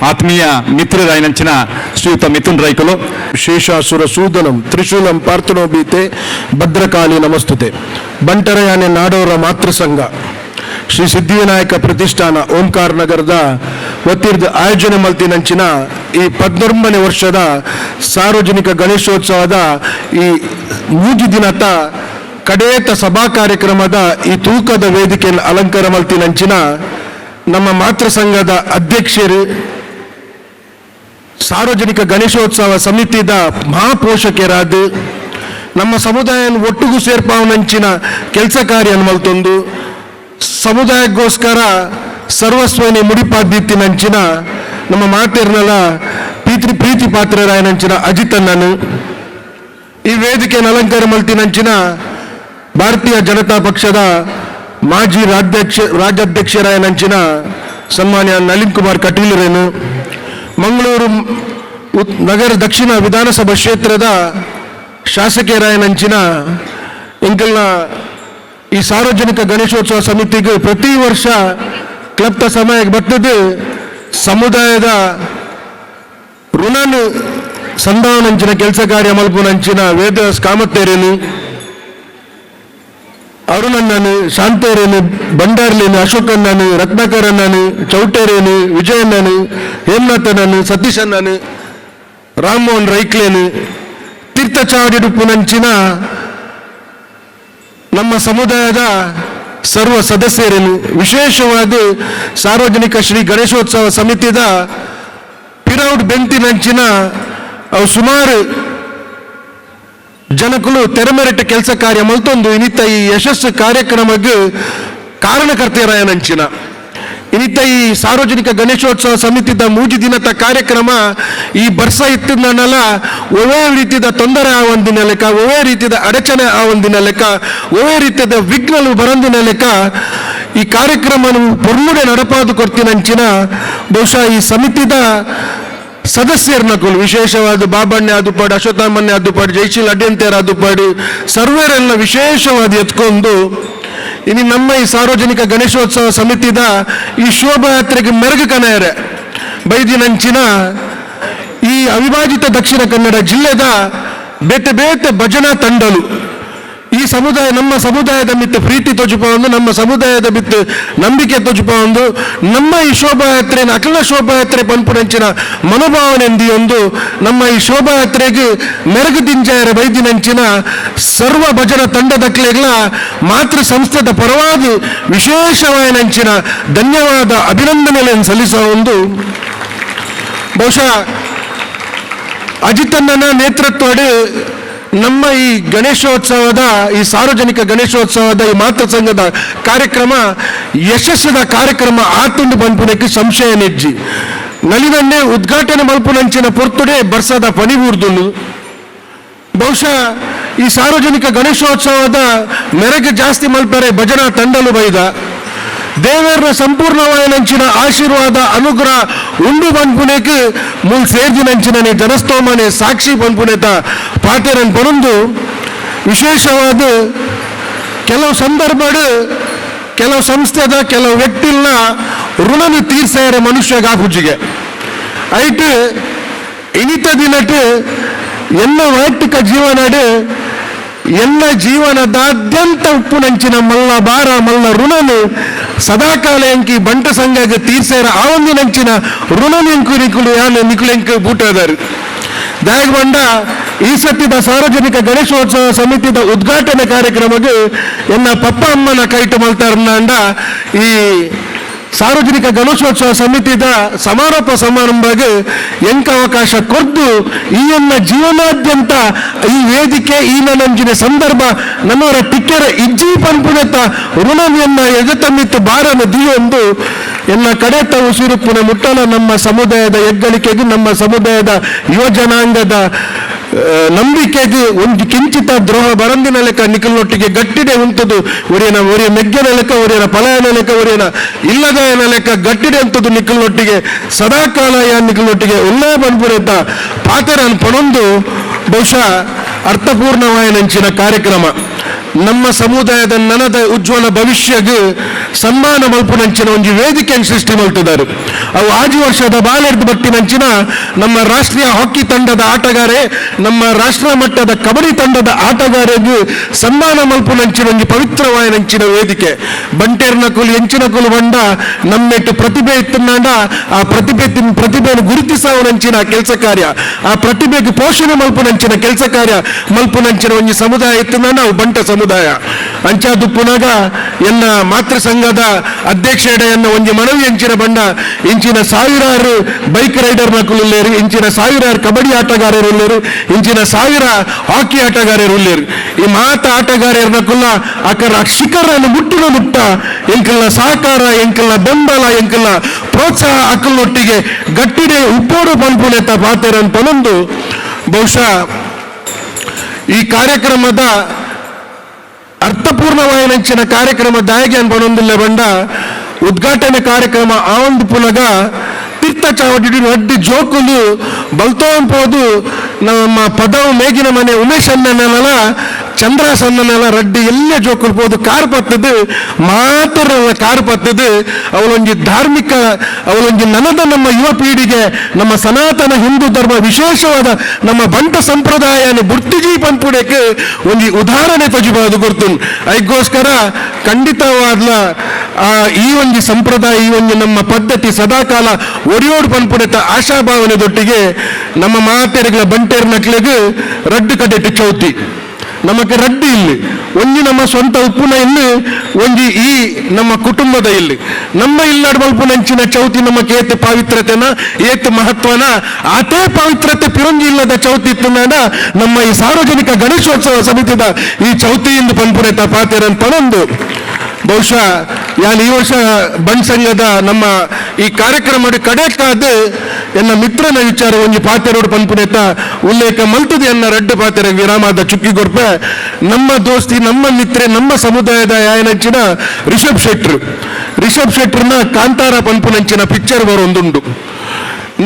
[SPEAKER 2] ಆತ್ಮೀಯ ಮಿತ್ರರಾಯನಂಚಿನ ಶ್ರೀಯುತ ಮಿಥುನ್ ರೈಕುಲು.
[SPEAKER 3] ಶೇಷಾಸುರ ಸೂದನಂ ತ್ರಿಶೂಲಂ ಪಾರ್ಥನೋಬೀತೆ ಭದ್ರಕಾಳಿ ನಮಸ್ತುತೆ. ಬಂಟರಯಾನೆ ನಾಡೋರ ಮಾತೃ ಸಂಘ ಶ್ರೀ ಸಿದ್ಧಿವಿನಾಯಕ ಪ್ರತಿಷ್ಠಾನ ಓಂಕಾರ ನಗರದ ವತಿರ್ದ ಆಯೋಜನೆ ಮಲ್ತಿನಂಚಿನ ಈ 19ನೇ ವರ್ಷದ ಸಾರ್ವಜನಿಕ ಗಣೇಶೋತ್ಸವದ ಈ ಮೂಜಿ ದಿನತ ಕಡೇತ ಸಭಾ ಕಾರ್ಯಕ್ರಮದ ಈ ತೂಕದ ವೇದಿಕೆಯನ್ನು ಅಲಂಕಾರ ಮಲ್ತಿನಂಚಿನ ನಮ್ಮ ಮಾತೃ ಸಂಘದ ಅಧ್ಯಕ್ಷರು ಸಾರ್ವಜನಿಕ ಗಣೇಶೋತ್ಸವ ಸಮಿತಿದ ಮಹಾಪೋಷಕರಾದ ನಮ್ಮ ಸಮುದಾಯ ಒಟ್ಟಿಗೂ ಸೇರ್ಪಾವನಂಚಿನ ಕೆಲಸ ಕಾರ್ಯ ಮಲ್ತೊಂದು ಸಮುದಾಯಕ್ಕೋಸ್ಕರ ಸರ್ವಸ್ವನಿ ಮುಡಿಪಾದಿತ್ತಿನಂಚಿನ ನಮ್ಮ ಮಾತಿರ್ನಲ ಪ್ರೀತಿ ಪ್ರೀತಿ ಪಾತ್ರರಾಯನಂಚಿನ ಅಜಿತಣ್ಣನು ಈ ವೇದಿಕೆಯನ್ನು ಅಲಂಕಾರ ಮಲ್ತಿನಂಚಿನ ಭಾರತೀಯ ಜನತಾ ಪಕ್ಷದ ಮಾಜಿ ರಾಜ್ಯಾಧ್ಯಕ್ಷರಾಯನಂಚಿನ ಸನ್ಮಾನ್ಯ ನಳಿನ್ ಕುಮಾರ್ ಕಟೀಲರೇನು, ಮಂಗಳೂರು ನಗರ ದಕ್ಷಿಣ ವಿಧಾನಸಭಾ ಕ್ಷೇತ್ರದ ಶಾಸಕರಾಯನಂಚಿನ ಎಂಕಲ್ನ ಈ ಸಾರ್ವಜನಿಕ ಗಣೇಶೋತ್ಸವ ಸಮಿತಿಗೆ ಪ್ರತಿ ವರ್ಷ ಕ್ಲಬ್ತ ಸಮಯಕ್ಕೆ ಬರ್ತದೆ ಸಮುದಾಯದ ಋಣನು ಸಂಧಾನಂಚಿನ ಕೆಲಸ ಕಾರ್ಯ ಮಲ್ಪುನಂಚಿನ ವೇದ ಕಾಮತ್ತೇರೇನು, ಅರುಣಣ್ಣನು, ಶಾಂತೇರೇನು, ಬಂಡಾರ್ಲೇನು, ಅಶೋಕಣ್ಣನು, ರತ್ನಾಕರಣ್ಣನು, ಚೌಟೇರೇನು, ವಿಜಯಣ್ಣನು, ಹೇಮನಾಥಣ್ಣನು, ಸತೀಶಣ್ಣನು, ರಾಮಮೋಹನ್ ರೈಕ್ಲೇನು, ತೀರ್ಥಚಾವಡಿಡುಪುನಂಚಿನ ನಮ್ಮ ಸಮುದಾಯದ ಸರ್ವ ಸದಸ್ಯರೇನು, ವಿಶೇಷವಾಗಿ ಸಾರ್ವಜನಿಕ ಶ್ರೀ ಗಣೇಶೋತ್ಸವ ಸಮಿತಿದ ಪಿರೌಡ್ ಬೆಂತಿನಂಚಿನ ಅವು ಸುಮಾರು ಜನಕುಲು ತೆರೆಮೆರೆಟ ಕೆಲಸ ಕಾರ್ಯ ಮಲ್ತೊಂದು ಇನ್ನಿತ ಈ ಯಶಸ್ಸು ಕಾರ್ಯಕ್ರಮಕ್ಕೆ ಕಾರಣಕರ್ತೆಯರಾಯನಂಚಿನ ಇನ್ನಿತ ಈ ಸಾರ್ವಜನಿಕ ಗಣೇಶೋತ್ಸವ ಸಮಿತಿದ ಮೂಜಿ ದಿನದ ಕಾರ್ಯಕ್ರಮ ಈ ಬರ್ಸ ಇತ್ತಿದ್ದನಲ್ಲ ಒವೇ ರೀತಿಯ ತೊಂದರೆ ಆ ಒಂದಿನ ಲೆಕ್ಕ, ಒವೇ ರೀತಿಯ ಅಡಚಣೆ ಆ ಒಂದಿನ ಲೆಕ್ಕ, ಒವೇ ರೀತಿಯ ವಿಘ್ನಲು ಬರಂದಿನ ಲೆಕ್ಕ ಈ ಕಾರ್ಯಕ್ರಮ ಪೊರ್ಲುಡೆ ನಡಪಾದು ಕೊಡ್ತಿನಂಚಿನ ಬಹುಶಃ ಈ ಸಮಿತಿದ ಸದಸ್ಯರನಕುಲು ವಿಶೇಷವಾದ ಬಾಬಣ್ಣ ಆದುಪಾಡು, ಅಶ್ವತ್ಥಾಮಣ್ಯ ಆದುಪಾಡು, ಜೈಶೀಲ್ ಅಡ್ಯಂತೇರ್ ಆದುಪಾಡು, ಸರ್ವೇರೆಲ್ಲ ವಿಶೇಷವಾದ ಎತ್ಕೊಂಡು ಇನ್ನು ನಮ್ಮ ಈ ಸಾರ್ವಜನಿಕ ಗಣೇಶೋತ್ಸವ ಸಮಿತಿದ ಈ ಶೋಭಾಯಾತ್ರೆಗೆ ಮೆರಗು ಕನೆಯರೆ ಬೈದಿನಂಚಿನ ಈ ಅವಿಭಾಜಿತ ದಕ್ಷಿಣ ಕನ್ನಡ ಜಿಲ್ಲೆದ ಬೇತೆ ಬೇತೆ ಭಜನಾ ತಂಡಲು ಈ ಸಮುದಾಯ ನಮ್ಮ ಸಮುದಾಯದ ಮಿತ್ತು ಪ್ರೀತಿ ತೋಜುಪ ಒಂದು, ನಮ್ಮ ಸಮುದಾಯದ ಮಿತ್ತು ನಂಬಿಕೆ ತೋಜುಪ ಒಂದು, ನಮ್ಮ ಈ ಶೋಭಾಯಾತ್ರೆ ಅಖಿಲ ಶೋಭಾಯಾತ್ರೆ ಪನ್ಪುನಂಚಿನ ಮನೋಭಾವನೆಂದಿ ಒಂದು ನಮ್ಮ ಈ ಶೋಭಾಯಾತ್ರೆಗೆ ಮೆರಗು ದಿಂಜಾಯರ ಬೈದಿನಂಚಿನ ಸರ್ವ ಭಜನ ತಂಡದಕ್ಲೆಗ್ಲ ಮಾತೃ ಸಂಸ್ಥೆದ ಪರವಾಗಿ ವಿಶೇಷವಾಯಿನಂಚಿನ ಧನ್ಯವಾದ ಅಭಿನಂದನೆಗಳನ್ನು ಸಲ್ಲಿಸುವ ಒಂದು. ಬಹುಶಃ ಅಜಿತಣ್ಣನ ನೇತೃತ್ವದ ನಮ್ಮ ಈ ಗಣೇಶೋತ್ಸವದ ಈ ಸಾರ್ವಜನಿಕ ಗಣೇಶೋತ್ಸವದ ಈ ಮಾತೃ ಸಂಘದ ಕಾರ್ಯಕ್ರಮ ಯಶಸ್ಸದ ಕಾರ್ಯಕ್ರಮ ಆತುಂಡು ಪನ್ಪುನಕ್ಕೆ ಸಂಶಯ ನೆಜ್ಜಿ. ನಲಿನನ್ನೇ ಉದ್ಘಾಟನೆ ಮಲ್ಪುನಂಚಿನ ಪೊರ್ತುಡೆ ಬರ್ಸದ ಪನಿಬೂರ್ದುಂಡು. ಬಹುಶಃ ಈ ಸಾರ್ವಜನಿಕ ಗಣೇಶೋತ್ಸವದ ಮೆರಗು ಜಾಸ್ತಿ ಮಲ್ಪರೆ ಭಜನಾ ತಂಡಲು ಬೈದ ದೇವರ ಸಂಪೂರ್ಣವಾಯಿನಂಚಿನ ಆಶೀರ್ವಾದ ಅನುಗ್ರಹ ಉಂಡು ಪನ್ಪುನೆಕ್ ಮುಲ್ ಸೇರ್ದಿನಂಚಿನನೆ ಜನಸ್ತೋಮನೆ ಸಾಕ್ಷಿ ಪನ್ಪುನೆತ ಪಾತೆರನ್ ಪನೊಂದು. ವಿಶೇಷವಾದ ಕೆಲವು ಸಂದರ್ಭಡ್ ಕೆಲವು ಸಂಸ್ಥೆದ ಕೆಲವು ವ್ಯಕ್ತಿಲ್ನ ಋಣನು ತೀರ್ಸಾರೆ ಮನುಷ್ಯಗ ಪೂಜಿಗೆ ಐಟ್ ಇನಿತ ದಿನಟ್ ಎನ್ನ ವೈಯಕ್ತಿಕ ಜೀವನಡ್ ಎನ್ನ ಜೀವನದಾದ್ಯಂತ ಉಪ್ಪುನಂಚಿನ ಮಲ್ಲ ಬಾರ ಮಲ್ಲ ಋಣನು ಸದಾಕಾಲ ಎಂಕಿ ಬಂಟ ಸಂಘಗೆ ತೀರ್ಸೇರ ಆ ಒಂದು ನಂಚಿನ ಋಣನು ಎಂಕು ನಿಕುಲು ಯಾನು ನಿಕುಲೆಂಕು ಬೂಟದಾರು ದಾಯಗ ಬಂಡ ಈ ಸತ್ತಿದ ಸಾರ್ವಜನಿಕ ಗಣೇಶೋತ್ಸವ ಸಮಿತಿದ ಉದ್ಘಾಟನೆ ಕಾರ್ಯಕ್ರಮಕ್ಕೆ ಎನ್ನ ಪಪ್ಪ ಅಮ್ಮನ ಕೈಟು ಮಲ್ತಾರನ್ನ ಈ ಸಾರ್ವಜನಿಕ ಗಣೇಶೋತ್ಸವ ಸಮಿತಿದ ಸಮಾರೋಪ ಸಮಾರಂಭಕ್ಕೆ ಎಂಕ ಅವಕಾಶ ಕೊದ್ದು ಈ ಎನ್ನ ಜೀವನಾದ್ಯಂತ ಈ ವೇದಿಕೆ ಈ ನನ್ನಂಚಿನ ಸಂದರ್ಭ ನನ್ನವರ ಟಿಕ್ಕೆರ ಇಜ್ಜಿ ಪನ್ಪುನೆತ್ತ ಋಣವೆನ್ನ ಎಜತಮ್ಮಿತ್ತು ಬಾರನ ದಿಯೊಂದು ಎನ್ನ ಕಡೆತ ಉಸಿರುಪ್ಪುನ ಮುಟ್ಟಲ ನಮ್ಮ ಸಮುದಾಯದ ಹೆಗ್ಗಳಿಕೆಗೆ ನಮ್ಮ ಸಮುದಾಯದ ಯುವಜನಾಂಗದ ನಂಬಿಕೆಗೆ ಒಂದು ಕಿಂಚಿತ ದ್ರೋಹ ಬರಂದಿನ ಲೆಕ್ಕ ನಿಖಲ್ನೊಟ್ಟಿಗೆ ಗಟ್ಟಿಡೆ ಉಂಟದು ಒರಿಯನ ಒರಿಯ ಮೆಗ್ಗನ ಲೆಕ್ಕ, ಒರಿಯನ ಪಲಾಯನ ಲೆಕ್ಕ, ಒರಿಯನ ಇಲ್ಲದಾಯನ ಲೆಕ್ಕ ಗಟ್ಟಿಡೆ ಅಂತದ್ದು ನಿಖಲ್ನೊಟ್ಟಿಗೆ ಸದಾಕಾಲ ಯಾ ನಿಖಲ್ನೊಟ್ಟಿಗೆ ಒಳ್ಳೆ ಬಂದ್ಪುರತ ಪಾತೆರನ್ ಪಣೊಂದು. ಬಹುಶಃ ಅರ್ಥಪೂರ್ಣವಾಯನಂಚಿನ ಕಾರ್ಯಕ್ರಮ ನಮ್ಮ ಸಮುದಾಯದ ನನದ ಉಜ್ವಲ ಭವಿಷ್ಯಗೆ ಸನ್ಮಾನ ಮಲ್ಪುನಂಚಿನ ಒಂಜಿ ವೇದಿಕೆಯನ್ನು ಸೃಷ್ಟಿ ಮಲ್ತಿದ್ದಾರೆ. ಅವು ಆಜಿ ವರ್ಷದ ಬಾಲೆರ್ದು ಬಟ್ಟಿನಂಚಿನ ನಮ್ಮ ರಾಷ್ಟ್ರೀಯ ಹಾಕಿ ತಂಡದ ಆಟಗಾರೆ, ನಮ್ಮ ರಾಷ್ಟ್ರ ಮಟ್ಟದ ಕಬಡ್ಡಿ ತಂಡದ ಆಟಗಾರರಿಗೆ ಸನ್ಮಾನ ಮಲ್ಪುನಂಚಿನ ಒಂಜಿ ಪವಿತ್ರವಾಯನಂಚಿನ ವೇದಿಕೆ. ಬಂಟೇರ್ನ ಕುಲು ಎಂಚಿನ ಕುಲು ಬಂಡ ನಮ್ಮೆಟ್ಟು ಪ್ರತಿಭೆ ಇತ್ತಂಡ ಆ ಪ್ರತಿಭೆಯನ್ನು ಗುರುತಿಸುವನಂಚಿನ ಕೆಲಸ ಕಾರ್ಯ, ಆ ಪ್ರತಿಭೆಗೆ ಪೋಷಣೆ ಮಲ್ಪುನಂಚಿನ ಕೆಲಸ ಕಾರ್ಯ ಮಲ್ಪುನಂಚಿನ ಒಂಜಿ ಸಮುದಾಯ ಇತ್ತಂಡ ಅವು ಬಂಟ ಸಮುದಾಯ. ಅಂಚಾದುಪ್ಪುನಾಗ ಎನ್ನ ಮಾತೃ ಸಂಘದ ಅಧ್ಯಕ್ಷೆಡೆಯನ್ನ ಒಂಜಿ ಮನವಿ ಎಂಚಿನ ಬಂಡ ಇಂಚಿನ ಸಾವಿರಾರು ಬೈಕ್ ರೈಡರ್ ನಕುಲ್ಲೇರು, ಇಂಚಿನ ಸಾವಿರಾರು ಕಬಡ್ಡಿ ಆಟಗಾರರು ಉಲ್ಲೇರು, ಇಂಚಿನ ಸಾವಿರ ಹಾಕಿ ಆಟಗಾರರು ಉಲ್ಲೇರು. ಈ ಮಾತ ಆಟಗಾರರ ನಕುಲ್ಲ ಅಕರ ಶಿಖರನ್ನು ಮುಟ್ಟಿನ ಮುಟ್ಟ ಎಂಕಲ್ನ ಸಹಕಾರ, ಎಂಕಲ್ನ ಬೆಂಬಲ, ಎಂಕಲ್ನ ಪ್ರೋತ್ಸಾಹ ಅಕ್ಕಲ್ನೊಟ್ಟಿಗೆ ಗಟ್ಟಿಡೆ ಉಪ್ಪೋಡು ಪನ್ಪುನೆತ್ತ ಪಾತೆರನ್ ಪನೊಂದು. ಬಹುಶಃ ಈ ಕಾರ್ಯಕ್ರಮದ ಅರ್ಥಪೂರ್ಣ ಅರ್ಥಪೂರ್ಣವಾಯಿನಂಚಿನ ಕಾರ್ಯಕ್ರಮ ದಾಯಗೆ ಅನ್ಪನೊಂದಿಲ್ಲ ಬಂಡ ಉದ್ಘಾಟನೆ ಕಾರ್ಯಕ್ರಮ ಆ ಒಂದು ಪುನಗ ತೀರ್ಥ ಚಾವಡಿ ರಡ್ಡಿ ಜೋಕುಲು ಬಲ್ತೋಂಪೋದು ನಮ್ಮ ಪದವು ಮೇಗಿನ ಮನೆ ಉಮೇಶ್ ಅಣ್ಣನೆಲ್ಲ ಚಂದ್ರ ಸಣ್ಣನೆಲ್ಲ ರಡ್ಡಿ ಎಲ್ಲ ಜೋಕುಲು ಪೋದು ಕಾರ್ ಪತ್ತದು ಮಾತ್ರ ಕಾರ್ ಪತ್ತದು ಅವಳೊಂಜಿ ಧಾರ್ಮಿಕ ಅವಳೊಂಜಿ ನನದ ನಮ್ಮ ಯುವ ಪೀಳಿಗೆ ನಮ್ಮ ಸನಾತನ ಹಿಂದೂ ಧರ್ಮ ವಿಶೇಷವಾದ ನಮ್ಮ ಬಂಟ ಸಂಪ್ರದಾಯನ ಬುರ್ತಿಜಿ ಪನ್ಪುಡೆಕ್ ಒಂಜಿ ಉದಾಹರಣೆ ತೊಜಿಬಹುದು ಗುರ್ತು. ಅದಕ್ಕೋಸ್ಕರ ಖಂಡಿತವಾದ್ಲ ಈ ಒಂಜಿ ಸಂಪ್ರದಾಯ ಈ ಒಂಜಿ ನಮ್ಮ ಪದ್ಧತಿ ಸದಾಕಾಲ ಒಡಿಯೋಡು ಪನ್ಪುಡೆತ ಆಶಾಭಾವನೆ ದೊಟ್ಟಿಗೆ ನಮ್ಮ ಮಾತೆರೆಗಳ ಬಂಟೇರ್ ನಕ್ಲೆಗ್ ರಡ್ಡು ಕಡೆಟ್ಟು ಚೌತಿ ನಮಕ್ ರಡ್ಡಿ ಇಲ್ಲಿ ಒಂಜಿ ನಮ್ಮ ಸ್ವಂತ ಉಪ್ಪುನ ಇಲ್ಲಿ ಒಂಜಿ ಈ ನಮ್ಮ ಕುಟುಂಬದ ಇಲ್ಲಿ ನಮ್ಮ ಇಲ್ಲಾಡ್ ಮಲ್ಪುನಂಚಿನ ಚೌತಿ ನಮ್ಮ ಏತ್ ಪಾವಿತ್ರತೆನ ಏತ್ ಮಹತ್ವನ ಆತೇ ಪಾವಿತ್ರತೆ ಪಿರಂಜಿ ಇಲ್ಲದ ಚೌತಿ ಇತ್ತು ನಮ್ಮ ಈ ಸಾರ್ವಜನಿಕ ಗಣೇಶೋತ್ಸವ ಸಮಿತಿದ ಈ ಚೌತಿಯಿಂದ ಪನ್ಪುನೆತ ಪಾತೆರನ್ ಪನೊಂದು ಬಹುಶಃ ಯಾನ್ ಈ ವರ್ಷ ಬಂಟ್ ಸಂಘದ ನಮ್ಮ ಈ ಕಾರ್ಯಕ್ರಮ ಕಡೆಕಾದ ಎನ್ನ ಮಿತ್ರನ ವಿಚಾರ ಒಂಜಿ ಪಾತೆರೋಡು ಪನ್ಪುನೆತ ಉಲ್ಲೇಖ ಮಲ್ತದೆ ಎನ್ನ ರಡ್ಡು ಪಾತೆರ ವಿರಾಮದ ಚುಕ್ಕಿ ಗೊರ್ಪೆ. ನಮ್ಮ ದೋಸ್ತಿ ನಮ್ಮ ಮಿತ್ರೆ ನಮ್ಮ ಸಮುದಾಯದ ಯಾಯನಂಚಿನ ರಿಷಬ್ ಶೆಟ್ರು, ರಿಷಬ್ ಶೆಟ್ರನ ಕಾಂತಾರ ಪನ್ಪುನಂಚಿನ ಪಿಕ್ಚರ್ ಬರೊಂದುಂಡು.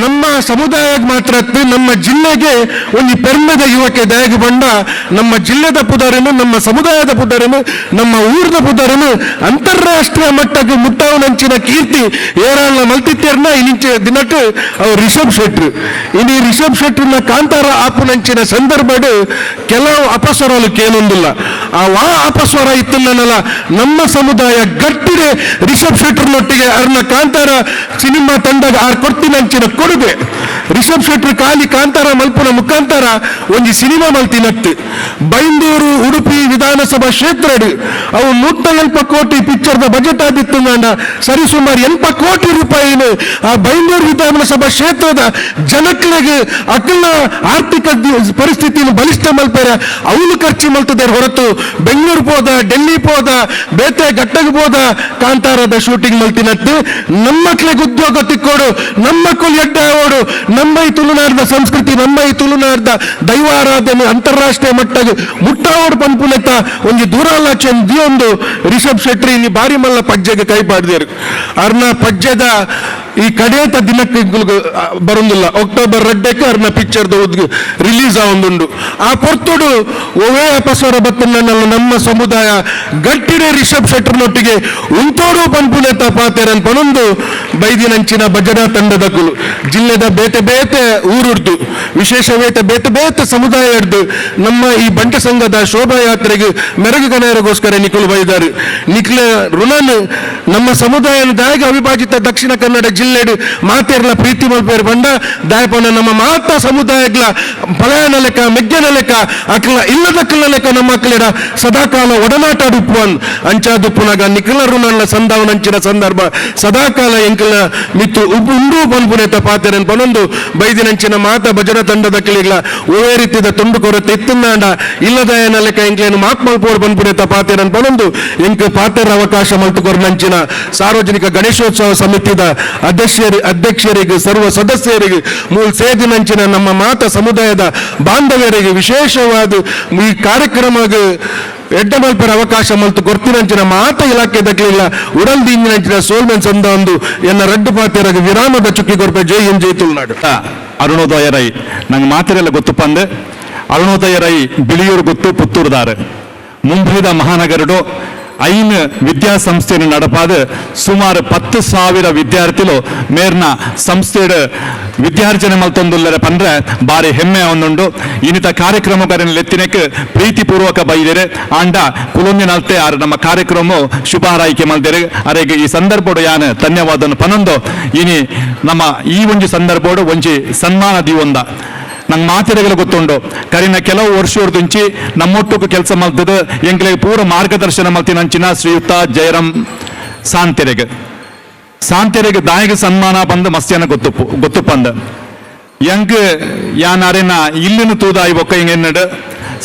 [SPEAKER 3] ನಮ್ಮ ಸಮುದಾಯಕ್ಕೆ ಮಾತ್ರ ನಮ್ಮ ಜಿಲ್ಲೆಗೆ ಒಂದು ಪೆರ್ಮೆದ ಯುವಕೆ ದಯಗೆ ಬಂಡ ನಮ್ಮ ಜಿಲ್ಲೆದ ಪುದರನು ನಮ್ಮ ಸಮುದಾಯದ ಪುದರನು ನಮ್ಮ ಊರದ ಪುದರನು ಅಂತಾರಾಷ್ಟ್ರೀಯ ಮಟ್ಟಕ್ಕೆ ಮುಟ್ಟಾವನಂಚಿನ ಕೀರ್ತಿ ಏರಾಳ ಮಲ್ತಿತ್ತೇರ್ನ ಇನಿಂಚೆ ದಿನಟ್ಟು ಅವ್ರು ರಿಷಬ್ ಶೆಟ್ರು. ಇನಿ ರಿಷಬ್ ಶೆಟ್ರನ್ನ ಕಾಂತಾರ ಆಪುನಂಚಿನ ಸಂದರ್ಭಡ್ ಕೆಲವು ಅಪಸ್ವರಲು ಕೇನೊಂದಿಲ್ಲ. ಆ ವಾ ಅಪಸ್ವರ ಇತ್ತನ್ನಲ್ಲ ನಮ್ಮ ಸಮುದಾಯ ಗಟ್ಟಿದೆ ರಿಷಬ್ ಶೆಟ್ರನೊಟ್ಟಿಗೆ ಅರ್ನ ಕಾಂತಾರ ಸಿನಿಮಾ ತಂಡಗ ಆರ್ ಕೊಡ್ತಿನಂಚಿನ ಕೊಡುಗೆ. ರಿಷಬ್ ಶೆಟ್ರು ಖಾಲಿ ಕಾಂತಾರ ಮಲ್ಪುನ ಮುಖಾಂತರ ಒಂಜಿ ಸಿನಿಮಾ ಮಲ್ತಿನತ್ತು. ಬೈಂದೂರು ಉಡುಪಿ ವಿಧಾನಸಭಾ ಕ್ಷೇತ್ರಡ್ ಅವು 140 ಕೋಟಿ ಪಿಕ್ಚರ್ದ ಬಜೆಟ್ ಆದಿತ್ತು ಸರಿಸುಮಾರು 80 ಕೋಟಿ ರೂಪಾಯಿನ ಆ ಬೈಂದೂರು ವಿಧಾನಸಭಾ ಕ್ಷೇತ್ರದ ಜನಕ್ಲೆಗ್ ಅಕಲ್ನ ಆರ್ಥಿಕ ಪರಿಸ್ಥಿತಿಯನ್ನು ಬಲಿಷ್ಠ ಮಲ್ಪೆರ ಅವನು ಖರ್ಚು ಮಲ್ತದೆ ಹೊರತು ಬೆಂಗಳೂರು ಪೋದ ಡೆಲ್ಲಿ ಪೋದ ಬೇತೆ ಗಟ್ಟಗ್ ಪೋದ ಕಾಂತಾರದ ಶೂಟಿಂಗ್ ಮಲ್ತಿನತ್ತು. ನಮ್ಮಕ್ಲೆಗ್ ಉದ್ಯೋಗ ತಿಕ್ಕೋಡು, ನಮ್ಮ ಮಕ್ಕಳು ಎಡ್ಡ ಓಡು, ನಮ್ಮ ಈ ತುಳುನಾಡದ ಸಂಸ್ಕೃತಿ ನಮ್ಮ ಈ ತುಳುನಾಡದ ದೈವಾರಾಧನೆ ಅಂತಾರಾಷ್ಟ್ರೀಯ ಮಟ್ಟಗ್ ಮುಟ್ಟಾವೋಡು ಪನ್ಪುನೆತ್ತ ಒಂಜಿ ದೂರಾಲೋಚನೆ ದಿಯೊಂದು ರಿಷಬ್ ಶೆಟ್ಟಿ ಇಲ್ಲಿ ಬಾರಿ ಮಲ್ಲ ಪಜ್ಜೆಗೆ ಕೈ ಪಾಡ್ದೇರು. ಅರ್ನ ಪಜ್ಜೆದ ಈ ಕಡೇತ ದಿನಕ್ಕೆ ಬರುಂದಿಲ್ಲ ಅಕ್ಟೋಬರ್ 2ಕ್ಕೆ ಅರ್ನ ಪಿಕ್ಚರ್ದ ರಿಲೀಸ್ ಆವೊಂದುಂಡು. ಆ ಪೊರ್ತುಡು ಒವೇ ಅಪಸ್ವರ ಬತ್ತನ್ನ ನಮ್ಮ ಸಮುದಾಯ ಗಟ್ಟಿಡೆ ರಿಷಬ್ ಶೆಟ್ಟರ್ನೊಟ್ಟಿಗೆ ಉಂತೋಡು ಪನ್ಪುನೆತ್ತ ಪಾತೆರನ್ ಪನೊಂದು ಬೈದಿನಂಚಿನ ಭಜನಾ ತಂಡದ ಕುಲು ಜಿಲ್ಲೆದ ಬೇತೆ ಬೇತೆ ಊರುಡ್ದು ವಿಶೇಷವೇತ ಬೇತೆ ಬೇತೆ ಸಮುದಾಯ ಹಿಡ್ದು ನಮ್ಮ ಈ ಬಂಟ ಸಂಘದ ಶೋಭಾಯಾತ್ರೆಗೆ ಮೆರಗು ಗಣಯರಿಗೋಸ್ಕರ ನಿಖಲು ಬೈದಾರು. ನಿಖಲ ಋಣನ್ ನಮ್ಮ ಸಮುದಾಯನ ದಾಯಗ ಅವಿಭಾಜಿತ ದಕ್ಷಿಣ ಕನ್ನಡ ಜಿಲ್ಲೆಡು ಮಾತೇರ್ಲ ಪ್ರೀತಿ ಮಲ್ಪೇರು ಬಂಡ ದಾಯಪನ ನಮ್ಮ ಮಾತ ಸಮುದಾಯಗಳ ಪಳಯನ ಲೆಕ್ಕ ಮೆಗ್ಗನ ಲೆಕ್ಕ ಅಕ್ಲ ಇಲ್ಲದಕ್ಕಲ ಲೆಕ್ಕ ನಮ್ಮ ಅಕ್ಲೆಡ ಸದಾಕಾಲ ಒಡನಾಟ ಉಪ್ಪುವನ್ ಅಂಚಾದುಪ್ಪುನಾಗ ನಿಖಲ ಋಣನ್ನ ಸಂದಾವನಂಚಿನ ಸಂದರ್ಭ ಸದಾಕಾಲ ಎಂಕಲ ಮಿತ್ತು ಉಪ್ಪು ಉಂಡು ಪನ್ಪುನೆತ ಪಾತೆರನ್ ಪನೊಂದು ಬೈದಿನಂಚಿನ ಮಾತ ಭಜನಾ ತಂಡದ ಕಿಳಿಗಳ ಒವೇ ರೀತಿದ ತುಂಡು ಕೊರತೆ ಇತ್ತುಂದಾಂಡ ಇಲ್ಲದಯನ ಲೆಕ್ಕ ಎಂಕ್ಲೇನು ಮಾತ್ ಮಲ್ಪೋರ್ ಪನ್ಪುನೆತ ಪಾತೆರನ್ ಪನೊಂದು ಎಂಕ್ ಪಾತೆರ ಅವಕಾಶ ಮಲ್ತುಕೊರ್ನಂಚಿನ ಸಾರ್ವಜನಿಕ ಗಣೇಶೋತ್ಸವ ಸಮಿತಿದ ಅಧ್ಯಕ್ಷರಿಗೆ ಸರ್ವ ಸದಸ್ಯರಿಗೆ ಮೂಲ ಸೇದಿನಂಚಿನ ನಮ್ಮ ಮಾತ ಸಮುದಾಯದ ಬಾಂಧವ್ಯರಿಗೆ ವಿಶೇಷವಾದ ಈ ಕಾರ್ಯಕ್ರಮಕ್ಕೆ ಎಡ್ಡ ಮಲ್ಪರ ಅವಕಾಶ ಮಲ್ತು ಕೊರ್ತಿನಂಚಿನ ಮಾತ ಇಲಾಖೆ ದಕ್ಲಿಲ್ಲ ಉಡಲ್ ದಿಂಜಿನಂಚಿನ ಸೋಲ್ಮೆನ್ ಸಂದ ಒಂದು ಎನ್ನ ರಡ್ಡು ಪಾತೆರಗ ವಿರಾಮದ ಚುಕ್ಕಿ ಕೊರ್ಪೆ. ಜೈ ಎಂ ಜೈ ತುಳುನಾಡು.
[SPEAKER 2] ಅರುಣೋದಯ ರೈ ನಂಗೆ ಮಾತಿರೆಲ್ಲ ಗೊತ್ತುಪಂದು ಅರುಣೋದಯ ರೈ ಬಿಳಿಯೂರು ಗೊತ್ತು ಪುತ್ತೂರುದಾರು ಮುಂಬೈದ ಮಹಾನಗರಡು 5 ವಿದ್ಯಾಸಂಸ್ಥೆಯನ್ನು ನಡಪಾದ ಸುಮಾರು 10,000 ವಿದ್ಯಾರ್ಥಿಗಳು ಮೇರ್ನ ಸಂಸ್ಥೆಡ್ ವಿದ್ಯಾರ್ಜನೆ ಮಲ್ತೊಂದುಲ್ಲರೆ ಪಂದ್ರೆ ಬಾರಿ ಹೆಮ್ಮೆ ಒಂದುಂಡು. ಇನ್ನಿತ ಕಾರ್ಯಕ್ರಮಗಾರನ ಲೆತ್ತಿನಕ್ಕೆ ಪ್ರೀತಿಪೂರ್ವಕ ಬೈದೇರೆ ಆಂಡ ಕುಲೊಂದಿನಲ್ತೆ ಆರು ನಮ್ಮ ಕಾರ್ಯಕ್ರಮ ಶುಭಾರಾಯಿಕೆ ಮಲ್ದೇರೆ ಅರೆಗೆ ಈ ಸಂದರ್ಭಡು ಯಾನ್ ಧನ್ಯವಾದನು ಪನೊಂದು. ಇನಿ ನಮ್ಮ ಈ ಒಂಜಿ ಸಂದರ್ಭಡು ಒಂಜಿ ಸನ್ಮಾನ ದೀವೊಂದ ನಂಗೆ ಮಾತಿರಗಲ ಗೊತ್ತುಂಡು. ಕರಿನ ಕೆಲವು ವರ್ಷದುಂಚಿ ನಮ್ಮೊಟ್ಟುಕು ಕೆಲಸ ಮಲ್ತದ ಎಂಕ್ಲೆಗ್ ಪೂರ ಮಾರ್ಗದರ್ಶನ ಮಲ್ತಿನಂಚಿನ ಶ್ರೀಯುತ ಜಯರಾಮ್ ಸಾಂತೆರೆಗ್ ಸಾಂತೆರೆಗ್ ದಾಯಗ ಸನ್ಮಾನ ಬಂದು ಮಸ್ತಿಯನ್ನ ಗೊತ್ತುಪ್ಪು ಗೊತ್ತುಪ್ಪಂದ ಎಂಕ್ ಯಾನ್ ಅರೆನ ಇಲ್ಲಿನ ತೂದಾಯಿ ಬೊಕ್ಕ ಹಿಂಗೆ ಎನ್ನಡು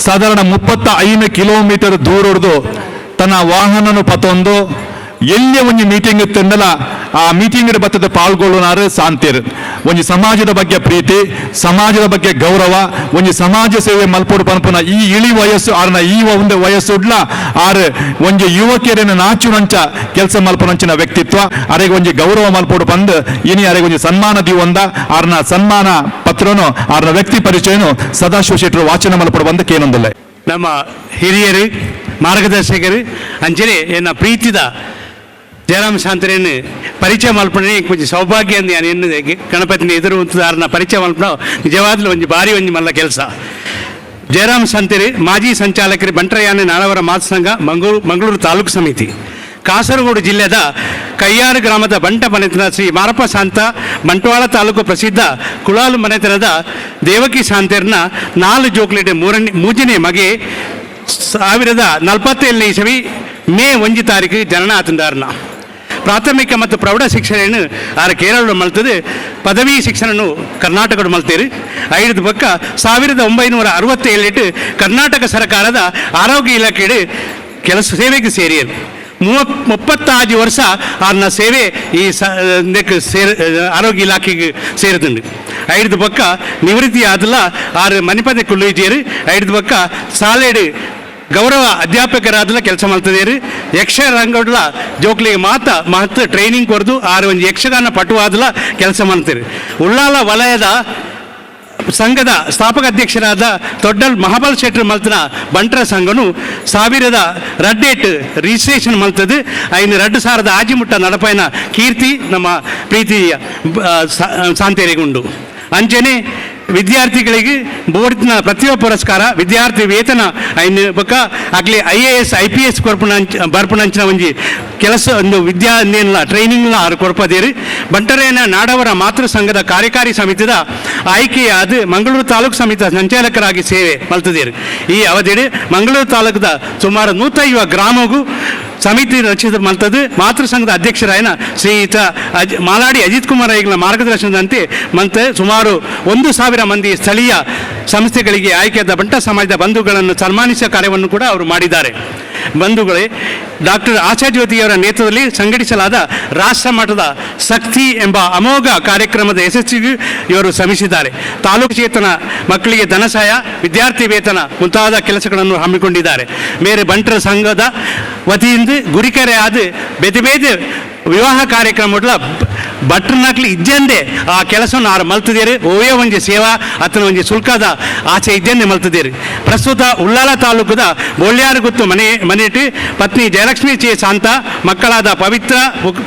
[SPEAKER 2] ಸಾಧಾರಣ 35 ಕಿಲೋಮೀಟರ್ ದೂರಡ್ದು ತನ್ನ ವಾಹನನು ಪತೊಂದು ಎಲ್ಲಿ ಒಂಜಿ ಮೀಟಿಂಗ್ ಇತ್ತಂಡಲ ಆ ಮೀಟಿಂಗ್ ಬತ್ತದ ಪಾಲ್ಗೊಳ್ಳುನಾರು ಸಾಂತಿರ್. ಒಂಜಿ ಸಮಾಜದ ಬಗ್ಗೆ ಪ್ರೀತಿ, ಸಮಾಜದ ಬಗ್ಗೆ ಗೌರವ, ಒಂಜಿ ಸಮಾಜ ಸೇವೆ ಮಲ್ಪೊಡು ಪನ್ಪುನ ಈ ಇಳಿ ವಯಸ್ಸು ಆರ್ನ ಈ ಒಂದು ವಯಸ್ಸುಡ್ಲ ಆರ್ ಒಂಜಿ ಯುವಕಿಯರನ್ನು ನಾಚುನಂಚ ಕೆಲಸ ಮಲ್ಪುನಂಚಿನ ವ್ಯಕ್ತಿತ್ವ. ಅರೆಗೆ ಒಂಜಿ ಗೌರವ ಮಲ್ಪೊಡು ಪಂದ್ ಇನಿ ಅರೆಗೆ ಒಂಜಿ ಸನ್ಮಾನ ದಿವಂದ ಆರ್ನ ಸನ್ಮಾನ ಪತ್ರನು ಆರ್ನ ವ್ಯಕ್ತಿ ಪರಿಚಯನು ಸದಾಶಿವ ಶೆಟ್ಟರು ವಾಚನ ಮಲ್ಪೊಡು ಬಂದ ಕೇನೊಂದಲ್ಲ.
[SPEAKER 6] ನಮ್ಮ ಹಿರಿಯರು ಮಾರ್ಗದರ್ಶಕರು ಅಂಚನೆ ಎನ್ನ ಪ್ರೀತಿದ ಜಯರಾಮ್ ಶಾಂತರೇನು ಪರಿಚಯ ಮಲ್ಪಣೆ ಒಂಜಿ ಸೌಭಾಗ್ಯ ಅಂದ್ ಯಾನ್ ಎನ್ನು ಗಣಪತಿನ ಎದುರು ಉಂತುದಾರನ ಪರಿಚಯ ಮಲ್ಪಣ ನಿಜವಾಗ್ಲೂ ಒಂಜಿ ಭಾರಿ ಒಂಜಿ ಮಲ್ಲ ಕೆಲಸ. ಜಯರಾಮ್ ಸಂತೇರಿ ಮಾಜಿ ಸಂಚಾಲಕರು ಬಂಟ್ರಯಾನ ನಾಳವರ ಮಾತು ಸಂಘ ಮಂಗಳೂರು ತಾಲೂಕು ಸಮಿತಿ, ಕಾಸರಗೋಡು ಜಿಲ್ಲೆದ ಕಯ್ಯಾರು ಗ್ರಾಮದ ಬಂಟ ಮನೆತನ ಶ್ರೀ ಮಾರಪ್ಪ ಶಾಂತ, ಬಂಟ್ವಾಳ ತಾಲೂಕು ಪ್ರಸಿದ್ಧ ಕುಳಾಲು ಮನೆತನದ ದೇವಕಿ ಶಾಂತೇರ್ನ 4 ಜೋಕ್ಲೇಟ್ ಮೂಜನೇ ಮಗೆ 1047ನೇ ಇಸವಿ ಮೇ 1 ತಾರೀಕು ಜನನ ಆತಂದಾರನ. ಪ್ರಾಥಮಿಕ ಮತ್ತು ಪ್ರೌಢ ಶಿಕ್ಷಣವನ್ನು ಆರ ಕೇರಳ ಮಲ್ತದೆ, ಪದವಿ ಶಿಕ್ಷಣವನ್ನು ಕರ್ನಾಟಕದ ಮಲ್ತೇರಿ. ಐದು ಪಕ್ಕ 1967 ಕರ್ನಾಟಕ ಸರ್ಕಾರದ ಆರೋಗ್ಯ ಇಲಾಖೆಯು ಕೆಲಸ ಸೇವೆಗೆ ಸೇರಿಯರು. 35 ವರ್ಷ ಆರ್ನ ಸೇವೆ ಈ ಆರೋಗ್ಯ ಇಲಾಖೆಗೆ ಸೇರಿದುಂಡು. ಐದು ಪಕ್ಕ ನಿವೃತ್ತಿ ಆದಲ್ಲ ಆರು ಮಣಿಪದ ಕುಳ್ಳಿಜೇರು. ಐದು ಪಕ್ಕ ಸಾಲೇಡು ಗೌರವ ಅಧ್ಯಾಪಕರಾದಲ ಕೆಲಸ ಮಾಡ್ತಿದ್ದೀರಿ. ಯಕ್ಷರಂಗಡ್ಲ ಜೋಕ್ಲಿಗೆ ಮಾತ ಮಹತ್ವ ಟ್ರೈನಿಂಗ್ ಕೊಡ್ದು ಆರು ಒಂದು ಯಕ್ಷಗಾನ ಪಟುವಾದಲ ಕೆಲಸ ಮಾಡ್ತೀರಿ. ಉಳ್ಳಾಲ ವಲಯದ ಸಂಘದ ಸ್ಥಾಪಕ ಅಧ್ಯಕ್ಷರಾದ ದೊಡ್ಡಲ್ ಮಹಾಬಲ್ ಶೆಟ್ಟರ್ ಮಲ್ತನ ಬಂಟರ ಸಂಘನು 1002 ರಿಜಿಸ್ಟ್ರೇಷನ್ ಮಲ್ತದೆ. ಐನು 2000 ಆಜಿಮುಟ್ಟ ನಡಪೈನ ಕೀರ್ತಿ ನಮ್ಮ ಪ್ರೀತಿ ಸಾಂತೇರಿಗುಂಡು. ಅಂಚನೆ ವಿದ್ಯಾರ್ಥಿಗಳಿಗೆ ಬೋರ್ಡ್ನ ಪ್ರತಿಭಾ ಪುರಸ್ಕಾರ, ವಿದ್ಯಾರ್ಥಿ ವೇತನ ಐನು ಬೊಕ್ಕ ಆಗಲಿ IAS IPS ಕೊರ್ಪುನಂಚ ಬರ್ಪುನಂಚಿನ ಒಂಜಿ ಕೆಲಸ ಒಂದು ವಿದ್ಯಾ ಟ್ರೈನಿಂಗ್ಲ ಆರು ಕೊರ್ಪದೇರಿ. ಬಂಟರೇನ ನಾಡವರ ಮಾತೃ ಸಂಘದ ಕಾರ್ಯಕಾರಿ ಸಮಿತಿದ ಆಯ್ಕೆಯಾದ ಮಂಗಳೂರು ತಾಲೂಕು ಸಮಿತಿಯ ಸಂಚಾಲಕರಾಗಿ ಸೇವೆ ಮಲ್ತದೇರಿ. ಈ ಅವಧಿಯಲ್ಲಿ ಮಂಗಳೂರು ತಾಲೂಕದ ಸುಮಾರು 150 ಗ್ರಾಮಗೂ ಸಮಿತಿ ರಚಿಸಿದ ಮಲ್ತದ್ದು. ಮಾತೃ ಸಂಘದ ಅಧ್ಯಕ್ಷರಾಯನ ಶ್ರೀಯುತ ಮಾಲಾಡಿ ಅಜಿತ್ ಕುಮಾರ್ ಐಗಳ ಮಾರ್ಗದರ್ಶನದಂತೆ ಮತ್ತೆ ಸುಮಾರು 1000 ಮಂದಿ ಸ್ಥಳೀಯ ಸಂಸ್ಥೆಗಳಿಗೆ ಆಯ್ಕೆಯಾದ ಬಂಟ ಸಮಾಜದ ಬಂಧುಗಳನ್ನು ಸನ್ಮಾನಿಸುವ ಕಾರ್ಯವನ್ನು ಕೂಡ ಅವರು ಮಾಡಿದ್ದಾರೆ. ಬಂಧುಗಳೇ, ಡಾಕ್ಟರ್ ಆಶಾಜ್ಯೋತಿಯವರ ನೇತೃತ್ವದಲ್ಲಿ ಸಂಘಟಿಸಲಾದ ರಾಷ್ಟ್ರ ಮಟ್ಟದ ಶಕ್ತಿ ಎಂಬ ಅಮೋಘ ಕಾರ್ಯಕ್ರಮದ ಯಶಸ್ವಿಗೂ ಇವರು ಶ್ರಮಿಸಿದ್ದಾರೆ. ತಾಲೂಕು ಚೇತನ ಮಕ್ಕಳಿಗೆ ಧನಸಹಾಯ, ವಿದ್ಯಾರ್ಥಿ ವೇತನ ಮುಂತಾದ ಕೆಲಸಗಳನ್ನು ಹಮ್ಮಿಕೊಂಡಿದ್ದಾರೆ. ಮೇರೆ ಬಂಟರ ಸಂಘದ ವತಿಯಿಂದ ಗುರಿಕೆರೆ ಆದ ಬೇತೆ ಬೇತೆ ವಿವಾಹ ಕಾರ್ಯಕ್ರಮ ಭಟ್ರನಾಕ್ಲಿ ಇಜ್ಜಂದೆ ಆ ಕೆಲಸವನ್ನು ಆರು ಮಲ್ತಿದ್ದೀರಿ. ಓವೇ ಒಂಜಿ ಸೇವಾ ಅತನ ಒಂಜಿ ಶುಲ್ಕದ ಆಚೆ ಇಜ್ಜಂದೆ ಮಲ್ತಿದ್ದೀರಿ. ಪ್ರಸ್ತುತ ಉಳ್ಳಾಲ ತಾಲೂಕದ ಬೋಳ್ಯಾರಗುತ್ತು ಮನೆಯಿಟ್ಟು ಪತ್ನಿ ಜಯಲಕ್ಷ್ಮಿ ಚೆ ಶಾಂತ, ಮಕ್ಕಳಾದ ಪವಿತ್ರ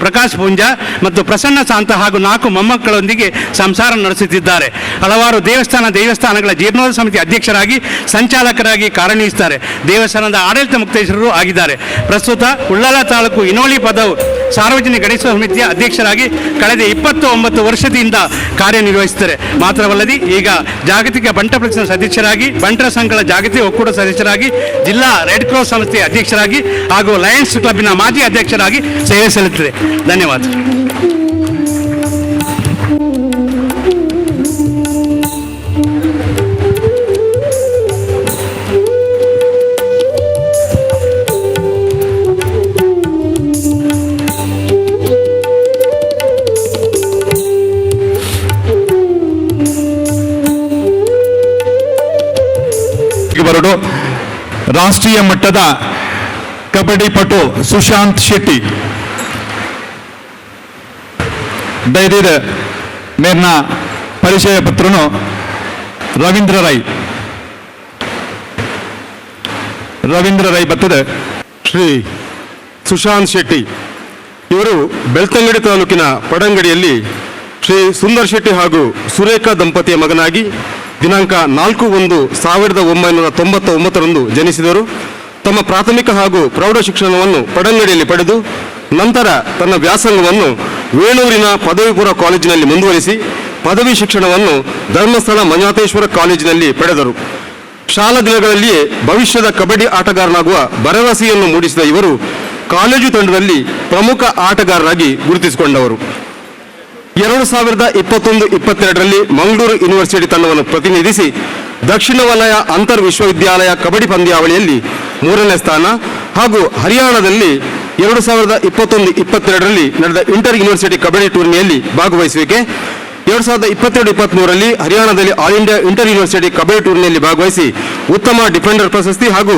[SPEAKER 6] ಪ್ರಕಾಶ್ ಪೂಂಜಾ ಮತ್ತು ಪ್ರಸನ್ನ ಶಾಂತ ಹಾಗೂ 4 ಮೊಮ್ಮಕ್ಕಳೊಂದಿಗೆ ಸಂಸಾರ ನಡೆಸುತ್ತಿದ್ದಾರೆ. ಹಲವಾರು ದೇವಸ್ಥಾನಗಳ ಜೀರ್ಣೋದ್ಧಾರ ಸಮಿತಿ ಅಧ್ಯಕ್ಷರಾಗಿ ಸಂಚಾಲಕರಾಗಿ ಕಾರ್ಯನಿರ್ವಹಿಸುತ್ತಾರೆ. ದೇವಸ್ಥಾನದ ಆಡಳಿತ ಮುಕ್ತೇಶ್ವರರು ಆಗಿದ್ದಾರೆ. ಪ್ರಸ್ತುತ ಉಳ್ಳಾಲ ತಾಲೂಕು ಇನೋಳಿ ಪದವು ಸಾರ್ವಜನಿಕ ಗಣೇಶ ಸಮಿತಿಯ ಅಧ್ಯಕ್ಷರಾಗಿ ಕಳೆದ 29 ವರ್ಷದಿಂದ ಕಾರ್ಯನಿರ್ವಹಿಸುತ್ತಾರೆ. ಮಾತ್ರವಲ್ಲದೆ ಈಗ ಜಾಗತಿಕ ಬಂಟ ಪ್ರತಿಷ್ಠಾನ ಸದಸ್ಯರಾಗಿ, ಬಂಟರ ಸಂಘಗಳ ಜಾಗತಿಕ ಒಕ್ಕೂಟ ಸದಸ್ಯರಾಗಿ, ಜಿಲ್ಲಾ ರೆಡ್ ಕ್ರಾಸ್ ಸಂಸ್ಥೆಯ ಅಧ್ಯಕ್ಷರಾಗಿ ಹಾಗೂ ಲಯನ್ಸ್ ಕ್ಲಬ್ಬಿನ ಮಾಜಿ ಅಧ್ಯಕ್ಷರಾಗಿ ಸೇವೆ ಸಲ್ಲಿಸುತ್ತದೆ. ಧನ್ಯವಾದ.
[SPEAKER 2] ಬರಡು ರಾಷ್ಟ್ರೀಯ ಮಟ್ಟದ ಕಬಡ್ಡಿ ಪಟು ಸುಶಾಂತ್ ಶೆಟ್ಟಿ ದಯದೀರ್ ಮೇರ್ನ ಪರಿಚಯ ಪತ್ರನು ರವೀಂದ್ರ ರೈ ಬರ್ತದೆ.
[SPEAKER 3] ಶ್ರೀ ಸುಶಾಂತ್ ಶೆಟ್ಟಿ ಇವರು ಬೆಳ್ತಂಗಡಿ ತಾಲೂಕಿನ ಪಡಂಗಡಿಯಲ್ಲಿ ಶ್ರೀ ಸುಂದರ್ ಶೆಟ್ಟಿ ಹಾಗೂ ಸುರೇಖಾ ದಂಪತಿಯ ಮಗನಾಗಿ ದಿನಾಂಕ 4/1/1999 ಜನಿಸಿದರು. ತಮ್ಮ ಪ್ರಾಥಮಿಕ ಹಾಗೂ ಪ್ರೌಢ ಶಿಕ್ಷಣವನ್ನು ಪಡಂಗಡಿಯಲ್ಲಿ ಪಡೆದು ನಂತರ ತನ್ನ ವ್ಯಾಸಂಗವನ್ನು ವೇಣೂರಿನ ಪದವಿ ಪೂರ್ವ ಕಾಲೇಜಿನಲ್ಲಿ ಮುಂದುವರಿಸಿ ಪದವಿ ಶಿಕ್ಷಣವನ್ನು ಧರ್ಮಸ್ಥಳ ಮಂಜುನಾಥೇಶ್ವರ ಕಾಲೇಜಿನಲ್ಲಿ ಪಡೆದರು. ಶಾಲಾ ದಿನಗಳಲ್ಲಿಯೇ ಭವಿಷ್ಯದ ಕಬಡ್ಡಿ ಆಟಗಾರನಾಗುವ ಭರವಸೆಯನ್ನು ಮೂಡಿಸಿದ ಇವರು ಕಾಲೇಜು ತಂಡದಲ್ಲಿ ಪ್ರಮುಖ ಆಟಗಾರರಾಗಿ ಗುರುತಿಸಿಕೊಂಡವರು. 2021-22ರಲ್ಲಿ ಮಂಗಳೂರು ಯೂನಿವರ್ಸಿಟಿ ತಂಡವನ್ನು ಪ್ರತಿನಿಧಿಸಿ ದಕ್ಷಿಣ ವಲಯ ಅಂತರ್ ವಿಶ್ವವಿದ್ಯಾಲಯ ಕಬಡ್ಡಿ ಪಂದ್ಯಾವಳಿಯಲ್ಲಿ 3ನೇ ಸ್ಥಾನ ಹಾಗೂ ಹರಿಯಾಣದಲ್ಲಿ 2021-22ರಲ್ಲಿ ನಡೆದ ಇಂಟರ್ ಯೂನಿವರ್ಸಿಟಿ ಕಬಡ್ಡಿ ಟೂರ್ನಿಯಲ್ಲಿ ಭಾಗವಹಿಸುವಿಕೆ. 2022-23ರಲ್ಲಿ ಹರಿಯಾಣದಲ್ಲಿ all India inter university kabaddi ಟೂರ್ನಿಯಲ್ಲಿ ಭಾಗವಹಿಸಿ ಉತ್ತಮ ಡಿಫೆಂಡರ್ ಪ್ರಶಸ್ತಿ ಹಾಗೂ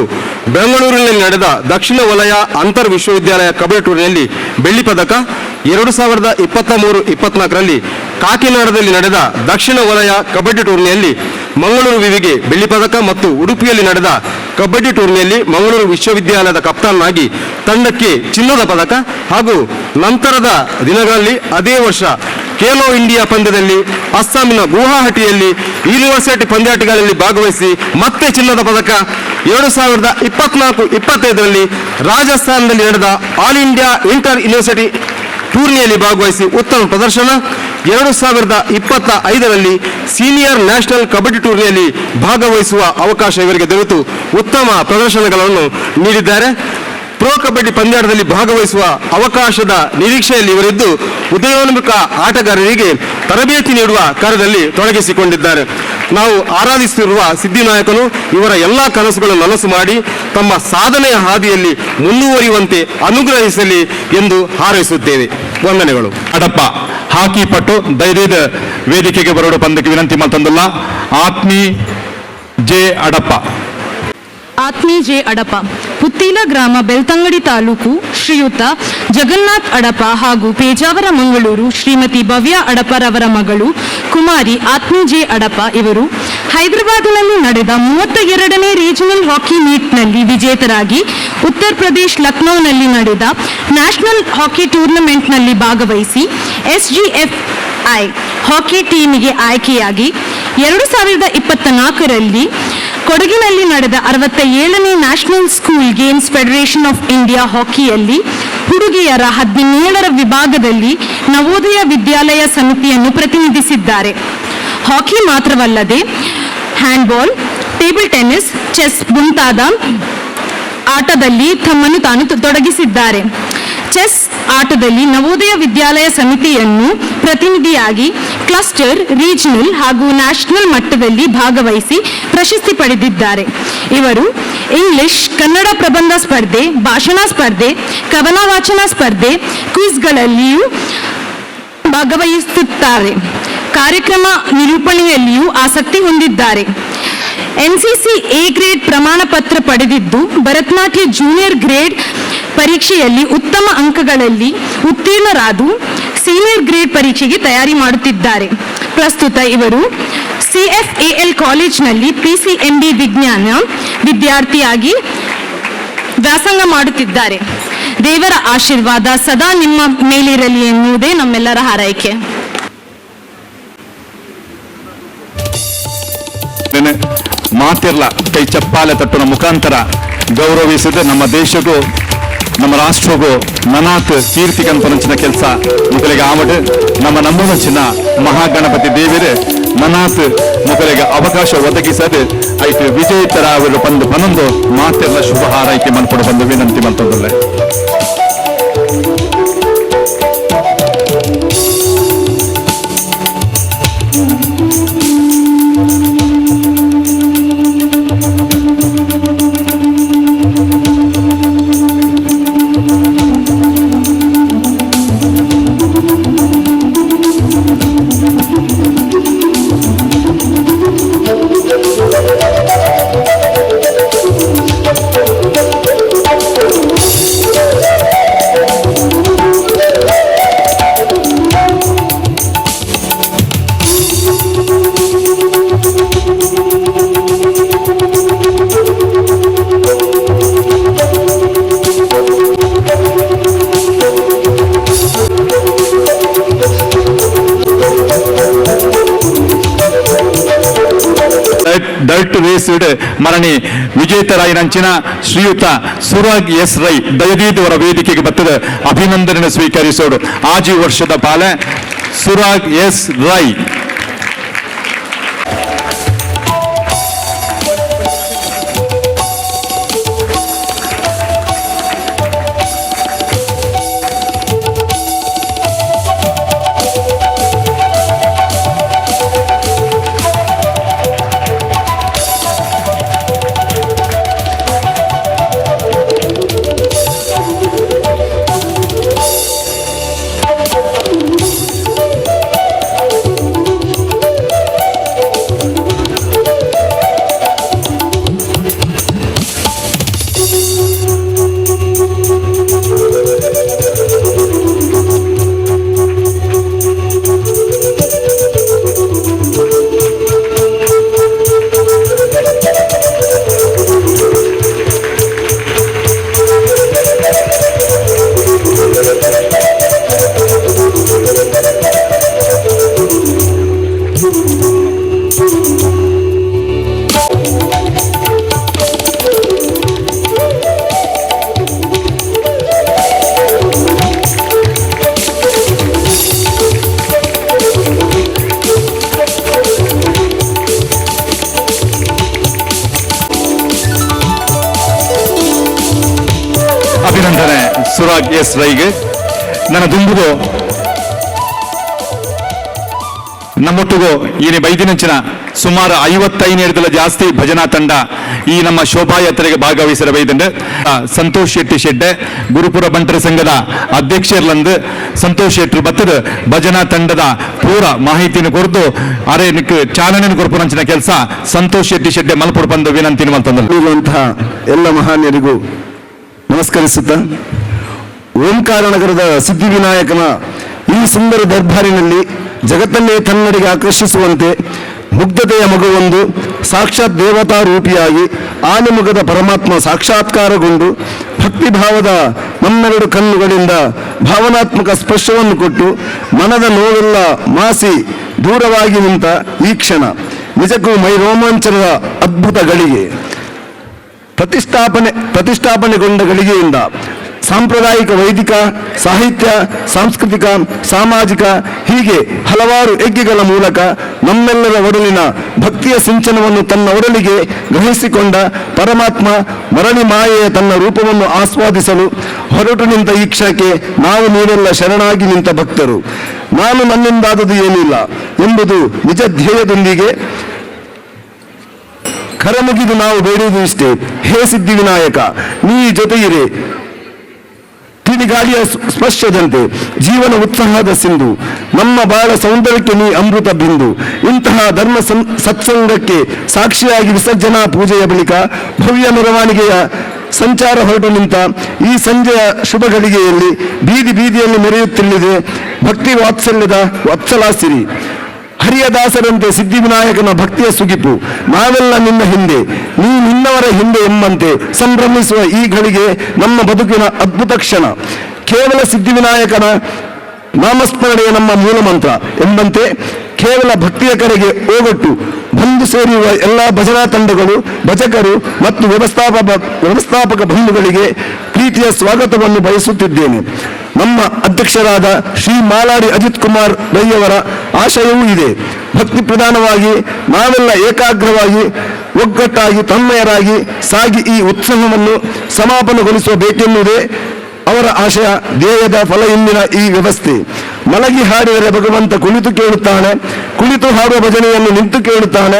[SPEAKER 3] ಬೆಂಗಳೂರಿನಲ್ಲಿ ನಡೆದ ದಕ್ಷಿಣ ವಲಯ ಅಂತರ್ ವಿಶ್ವವಿದ್ಯಾಲಯ ಕಬಡ್ಡಿ ಟೂರ್ನಿಯಲ್ಲಿ ಬೆಳ್ಳಿ ಪದಕ. 2023-24ರಲ್ಲಿ ಕಾಕಿನಾಡದಲ್ಲಿ ನಡೆದ ದಕ್ಷಿಣ ವಲಯ ಕಬಡ್ಡಿ ಟೂರ್ನಿಯಲ್ಲಿ ಮಂಗಳೂರು ವಿವಿಗೆ ಬೆಳ್ಳಿ ಪದಕ ಮತ್ತು ಉಡುಪಿಯಲ್ಲಿ ನಡೆದ ಕಬಡ್ಡಿ ಟೂರ್ನಿಯಲ್ಲಿ ಮಂಗಳೂರು ವಿಶ್ವವಿದ್ಯಾಲಯದ ಕಪ್ತಾನನಾಗಿ ತಂಡಕ್ಕೆ ಚಿನ್ನದ ಪದಕ ಹಾಗೂ ನಂತರದ ದಿನಗಳಲ್ಲಿ ಅದೇ ವರ್ಷ ಖೇಲೋ ಇಂಡಿಯಾ ಪಂದ್ಯದಲ್ಲಿ ಅಸ್ಸಾಮಿನ ಗುವಾಹಟಿಯಲ್ಲಿ ಯೂನಿವರ್ಸಿಟಿ ಪಂದ್ಯಾಟಗಳಲ್ಲಿ ಭಾಗವಹಿಸಿ ಮತ್ತೆ ಚಿನ್ನದ ಪದಕ. 2024-25ರಲ್ಲಿ ರಾಜಸ್ಥಾನದಲ್ಲಿ ನಡೆದ ಆಲ್ ಇಂಡಿಯಾ ಇಂಟರ್ ಯೂನಿವರ್ಸಿಟಿ ಟೂರ್ನಿಯಲ್ಲಿ ಭಾಗವಹಿಸಿ ಉತ್ತಮ ಪ್ರದರ್ಶನ. 2025ರಲ್ಲಿ ಸೀನಿಯರ್ ನ್ಯಾಷನಲ್ ಕಬಡ್ಡಿ ಟೂರ್ನಿಯಲ್ಲಿ ಭಾಗವಹಿಸುವ ಅವಕಾಶ ಇವರಿಗೆ ದೊರೆತು ಉತ್ತಮ ಪ್ರದರ್ಶನಗಳನ್ನು ನೀಡಿದ್ದಾರೆ. ಪ್ರೋ ಕಬಡ್ಡಿ ಪಂದ್ಯಾಟದಲ್ಲಿ ಭಾಗವಹಿಸುವ ಅವಕಾಶದ ನಿರೀಕ್ಷೆಯಲ್ಲಿ ಇವರಿದ್ದು, ಉದಯೋನ್ಮುಖ ಆಟಗಾರರಿಗೆ ತರಬೇತಿ ನೀಡುವ ಕಾರ್ಯದಲ್ಲಿ ತೊಡಗಿಸಿಕೊಂಡಿದ್ದಾರೆ. ನಾವು ಆರಾಧಿಸುತ್ತಿರುವ ಸಿದ್ಧಿನಾಯಕನು ಇವರ ಎಲ್ಲ ಕನಸುಗಳನ್ನು ನನಸು ಮಾಡಿ ತಮ್ಮ ಸಾಧನೆಯ ಹಾದಿಯಲ್ಲಿ ಮುಂದುವರಿಯುವಂತೆ ಅನುಗ್ರಹಿಸಲಿ ಎಂದು ಹಾರೈಸುತ್ತೇವೆ. ವಂದನೆಗಳು.
[SPEAKER 2] ಅಡಪ್ಪ ಹಾಕಿ ಪಟ್ಟು ಧೈರ್ಯದ ವೇದಿಕೆಗೆ ಬರೋಡು ಪಂದಕ್ಕೆ ವಿನಂತಿ ಮತ್ತೊಂದಲ್ಲ. ಆತ್ಮಿ ಜೆ ಅಡಪ್ಪ.
[SPEAKER 7] ಆತ್ಮಿ ಜೆ ಅಡಪ, ಪುತ್ತಿಲ ಗ್ರಾಮ, ಬೆಳ್ತಂಗಡಿ ತಾಲೂಕು, ಶ್ರೀಯುತ ಜಗನ್ನಾಥ್ ಅಡಪ ಹಾಗೂ ಪೇಜಾವರ ಮಂಗಳೂರು ಶ್ರೀಮತಿ ಭವ್ಯ ಅಡಪರವರ ಮಗಳು ಕುಮಾರಿ ಆತ್ಮಿ ಜೆ ಅಡಪ. ಇವರು ಹೈದರಾಬಾದಿನಲ್ಲಿ ನಡೆದ 32ನೇ ರೀಜನಲ್ ಹಾಕಿ ಮೀಟ್ನಲ್ಲಿ ವಿಜೇತರಾಗಿ ಉತ್ತರ ಪ್ರದೇಶ್ ಲಕ್ನೋನಲ್ಲಿ ನಡೆದ ನ್ಯಾಷನಲ್ ಹಾಕಿ ಟೂರ್ನಮೆಂಟ್ನಲ್ಲಿ ಭಾಗವಹಿಸಿ ಎಸ್ಜಿಎಫ್ಐ ಹಾಕಿ ಟೀಮಿಗೆ ಆಯ್ಕೆಯಾಗಿ, 2024ರಲ್ಲಿ ಕೊಡಗಿನಲ್ಲಿ ನಡೆದ 67ನೇ National School Games Federation of India ಹಾಕಿಯಲ್ಲಿ ಹುಡುಗಿಯರ 17ರ ವಿಭಾಗದಲ್ಲಿ ನವೋದಯ ವಿದ್ಯಾಲಯ ಸಮಿತಿಯನ್ನು ಪ್ರತಿನಿಧಿಸಿದ್ದಾರೆ. ಹಾಕಿ ಮಾತ್ರವಲ್ಲದೆ ಹ್ಯಾಂಡ್ಬಾಲ್, ಟೇಬಲ್ ಟೆನ್ನಿಸ್, ಚೆಸ್ ಮುಂತಾದ ಆಟದಲ್ಲಿ ತಮ್ಮನ್ನು ತಾನು ತೊಡಗಿಸಿದ್ದಾರೆ. ಚೆಸ್ ಆಟದಲ್ಲಿ ನವೋದಯ ವಿದ್ಯಾಲಯ ಸಮಿತಿಯನ್ನು ಪ್ರತಿನಿಧಿಯಾಗಿ ಕ್ಲಸ್ಟರ್, ರೀಜನಲ್ ಹಾಗೂ ನ್ಯಾಷನಲ್ ಮಟ್ಟದಲ್ಲಿ ಭಾಗವಹಿಸಿ ಪ್ರಶಸ್ತಿ ಪಡೆದಿದ್ದಾರೆ. ಇವರು ಇಂಗ್ಲಿಷ್, ಕನ್ನಡ ಪ್ರಬಂಧ ಸ್ಪರ್ಧೆ, ಭಾಷಣ ಸ್ಪರ್ಧೆ, ಕವನ ವಾಚನ ಸ್ಪರ್ಧೆ, ಕ್ವಿಜ್ಗಳಲ್ಲಿಯೂ ಭಾಗವಹಿಸುತ್ತಾರೆ. ಕಾರ್ಯಕ್ರಮ ನಿರೂಪಣೆಯಲ್ಲಿಯೂ ಆಸಕ್ತಿ ಹೊಂದಿದ್ದಾರೆ. ಎನ್ಸಿಸಿ ಎ ಗ್ರೇಡ್ ಪ್ರಮಾಣ ಪತ್ರ ಪಡೆದಿದ್ದು, ಭರತನಾಟ್ಯ ಜೂನಿಯರ್ ಗ್ರೇಡ್ ಪರೀಕ್ಷೆಯಲ್ಲಿ ಉತ್ತಮ ಅಂಕಗಳಲ್ಲಿ ಉತ್ತೀರ್ಣರಾದು ಸೀನಿಯರ್ ಗ್ರೇಡ್ ಪರೀಕ್ಷೆಗೆ ತಯಾರಿ ಮಾಡುತ್ತಿದ್ದಾರೆ. ಪ್ರಸ್ತುತ ಇವರು ಸಿಎಫ್ಎಎಲ್ ಕಾಲೇಜ್ನಲ್ಲಿ ಪಿಸಿಎಂಬಿ ವಿಜ್ಞಾನ ವಿದ್ಯಾರ್ಥಿಯಾಗಿ ವ್ಯಾಸಂಗ ಮಾಡುತ್ತಿದ್ದಾರೆ. ದೇವರ ಆಶೀರ್ವಾದ ಸದಾ ನಿಮ್ಮ ಮೇಲಿರಲಿ ಎನ್ನುವುದೇ ನಮ್ಮೆಲ್ಲರ ಹಾರೈಕೆ.
[SPEAKER 2] ಮಾತಿರ್ಲ ಕೈ ಚಪ್ಪಾಲೆ ತಟ್ಟುವ ಮುಖಾಂತರ ಗೌರವಿಸಿದ ನಮ್ಮ ದೇಶಕ್ಕೂ ನಮ್ಮ ರಾಷ್ಟ್ರಗೂ ನನಾತ್ ಕೀರ್ತಿಗಂತನಂಚಿನ ಕೆಲಸ ಮುಖಲಿಗೆ ಆಮಡು ನಮ್ಮ ನಮ್ಮನಂಚಿನ ಮಹಾಗಣಪತಿ ದೇವರು ನನಾತ್ ಮುಖಲಿಗೆ ಅವಕಾಶ ಒದಗಿಸದೆ ಐತು ವಿಜೇತರ ಅವರು ಬಂದು ಪನೊಂದು ಮಾತೆಲ್ಲ ಶುಭ ಹಾರೈಕೆ ಮನ್ಪಡು ಬಂದು ವಿನಂತಿ ಮಲ್ತೊಂದುಲ್ಲೆ. ಡರ್ಟ್ ರೇಸ್ ಮರಣಿ ವಿಜೇತರಾಯಿನಂಚಿನ ಶ್ರೀಯುತ ಸುರಾಗ್ ಎಸ್ ರೈ ದಯದೀದವರ ವೇದಿಕೆಗೆ ಬತ್ತದ ಅಭಿನಂದನೆ ಸ್ವೀಕರಿಸೋಡು. ಆಜಿ ವರ್ಷದ ಪಾಲೆ ಸುರಾಗ್ ಎಸ್ ರೈ. ಅನುರಾಗ್ ಎಸ್ ರೈಗೆ ನನ್ನ ದುಂಬುಗು ನಮ್ಮೊಟ್ಟಿಗೂ ಈ ಬೈದಿನಂಚಿನ ಸುಮಾರು 55 ಹಿಡಿದಲ ಜಾಸ್ತಿ ಭಜನಾ ತಂಡ ಈ ನಮ್ಮ ಶೋಭಾಯಾತ್ರೆಗೆ ಭಾಗವಹಿಸಿರ ಬೈದಂಡು. ಸಂತೋಷ್ ಶೆಟ್ಟಿ ಶೆಡ್ಡೆ ಗುರುಪುರ ಬಂಟರ ಸಂಘದ ಅಧ್ಯಕ್ಷರ್ಲಂದು ಸಂತೋಷ್ ಶೆಟ್ಟಿ ಬತ್ತದ ಭಜನಾ ತಂಡದ ಪೂರ ಮಾಹಿತಿಯನ್ನು ಕೊರದು ಅರೆ ನಿಕ್ ಚಾಲನೆ ಕೊರಪುನಂಚಿನ ಕೆಲಸ ಸಂತೋಷ್ ಶೆಟ್ಟಿ ಶೆಡ್ಡೆ ಮಲ್ಪುಡು ಬಂದು ವಿನಂತಿ ಮಲ್ತಂದಲ್ಲ.
[SPEAKER 8] ಇರುವಂತಹ ಎಲ್ಲ ಮಹಾನ್ಯರಿಗೂ ನಮಸ್ಕರಿಸುತ್ತಾ, ಓಂಕಾರ ನಗರದ ಸಿದ್ಧಿವಿನಾಯಕನ ಈ ಸುಂದರ ದರ್ಬಾರಿನಲ್ಲಿ ಜಗತ್ತನ್ನೇ ತನ್ನಡೆಗೆ ಆಕರ್ಷಿಸುವಂತೆ ಮುಗ್ಧತೆಯ ಮಗುವೊಂದು ಸಾಕ್ಷಾತ್ ದೇವತಾ ರೂಪಿಯಾಗಿ ಆನೆಮುಖದ ಪರಮಾತ್ಮ ಸಾಕ್ಷಾತ್ಕಾರಗೊಂಡು ಭಕ್ತಿಭಾವದ ನಮ್ಮೆರಡು ಕಣ್ಣುಗಳಿಂದ ಭಾವನಾತ್ಮಕ ಸ್ಪರ್ಶವನ್ನು ಕೊಟ್ಟು ಮನದ ನೋವೆಲ್ಲ ಮಾಸಿ ದೂರವಾಗಿ ನಿಂತ ಈ ಕ್ಷಣ ನಿಜಕ್ಕೂ ಮೈ ರೋಮಾಂಚನದ ಅದ್ಭುತ ಗಳಿಗೆ. ಪ್ರತಿಷ್ಠಾಪನೆಗೊಂಡ ಗಳಿಗೆಯಿಂದ ಸಾಂಪ್ರದಾಯಿಕ ವೈದಿಕ ಸಾಹಿತ್ಯ, ಸಾಂಸ್ಕೃತಿಕ, ಸಾಮಾಜಿಕ ಹೀಗೆ ಹಲವಾರು ಯಜ್ಞಗಳ ಮೂಲಕ ನಮ್ಮೆಲ್ಲರ ಒಡಲಿನ ಭಕ್ತಿಯ ಸಿಂಚನವನ್ನು ತನ್ನ ಒಡಲಿಗೆ ಗ್ರಹಿಸಿಕೊಂಡ ಪರಮಾತ್ಮ ಮರಳಿ ಮಾಯೆಯ ತನ್ನ ರೂಪವನ್ನು ಆಸ್ವಾದಿಸಲು ಹೊರಟು ನಿಂತ ಈ ಕ್ಷಣಕ್ಕೆ ನಾವು ನೀವೆಲ್ಲ ಶರಣಾಗಿ ನಿಂತ ಭಕ್ತರು. ನಾನು ನನ್ನಿಂದಾದುದು ಏನಿಲ್ಲ ಎಂಬುದು ನಿಜ ಧ್ಯೇಯದೊಂದಿಗೆ ಕರಮುಗಿದು ನಾವು ಬೇಡುವುದು ಇಷ್ಟೇ, ಹೇ ಸಿದ್ಧಿವಿನಾಯಕ ನೀ ಜೊತೆಯಿರೆ. ತಿಳಿಗಾಳಿಯ ಸ್ಪರ್ಶದಂತೆ ಜೀವನ ಉತ್ಸಾಹದ ಸಿಂಧು, ನಮ್ಮ ಬಾಳ ಸೌಂದರ್ಯಕ್ಕೆ ನೀ ಅಮೃತ ಬಿಂದು. ಇಂತಹ ಧರ್ಮ ಸತ್ಸಂಗಕ್ಕೆ ಸಾಕ್ಷಿಯಾಗಿ ವಿಸರ್ಜನಾ ಪೂಜೆಯ ಬಳಿಕ ಭವ್ಯ ಮೆರವಣಿಗೆಯ ಸಂಚಾರ ಹೊರಟು ನಿಂತ ಈ ಸಂಜೆಯ ಶುಭ ಗಳಿಗೆಯಲ್ಲಿ ಬೀದಿ ಬೀದಿಯಲ್ಲಿ ಮೆರೆಯುತ್ತಿಲ್ಲಿದೆ ಭಕ್ತಿ ವಾತ್ಸಲ್ಯದ ವತ್ಸಲಾಸಿರಿ. ಹರಿಯದಾಸರಂತೆ ಸಿದ್ಧಿವಿನಾಯಕನ ಭಕ್ತಿಯ ಸುಗಿಪು, ನಾವೆಲ್ಲ ನಿನ್ನ ಹಿಂದೆ, ನೀ ನಿನ್ನವರ ಹಿಂದೆ ಎಂಬಂತೆ ಸಂಭ್ರಮಿಸುವ ಈ ಘಳಿಗೆ ನಮ್ಮ ಬದುಕಿನ ಅದ್ಭುತ ಕ್ಷಣ. ಕೇವಲ ಸಿದ್ಧಿವಿನಾಯಕನ ನಾಮಸ್ಮರಣೆಯ ನಮ್ಮ ಮೂಲ ಮಂತ್ರ ಎಂಬಂತೆ ಕೇವಲ ಭಕ್ತಿಯ ಕಡೆಗೆ ಓಗೊಟ್ಟು ಬಂದು ಸೇರಿರುವ ಎಲ್ಲ ಭಜನಾ ತಂಡಗಳು, ಭಜಕರು ಮತ್ತು ವ್ಯವಸ್ಥಾಪಕ ಬಂಧುಗಳಿಗೆ ಪ್ರೀತಿಯ ಸ್ವಾಗತವನ್ನು ಬಯಸುತ್ತಿದ್ದೇನೆ. ನಮ್ಮ ಅಧ್ಯಕ್ಷರಾದ ಶ್ರೀ ಮಾಲಾಡಿ ಅಜಿತ್ ಕುಮಾರ್ ರೈಯವರ ಆಶಯವೂ ಇದೆ. ಭಕ್ತಿ ಪ್ರಧಾನವಾಗಿ ನಾವೆಲ್ಲ ಏಕಾಗ್ರವಾಗಿ ಒಗ್ಗಟ್ಟಾಗಿ ತನ್ಮಯರಾಗಿ ಸಾಗಿ ಈ ಉತ್ಸವವನ್ನು ಸಮಾಪನಗೊಳಿಸಬೇಕೆನ್ನುವುದೇ ಅವರ ಆಶಯ, ಧ್ಯೇಯದ ಫಲ ಇಂದಿನ ಈ ವ್ಯವಸ್ಥೆ. ಮಲಗಿ ಹಾಡಿದರೆ ಭಗವಂತ ಕುಳಿತು ಕೇಳುತ್ತಾನೆ, ಕುಳಿತು ಹಾಡುವ ಭಜನೆಯನ್ನು ನಿಂತು ಕೇಳುತ್ತಾನೆ,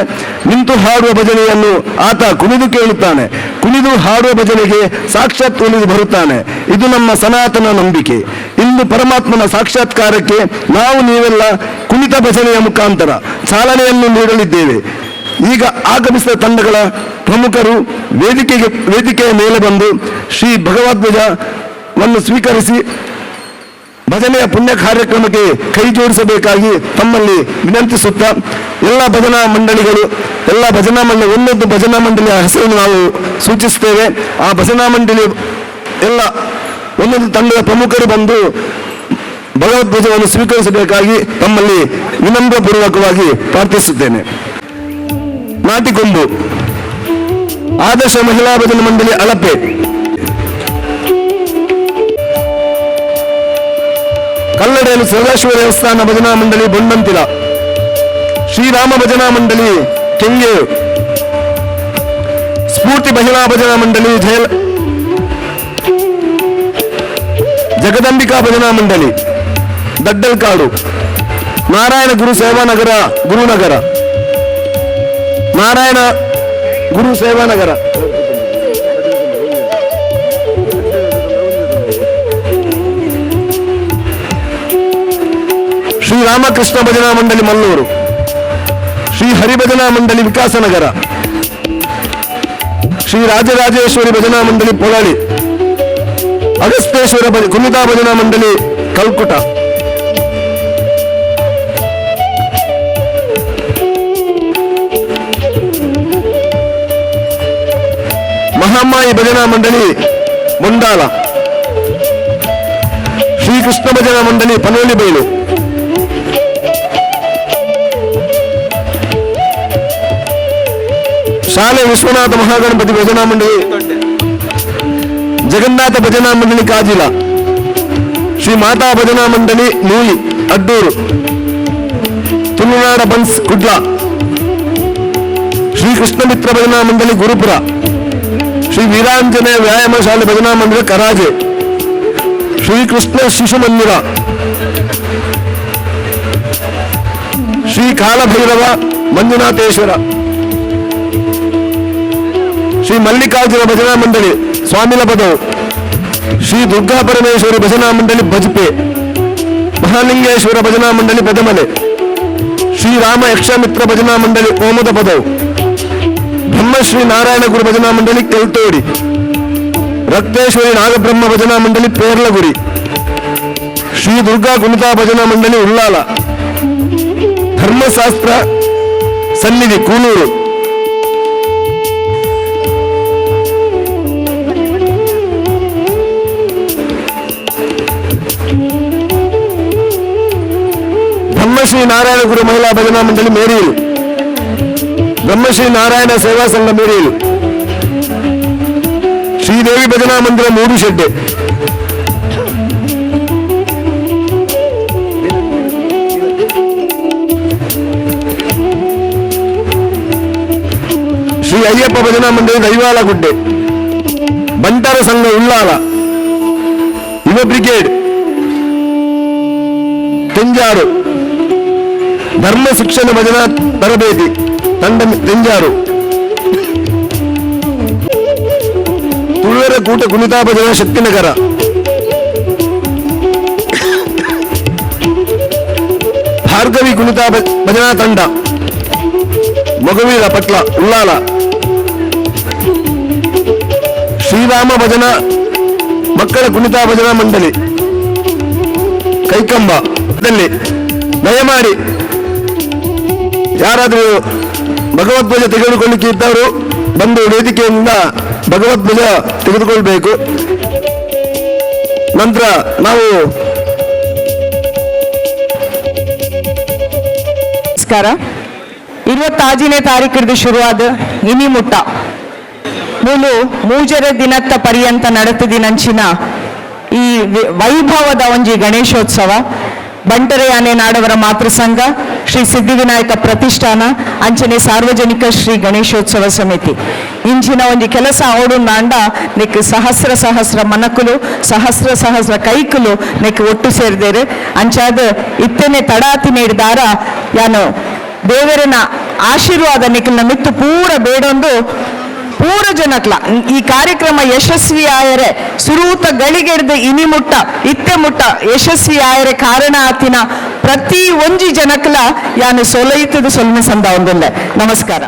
[SPEAKER 8] ನಿಂತು ಹಾಡುವ ಭಜನೆಯನ್ನು ಆತ ಕುಣಿದು ಕೇಳುತ್ತಾನೆ, ಕುಣಿದು ಹಾಡುವ ಭಜನೆಗೆ ಸಾಕ್ಷಾತ್ ಒಲಿದು ಬರುತ್ತಾನೆ. ಇದು ನಮ್ಮ ಸನಾತನ ನಂಬಿಕೆ. ಇಂದು ಪರಮಾತ್ಮನ ಸಾಕ್ಷಾತ್ಕಾರಕ್ಕೆ ನಾವು ನೀವೆಲ್ಲ ಕುಣಿತ ಭಜನೆಯ ಮುಖಾಂತರ ಚಾಲನೆಯನ್ನು ನೀಡಲಿದ್ದೇವೆ. ಈಗ ಆಗಮಿಸಿದ ತಂಡಗಳ ಪ್ರಮುಖರು ವೇದಿಕೆಯ ಮೇಲೆ ಬಂದು ಶ್ರೀ ಭಗವದ್ವಜವನ್ನು ಸ್ವೀಕರಿಸಿ ಭಜನೆಯ ಪುಣ್ಯ ಕಾರ್ಯಕ್ರಮಕ್ಕೆ ಕೈ ಜೋಡಿಸಬೇಕಾಗಿ ತಮ್ಮಲ್ಲಿ ವಿನಂತಿಸುತ್ತಾ, ಎಲ್ಲ ಭಜನಾ ಮಂಡಳಿಗಳು, ಎಲ್ಲ ಭಜನಾ ಮಂಡಳಿ, ಒಂದೊಂದು ಭಜನಾ ಮಂಡಳಿಯ ಹೆಸರನ್ನು ನಾವು ಸೂಚಿಸುತ್ತೇವೆ. ಆ ಭಜನಾ ಮಂಡಳಿ ಎಲ್ಲ ಒಂದೊಂದು ತಂಡದ ಪ್ರಮುಖರು ಬಂದು ಭಗವದ್ವಜವನ್ನು ಸ್ವೀಕರಿಸಬೇಕಾಗಿ ತಮ್ಮಲ್ಲಿ ವಿನಮ್ರಪೂರ್ವಕವಾಗಿ ಪ್ರಾರ್ಥಿಸುತ್ತೇನೆ. ನಾಟಿಕೊಂಬು ಆದರ್ಶ ಮಹಿಳಾ ಭಜನಾ ಮಂಡಳಿ ಅಳಪೆ, ಕಲ್ಲಡೇಲು ಸದಾಶಿವ ದೇವಸ್ಥಾನ ಭಜನಾ ಮಂಡಳಿ ಬೊಂಡಂತಿಲ, ಶ್ರೀರಾಮ ಭಜನಾ ಮಂಡಳಿ ಕೆಂಗೇರು, ಸ್ಫೂರ್ತಿ ಮಹಿಳಾ ಭಜನಾ ಮಂಡಳಿ ಜಗದಂಬಿಕಾ ಭಜನಾ ಮಂಡಳಿ ದಡ್ಡಲ್ಕಾಡು, ನಾರಾಯಣ ಗುರು ಸೇವಾನಗರ ಗುರುನಗರ, ನಾರಾಯಣ ಗುರು ಸೇವಾನಗರ, ಶ್ರೀರಾಮಕೃಷ್ಣ ಭಜನಾ ಮಂಡಳಿ ಮಲ್ಲೂರು, ಶ್ರೀ ಹರಿಭಜನಾ ಮಂಡಳಿ ವಿಕಾಸನಗರ, ಶ್ರೀ ರಾಜರಾಜೇಶ್ವರಿ ಭಜನಾ ಮಂಡಳಿ ಪೊಳಲಿ, ಅಗಸ್ತೇಶ್ವರ ಕುಮಿತಾ ಭಜನಾ ಮಂಡಳಿ ಕಲ್ಕುಟ, ಮಹಾಮಾಯಿ ಭಜನಾ ಮಂಡಳಿ ಮುಂಡಾಲ, ಶ್ರೀಕೃಷ್ಣ ಭಜನಾ ಮಂಡಳಿ ಪನೋಲಿಬೈಲು, ಶಾಲೆ ವಿಶ್ವನಾಥ ಮಹಾಗಣಪತಿ ಭಜನಾ ಮಂಡಳಿ, ಜಗನ್ನಾಥ ಭಜನಾ ಮಂಡಳಿ ಕಾಜಿಲ, ಶ್ರೀ ಮಾತಾ ಭಜನಾ ಮಂಡಳಿ ನೂಲಿ ಅಡ್ಡೂರು, ತುಳುನಾಡ ಬನ್ಸ್ ಕುಡ್ಲ, ಶ್ರೀ ಕೃಷ್ಣ ಮಿತ್ರ ಭಜನಾ ಮಂಡಳಿ ಗುರುಪುರ, ಶ್ರೀ ವೀರಾಂಜನೇಯ ವ್ಯಾಯಾಮ ಶಾಲೆ ಭಜನಾ ಮಂಡಳಿ ಕರಾಜೆ, ಶ್ರೀಕೃಷ್ಣ ಶಿಶು ಮಂದಿರ, ಶ್ರೀ ಕಾಲಭೈರವ ಮಂಜುನಾಥೇಶ್ವರ, ಶ್ರೀ ಮಲ್ಲಿಕಾರ್ಜುನ ಭಜನಾ ಮಂಡಳಿ ಸ್ವಾಮಿಲ ಪದವು, ಶ್ರೀ ದುರ್ಗಾ ಪರಮೇಶ್ವರಿ ಭಜನಾ ಮಂಡಳಿ ಬಜ್ಪೆ, ಮಹಾಲಿಂಗೇಶ್ವರ ಭಜನಾ ಮಂಡಳಿ ಪದಮಲೆ, ಶ್ರೀರಾಮ ಯಕ್ಷಮಿತ್ರ ಭಜನಾ ಮಂಡಳಿ ಓಮದ ಪದವು, ಬ್ರಹ್ಮಶ್ರೀ ನಾರಾಯಣ ಗುರು ಭಜನಾ ಮಂಡಳಿ ಕೆಲ್ತೋಡಿ, ರಕ್ತೇಶ್ವರಿ ನಾಗಬ್ರಹ್ಮ ಭಜನಾ ಮಂಡಳಿ ಪೇರ್ಲಗುರಿ, ಶ್ರೀ ದುರ್ಗಾ ಕುಣಿತಾ ಭಜನಾ ಮಂಡಳಿ ಉಳ್ಳಾಲ, ಧರ್ಮಶಾಸ್ತ್ರ ಸನ್ನಿಧಿ ಕೂನೂರು, ಬ್ರಹ್ಮಶ್ರೀ ನಾರಾಯಣ ಗುರು ಮಹಿಳಾ ಭಜನಾ ಮಂಡಳಿ ಮೇರಿಯಲು, ಬ್ರಹ್ಮಶ್ರೀ ನಾರಾಯಣ ಸೇವಾ ಸಂಘ ಮೇರಿಯಲು, ಶ್ರೀದೇವಿ ಭಜನಾ ಮಂದಿರ ಮೂಡುಶೆಡ್ಡೆ, ಶ್ರೀ ಅಯ್ಯಪ್ಪ ಭಜನಾ ಮಂಡಳಿ ದೈವಾಲಗುಡ್ಡೆ, ಬಂಟರ ಸಂಘ ಉಳ್ಳಾಲ, ಯುವ ಬ್ರಿಗೇಡ್ ತೆಂಜಾರು, ಧರ್ಮ ಶಿಕ್ಷಣ ಭಜನಾ ತರಬೇತಿ ತಂಡ ತೆಂಜಾರು, ತುಳುವರ ಕೂಟ ಕುಣಿತಾ ಭಜನಾ ಶಕ್ತಿನಗರ, ಭಾರ್ಗವಿ ಕುಣಿತಾ ಭಜನಾ ತಂಡ ಮೊಗವೀರ ಪಟ್ಲ ಉಳ್ಳಾಲ, ಶ್ರೀರಾಮ ಭಜನಾ ಮಕ್ಕಳ ಕುಣಿತಾ ಭಜನಾ ಮಂಡಳಿ ಕೈಕಂಬ. ದಯಮಾಡಿ ಯಾರಾದರೂ ಭಗವದ್ಧ್ವಜ ತೆಗೆದುಕೊಳ್ಳಿಕ್ಕೆ ಇದ್ದವರು ಬಂದು ವೇದಿಕೆಯಿಂದ ಭಗವದ್ಧ್ವಜ ತೆಗೆದುಕೊಳ್ಬೇಕು. ನಂತರ ನಾವು
[SPEAKER 9] ನಮಸ್ಕಾರ. 26ನೇ ತಾರೀಕಿರ್ದು ಶುರುವಾದ ಇನಿ ಮುಟ್ಟ ಮೂಲು ಮೂಜರ ದಿನತ್ತ ಪರ್ಯಂತ ನಡತದಿನಂಚಿನ ಈ ವೈಭವದ ಒಂಜಿ ಗಣೇಶೋತ್ಸವ ಬಂಟರೆಯಾನೆ ನಾಡವರ ಮಾತೃಸಂಘ ಶ್ರೀ ಸಿದ್ಧಿವಿನಾಯಕ ಪ್ರತಿಷ್ಠಾನ ಅಂಚನೆ ಸಾರ್ವಜನಿಕ ಶ್ರೀ ಗಣೇಶೋತ್ಸವ ಸಮಿತಿ ಇಂಚಿನ ಒಂಜಿ ಕೆಲಸ ಓಡುಂದಾಂಡ ನೆಕ್ ಸಹಸ್ರ ಸಹಸ್ರ ಮನಕುಲು ಸಹಸ್ರ ಸಹಸ್ರ ಕೈಕುಲು ನೆಕ್ ಒಟ್ಟು ಸೇರಿದೇರು ಅಂಚಾದ ಇತ್ತನೆ ತಡಾತಿ ನೀಡಿದಾರ ಯಾನು ದೇವರನ ಆಶೀರ್ವಾದ ನಿಕ್ನ ಮಿತ್ತು ಪೂರ ಬೇಡೊಂದು ಪೂರ ಜನಕ್ಲ ಈ ಕಾರ್ಯಕ್ರಮ ಯಶಸ್ವಿ ಆಯರೆ ಸುರೂತ ಗಳಿಗೆಡ್ದು ಇನಿ ಮುಟ್ಟ ಇತ್ತೆ ಮುಟ್ಟ ಯಶಸ್ವಿ ಆಯರೆ ಕಾರಣ ಆತಿನ ಪ್ರತಿ ಒಂಜಿ ಜನಕ್ಲ ಯಾನು ಸೊಲೈತದ ಸೊಲ್ಮೆ ಸಂದ ಒಂದೊಂದೆ. ನಮಸ್ಕಾರ.